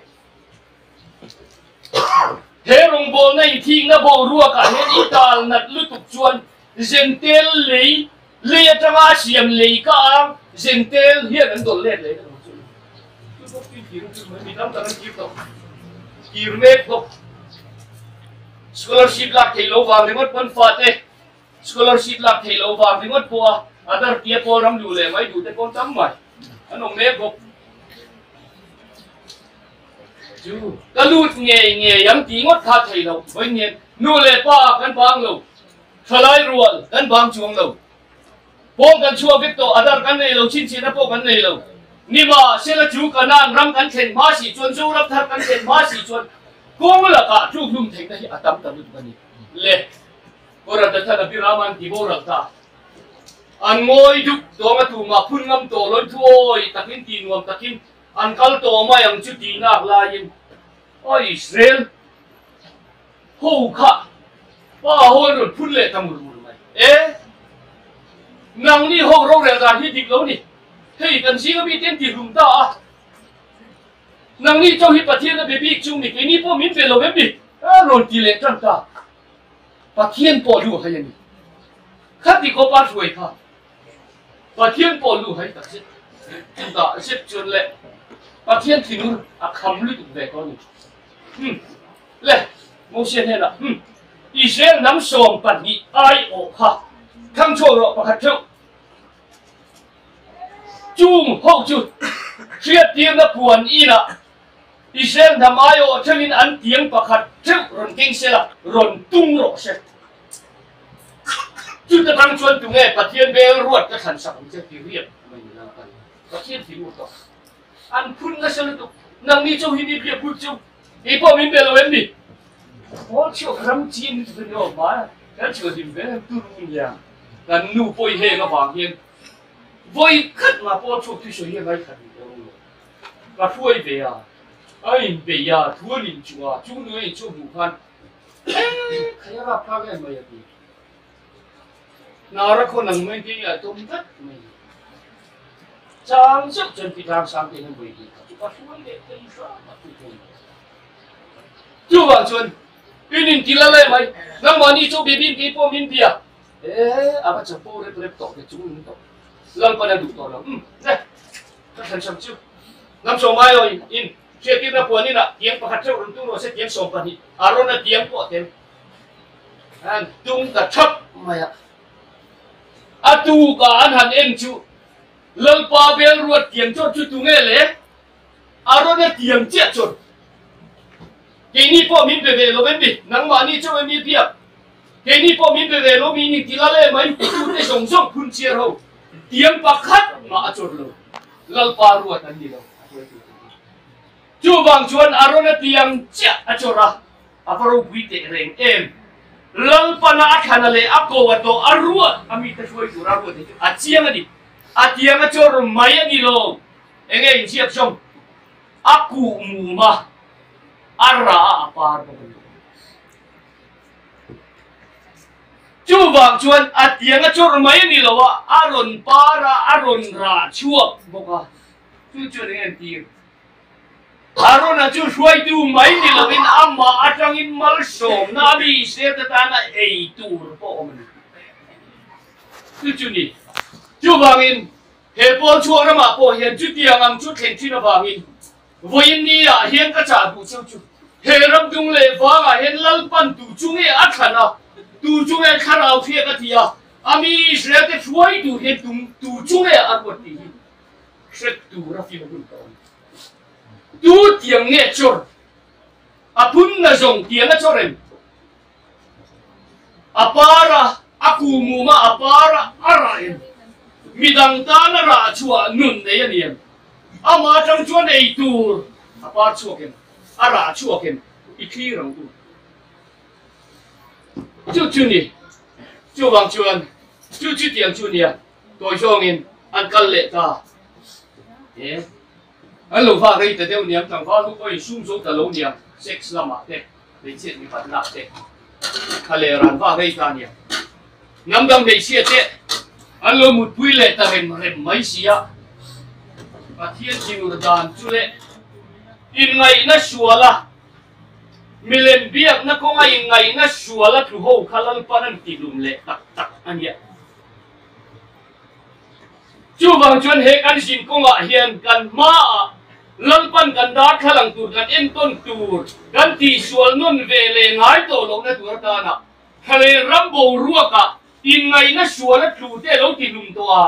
He rawngbawlna inthikna boruakah hian i tal nat lutuk chuan Zentel lei, lei atanga a siam lei ka ang Zentel hian an dawlh let leh ang chu. Chu bawk chu kir chu mai mi tam tak an kir tawh. Kir mek bawk. Scholarship lak theih lo vang ringawt pawn fate scholarship lak theih lo vang ringawt pawh a adar tia pawl ram luh leh mai duh te pawn tam mai an awm mek bawk. Chu ka lut ngei ngei ang tih ngawt kha thei lo vawiin nu leh pa kan bang lo. Thalai rual kan bang chuang lo. Pawm kan chhuak vek tawh, adar kan nei lo, chhinchhiahna pawh kan nei lo. Nima, Sela chu Kanaan ram kan thlen hma si chuan, Zoram thar kan thlen hma si chuan kawng lakah tluk hlum theihna hi a tam ta lutuk a ni. Le, Kora Dathan Abirama an ti boral ta. An ngawi dup dawng a tumah phun ngam tawh loin thu awi takin ti nuam takin an kal tawh mai ang chu tih nak laiin, Aw Israel, Ho kha pa ho an rawn phun leh ta mur mur mai. E! Nangni ho rorel dan hi dik lo ni. Hei kan zinga mite an tihlum ta a. Nangni chauh hi Pathian a be bik chung ni, keini pawh min be lo em ni? A rawn ti leh tan ta. Pathian pawh lu hai a ni. Khati khawpa hruai kha Pathian pawh lu hai tak zet. Chutah zet chuan le Pathian thinur a kham lutuk ve tawh a ni. Hum. Le, Mosia hnenah, Hum. Israel hnam 12 aiawh kha thang chhuak rawh pakhat theuh. Chung ho chu hriattirna puan inah Israel hnam aiawh theuhin an tiang pakhat theuh rawn keng se la, rawn tung rawh se. Chuta tang chuan tunge Pathian bel ruat ka thlan sak ang che ti riat mai ni Lalpan Pathian thinur tawh. An phun nasa lutuk. Nangni chu hi mi biak bik chu kei pawh min be lo em ni? Pawl chhuak ram chin chu ni awm a, kan chhuah hlim ve em turu nia. Kan nu pawh i heng avang hian vawi khat nga pawl chhuak thu sawi hi a ngaithla duh tawh lo. Ka hruai ve a, a inbei a, thu an inchuh a, chung nu a inchuh hmuh khan eh khai a rapthlak em mai a ti. Nara khaw nang mai te a tum tlat mai. Chang zeuh chuan pi tlang sang te hian vawi hnih kha chu ka hruai leh thei hram a chu thei. Chuvang chuan in in ti la lai mai nangmahni chu bibin kei pawh min bia e a va chapo rep rep tawh te chung in tawh Lalpan a duh tawh lo um ne ka thlan sam chu ngam sawm ai aw in in hriattirna puan inah tiang pakhat theuh rawn tung rawh se tiang 12 a rawn a tiang pawh tel An tung ta thap mai a. A tuka an han en chu Lalpa bel ruat tiang chawt chu tunge le? A rawn a tiang chiah chuan keini pawh min be ve lo em ni? Nangmahni chauh em ni biak? Keini pawh min be ve lo mi ni ti lal em mai tute zawng zawng phun chiar ho tiang pakhat mah a chawt lo. Lalpa ruat an ni lo. Chuvang chuan a rawn a tiang chiah a chawr a. A va ropui teh reng em? Lalpana a thlana leh a ko a tawh a ruat a mite hruai tura ruat hi chu a chiang a ni. A tiang a chawr mai a ni lo. Enge inziak zawng? A kuh mum a, a ra a, a par bawk a ni. Chuvang chuan a tiang a chawr mai a ni lo a, a rawn par a, a rawn rah chhuak bawk a. Chu chuan enge an tir? Arona chu hruaitu mai ni lovin amah atangin malsawmna a mi Israel te tana ei tur pawh awm a ni. Chu chu ni. Chuvangin he pawl chhuak ramah pawh hian chutiang ang chu thleng thin avangin vawiin ni ah hian ka chah duh cheu chu he ram dung leh vangah hian Lalpan tu chu nge a thlan a, tu chu nge thlarau hriat a ti a, a mi Israel te hruai tur hian tum tu chu nge a ruat tih hi hret tur a fim hun ka awm. Tu tiang nge chawr? A phun na zawng tiang a chawr em? A par a, a kuhmum a, a par a, a rah em? Midang tan a rah chhuah nun nei a ni em? Amah atang chuan ei tur a par chhuak em? A rah chhuak em? I thlir ang u. Chu chu ni. Chuvang chuan chu chu tiang chu nia tawi zawngin an kal leh ta. E. An lo vak rei ta deuh niang, tlangval ho pawh insum zo ta lo niang, sex lamah te, hmeichhiat mipat nak te kha leh ran vak rei ta niang. Hnam dang hmeichhia te an lo mutpui leh ta rem rem mai si a, Pathian thinur dan chu leh inngaihna suala milem biakna kawnga inngaihna suala tlu ho kha Lalpan an tihlum leh tak tak a nia. Chuvang chuan he kan zin kawngah hian kan hmaah Lalpan kan darthlalang tur kan entawn tur kan tihsual nawn ve leh ngai tawh lohna tur atana thlaleh ram boruakah inngaihna sual a tlu te a lo tihlum tawh a,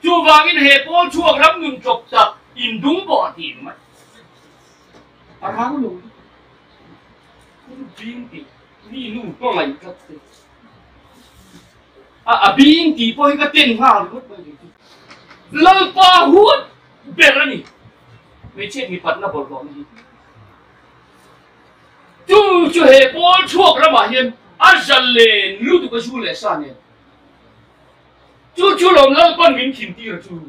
chuvangin he pawl chhuak ram nun chawp tak indung pawh a tih mai a rang lo bing tih mi nu hmangaih tlat te. A a bing tih pawh hi ka ten nghal ringawt mai kei chu. Lalpa huat ber a ni. Hmeichhiat mipatna bawlhhlawhna hi. Chu chu he pawl chhuak ramah hian a zalen lutuk a zu leh sa nen. Chu chu lawm Lalpan min thin tir a chu.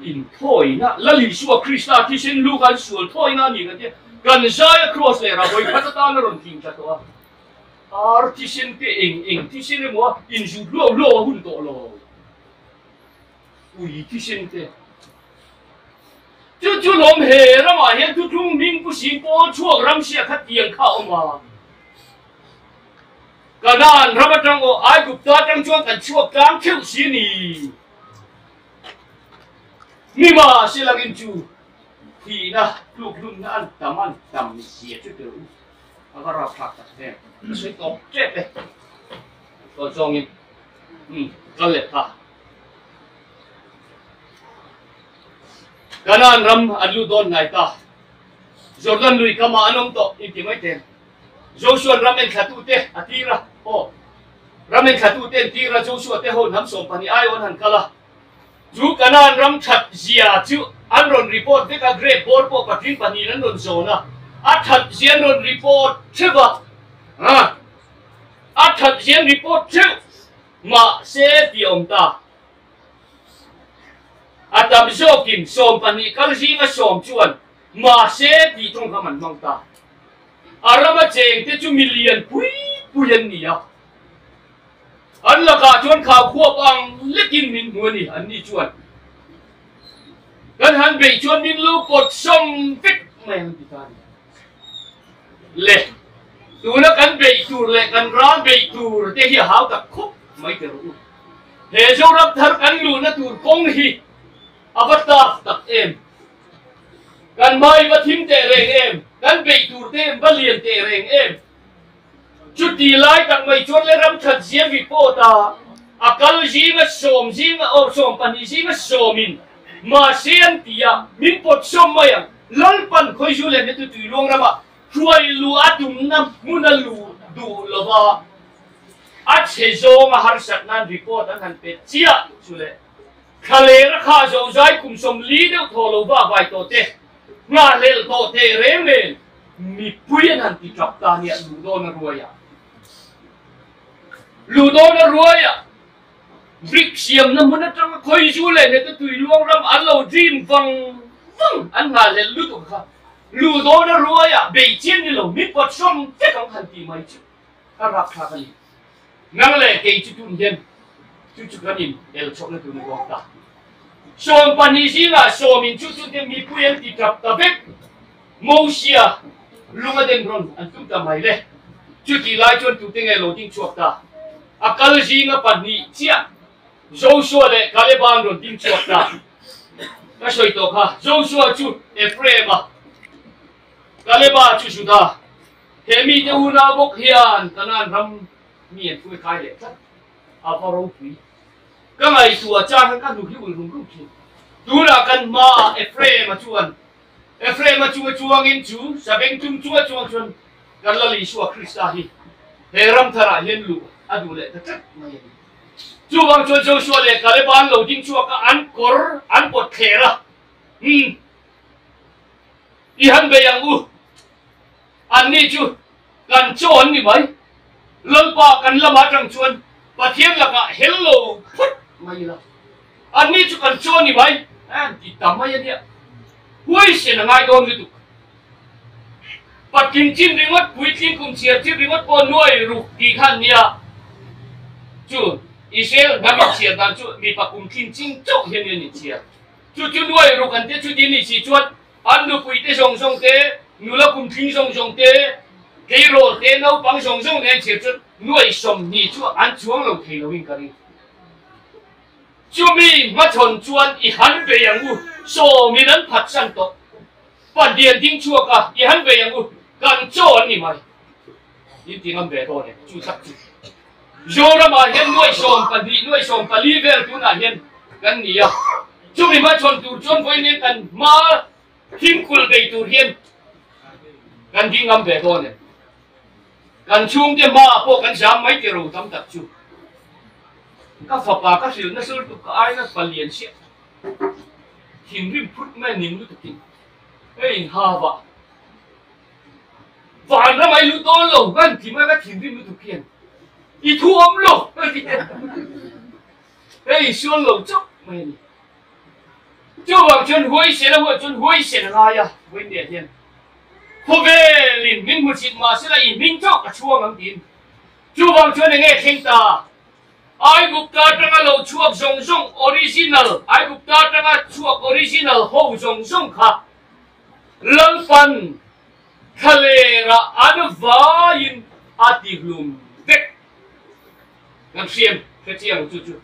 Inthawina, Lal Isua Krista thisen lu kan sual thawina a ni kan tia, kan zai a kraws leh rabawi khat atana rawn tling tla tawh a, ar thisen te eng eng thisen emaw a inzut luau luau a hun tawh lo, ui thisen te. Chu chu lawm he ramah hian thuthlung hming pu sing pawl chhuak ramsia kha tiang kha a awm a. Kanaan ram atang aw Aigupta atang chuan kan chhuak tlang theuh si ni. Nima silangin chu thihna tlukhlumna an tam an tam zia chu tel u a va rapthlak tak em. Ka sawi tawp tep e. Tawi zawngin um kal leh ta. Kanaan ram an lut dawn hnai ta. Jordan lui kamah an awm tawh inti mai teng. Joshua ram enthlatute a tir a, aw, ram enthlatute an tir a, Joshua te ho hnam 12 aiawn han kal a, chu Kanaan ram that zia chu an rawn report vek a, grape bawr pawh patling pahnihin an rawn zawn a, a that zia an rawn report theuh a, a, a that zia an report theuh, mahse tih a awm ta. A tam zawkin 12 kal zinga sawm chuan mahse tih tawngkam an hmang ta. A rama chengte chu mi lian pui pui an ni a, an lakah chuan khaukhuap ang lekin min hmu a ni, an ni chuan kan han beih chuan min lo pawt sawm vek mai ang ti ta a ni. Le, tuna kan beih tur leh kan ral beih tur te hi a hau tak khawp mai teh rawh u. He Zoram thar kan luhna tur kawng hi a va tough tak em? Kan hmai va thim teh reng em? Kan beih tur te va lian teh reng em? Chuti lai tak mai chuan le ram that ziam report a a kal zinga sawm zinga aw 12 zinga sawmin mahse an ti a, min pawt sawm mai ang. Lalpan Khawizu leh Metu Tuiluang rama hruai luh a tumna hmuna luh duh lova a chhe zawnga harsat nan report an han pe chiah chu le. Thlalêr a khah zo zai kum 40 deuh thaw lo vak vai tawh te, nghahhlelh tawh teh reng nen mipui an han ti tap ta nia luh dawn a ruai a. Luh dawn a ruai a, brick siamna hmun atanga Khawizu leh Heta Tuiluang ram an lo dream vang vang an nghahhlelh lutuk kha luh dawn a ruai a, bei chian ni lo min pawt sawm vek ang han tih mai chu a rapthlak a ni. Nang leh kei chu tun hian chu chu kan in el chhohna tur ni bawk ta. 12 zingah sawmin chu chu te mipui an ti tap ta vek. Mosia lung a den rawn an tum ta mai le. Chutih lai chuan tute nge lo ding chhuak ta? A kal zinga pahnih chiah Joshua leh Kaleba an rawn ding chhuak ta. Ka sawi tawh kha, Joshua chu Ephraim-a, Kaleba chu Juda. He mite unau bawk hian Kanaan ram mi an hruai kai leh tlat. A va ropui. Ka ngaihtuah chang khan ka hnu hi ul rum rum thin. Tunah kan hmaah Ephraim-a chuan Ephraim-a chunga chuangin chu sabeng tum chunga chuang chuan kan Lal Isua Krista hi he ram tharah hian luh a duh leh ta tlat mai a ni. Chuvang chuan Joshua leh Kaleba an lo ding chhuak a, an kawr an pawt thler a, Umm, i han bei ang u, anni chu kan chaw an ni mai, Lalpa kan lamah atang chuan Pathian lakah hel lo phawt mai ila, anni chu kan chaw a ni mai, an ti ta mai a nia. Huaisen a ngai dawn lutuk. Patling chin ringawt, puitling kum chhiar chin ringawt pawh nuai ruk tih kha an nia. Chu Israel hnam inchhiar dan chu mipa kum tling chin chauh hian an inchhiar. Chu chu nuai ruk an tia chuti ni si chuan an nupuite zawng zawng te, nula kum tling zawng zawng te, tleirawl te, naupang zawng zawng nen chhiar chuan nuai 20 chu an chuang lo thei loin ka ring. Chumi hmachhawn chuan i han bei ang u, sawmin an phatsan tawh. Pathian ding chhuak a, i han bei ang u, kan chaw an ni mai. In ti ngam ve dawn em? Chu tak chu. Zoramah hian nuai 12, nuai 14 vel tunah hian kan ni a. Chumi hmachhawn tur chuan vawiin kan hma thingkul bei tur hian kan ding ngam ve dawn em? Kan chhungte hmaah pawh kan zam mai tiro tam tak chu. Ka fapa ka hrilh nasa lutuk ka aina palian chiah. Thinrim phut mai ning lutukin hei inhau a, vanram a i lut dawn lo ngan ti mai ka thinrim lutuk hian i thu awm lo hei insual lo chauh mai a ni. Chuvang chuan huaisen a huat chuan huaisen a ngai a, vawiin hian khawvelin min hmu chhit mahsela i hming chauh ka chhuang ang tiin chuvang chuan enge thleng ta? Aigupta atanga lo chhuak zawng zawng original, Aigupta atanga chhuak original ho zawng zawng kha Lalpan thlalerah an vaiin a ti hlum vek. Kan hriam hre chiang chu chu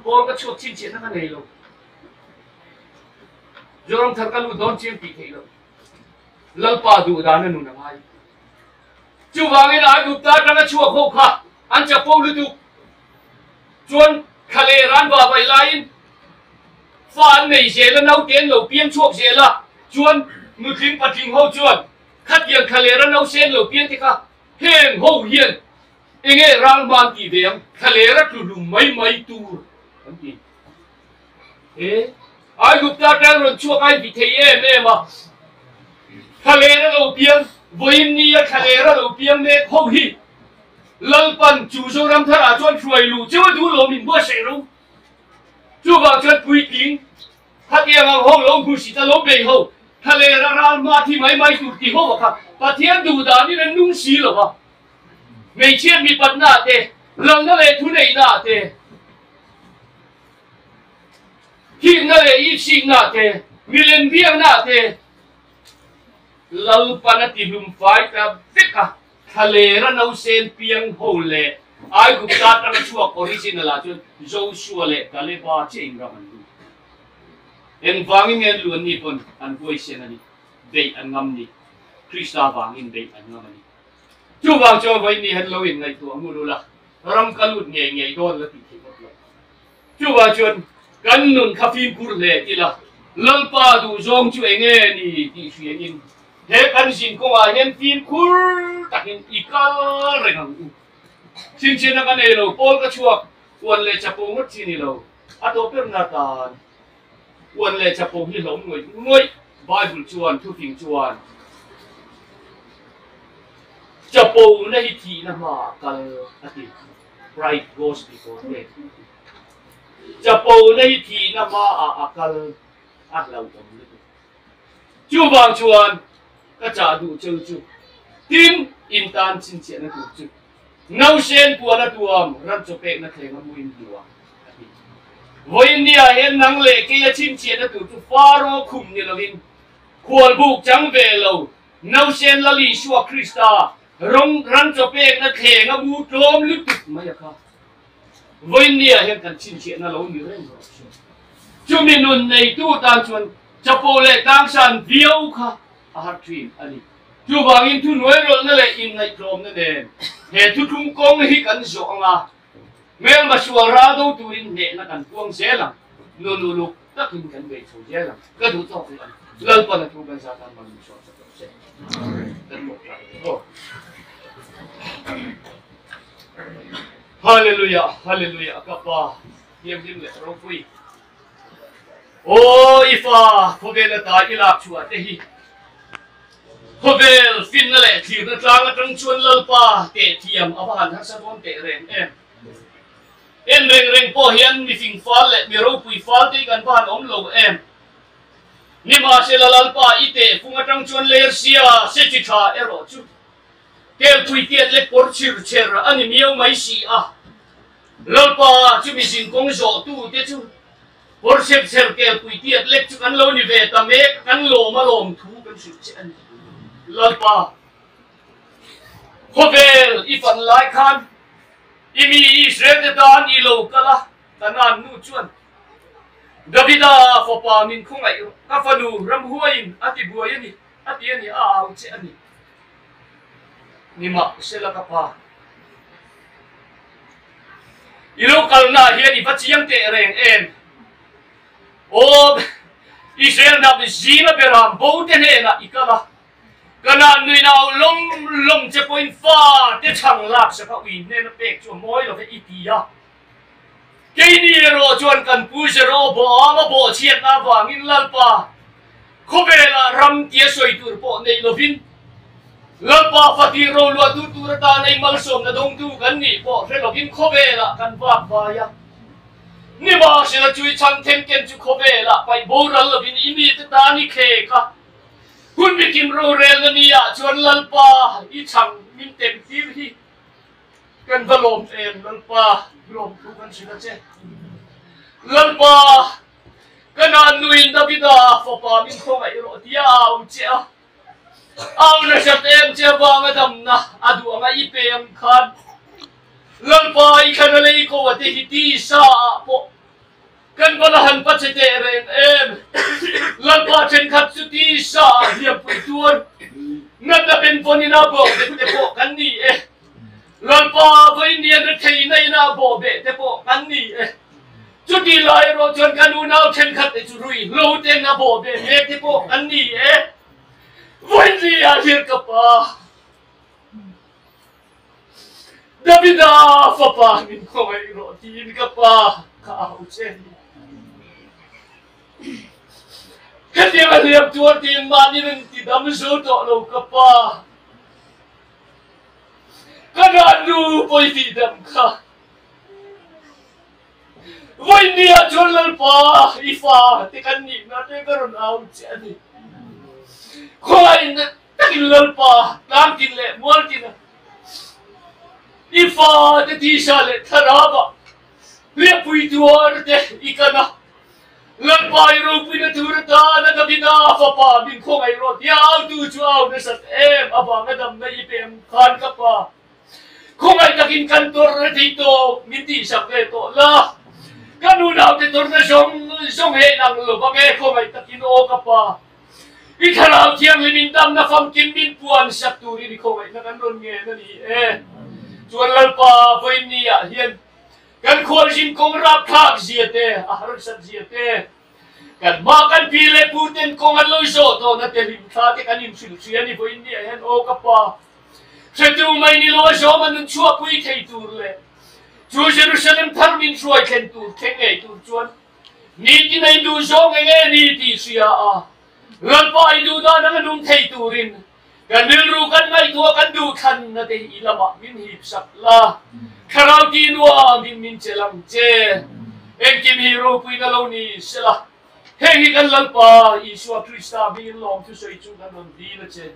pawl ka chhuak chhinchhiahna ka nei lo. Zoram thar ka lut dawn chiang tih theih loh. Lalpa duh dan a nun a ngai. Chuvangin Aigupta atanga chhuak ho kha an chapo lutuk chuan thla leh ran va vai laiin fa an nei zel a, naute an lo piang chhuak zel a, chuan nutling patling ho chuan khatiang thla leh ran nause an lo piang te kha heng ho hian enge ralhman tih ve ang, thla leh ra tlu hlum mai mai tur an ti. He Aigupta atang rawn chhuak a inti thei em em a, thlaler a lo piang, vawiin nia thlaler a lo piang mek ho hi Lalpan chu Zoram tharah chuan hruai luh cheu a duh lo min buatsaih ro. Chuvang chuan puitling khatiang ang ho lo hmu sit a lo bei ho, thlaler a ral hma thi mai mai tur ti ho a kha Pathian duh danin an nung si lo va. Hmeichhiat mipatna te, lalna leh thuneihna te, Thihna leh ihsikna te, milem biakna te Lalpan a tihlum fai ta vek a, thlalera nausen piang ho leh Aigupta atanga chhuak original ah chuan Joshua leh Kaleba chiah in ram an lu. Engvangin nge an lu an ni pawn an huaisen a ni, beih an ngam ni, Krista vangin beih an ngam a ni. Chuvang chuan vawiin han lo inngaihtuah ngun ula, ram ka lut ngei ngei dawn la tih theih bawk lo. Chuvang chuan kan nun kha fimkhur hle ila, Lalpa duhzawng chu eng nge ni tih hriain he kan zin kawngah hian fimkhur takin i kal reng ang u. Chhinchhiahna ka nei lo, Paul ka chhuak, uan leh chapo ngawt chi ni lo, a tawp berna tan uan leh chapo hi hlawm ngawih ngawih, Bible chuan thufing chuan chapo na hi thihna hmaah kal a ti. Pride goes before death. Chapo na hi thihna hmaah a kal a hlauhawm lutuk. Chuvang chuan ka chah duh cheu chu tin in tan chhinchhiahna tur chu nausen puan a tuam ram chaw pekna thleng a muin hmu ang a ti. Vawiin nia hian nang leh kei a chhinchhiahna tur chu Faro khum ni lovin khualbuk chang ve lo nausen Lal Isua Krista. Rawng ran chaw pekna thleng a mu tlawm lutuk mai a kha. Vawinia hian kan chhinchhiahna lo ni reng rawh se. Chumi nun neitu tan chuan chapo leh tlangsan viau kha a har thin a ni. Chuvangin thuhnuai rawlhna leh inngaihtlawmna nen he thuthlung kawng hi kan zawh ang a, hmelma sual ral do turin hnehna kan puang zel ang, nun uluk takin kan bei chho zel ang. Ka duh tawk rih ang. Lalpan a thu kan zat tan mal min hruai sak rawh se. Kan mawh tlai teh aw. Hallelujah, Hallelujah ka pa thianghlim leh ropui. Aw i fa khawvel ata i lak chhuah te hi khawvel finna leh thlirna tlang atang chuan Lalpa teh thiam a va han harsa dawn teh reng em. En reng reng pawh hian mi fing fal leh mi ropui fal te hi kan va han awm lo em. Nimahsela Lalpa i teh fung atang chuan lersia se chi tha erawh chu kelpui tiat leh kawr chhir chher a ni miau mai si a. Lalpa chu mizin kawng zawh tu te chu kawr chhir chher kelpui tiat lek chu kan lo ni ve ta mek a, kan lawm a lawm thu kan hrilh che a ni. Lalpa, khawvel i fan lai khan i mi Israel te tan i lo kal a, Kanaan nu chuan Davida fapa min khawngaih rawh, ka fanu ramhuaiin a ti buai a ni, a ti a ni, a au che a ni. Nimahsela ka pa, i lo kalnaah hian i va chiang teh reng em? Aw, Israel hnam zinga beram bo te hnenah i kal a, Kanaan nui nau lawm lawm che pawhin fa te chhang lak sak a ui hnena pek chu a mawi lo ve i ti a. Keini erawh chuan kan pu Jeroboam a bawhchhiatna avangin Lalpa khawvelah ram tia sawi tur pawh nei lovin Lalpa fatir roluahtu tur atan ei malsawmna dawngtu kan nih pawh hre lovin khawvelah kan vak vai a. Nimahsela chui chhang themken chu khawvelah paih boral lovin i mite tan i thlek a. Hun mikim rorelna ni ah chuan Lalpa i chhang min tem tir hi kan va lawm em Lalpa lawm thu kan hrilh a che. Lalpa ka nan nuin Davida fapa min khawngaih rawh tia au che a, au nasa em che avanga damna a duh anga i pe ang khan Lalpa i thlan a lei ko a te hi tisa ah pawh Kan va la han pa che teh reng em? Lalpa thenkhat chu tisa ah hliampui tuar natna benvawn ina bawh bet te pawh kan ni e. Lalpa vawiin rethei na ina bawh beh te pawh kan ni e. Chuti lai erawh chuan kan unau thenkhat te chu rui hlo ten a bawh beh mek te pawh kan ni e. Vawiin ni ah hian ka pa. Davida fapa min khawngaih rawh tiin ka pa ka au che a ni. Hetiang a hliam tuar tiin mahni nun ti dam zo tawh lo ka pa. Ka nannu pawi tih dam kha. Vawiin ah chuan Lalpa i fa te kan nihna te ka rawn au che a ni. Khawngaihna Takin Lalpa tlangtin leh mualtina i fate tisa leh thlarava hliahpui tuar te i kan a, Lalpa i ropuina tur atana Davida fapa min khawngaih rawh tia autu chu au nasat em avanga damna i pem khan ka pa khawngaih takin kan tawrh thei tawk min tihsak ve tawh la, ka nunaute tawrhna zawng zawng he inang lo vang e khawngaih takin aw ka pa. I Thlarau Thianghlim in damna famkim min puan sak turin i khawngaihna kan rawn ngen a ni e. Chuan Lalpa vawiin ah hian kan khualzin kawng rapthlak zia te, a harsat zia te, kan hma kan pi leh pu ten kawng an lo zawh tawhna te hlimthla te kan inhrilh hria a ni vawiin ah hian aw ka Pa hretu mai ni lo a zawm a nun chhuahpui thei tur leh chu Jerusalem thar min hruai thlen tur thleng ngei tur chuan Nitin a i duh zawng eng nge ni tih hria a, Lalpa i duh dan anga nung thei turin kan rilru kan ngaihtuah kan duh thlanna te hi i lamah min hip sak la, Thlarau tih nuamin min chelh ang che. Engkim hi ropuina lo ni sela, heng hi kan Lalpa Isua Krista hmingin lawmthu sawi chu kan rawn dil a che.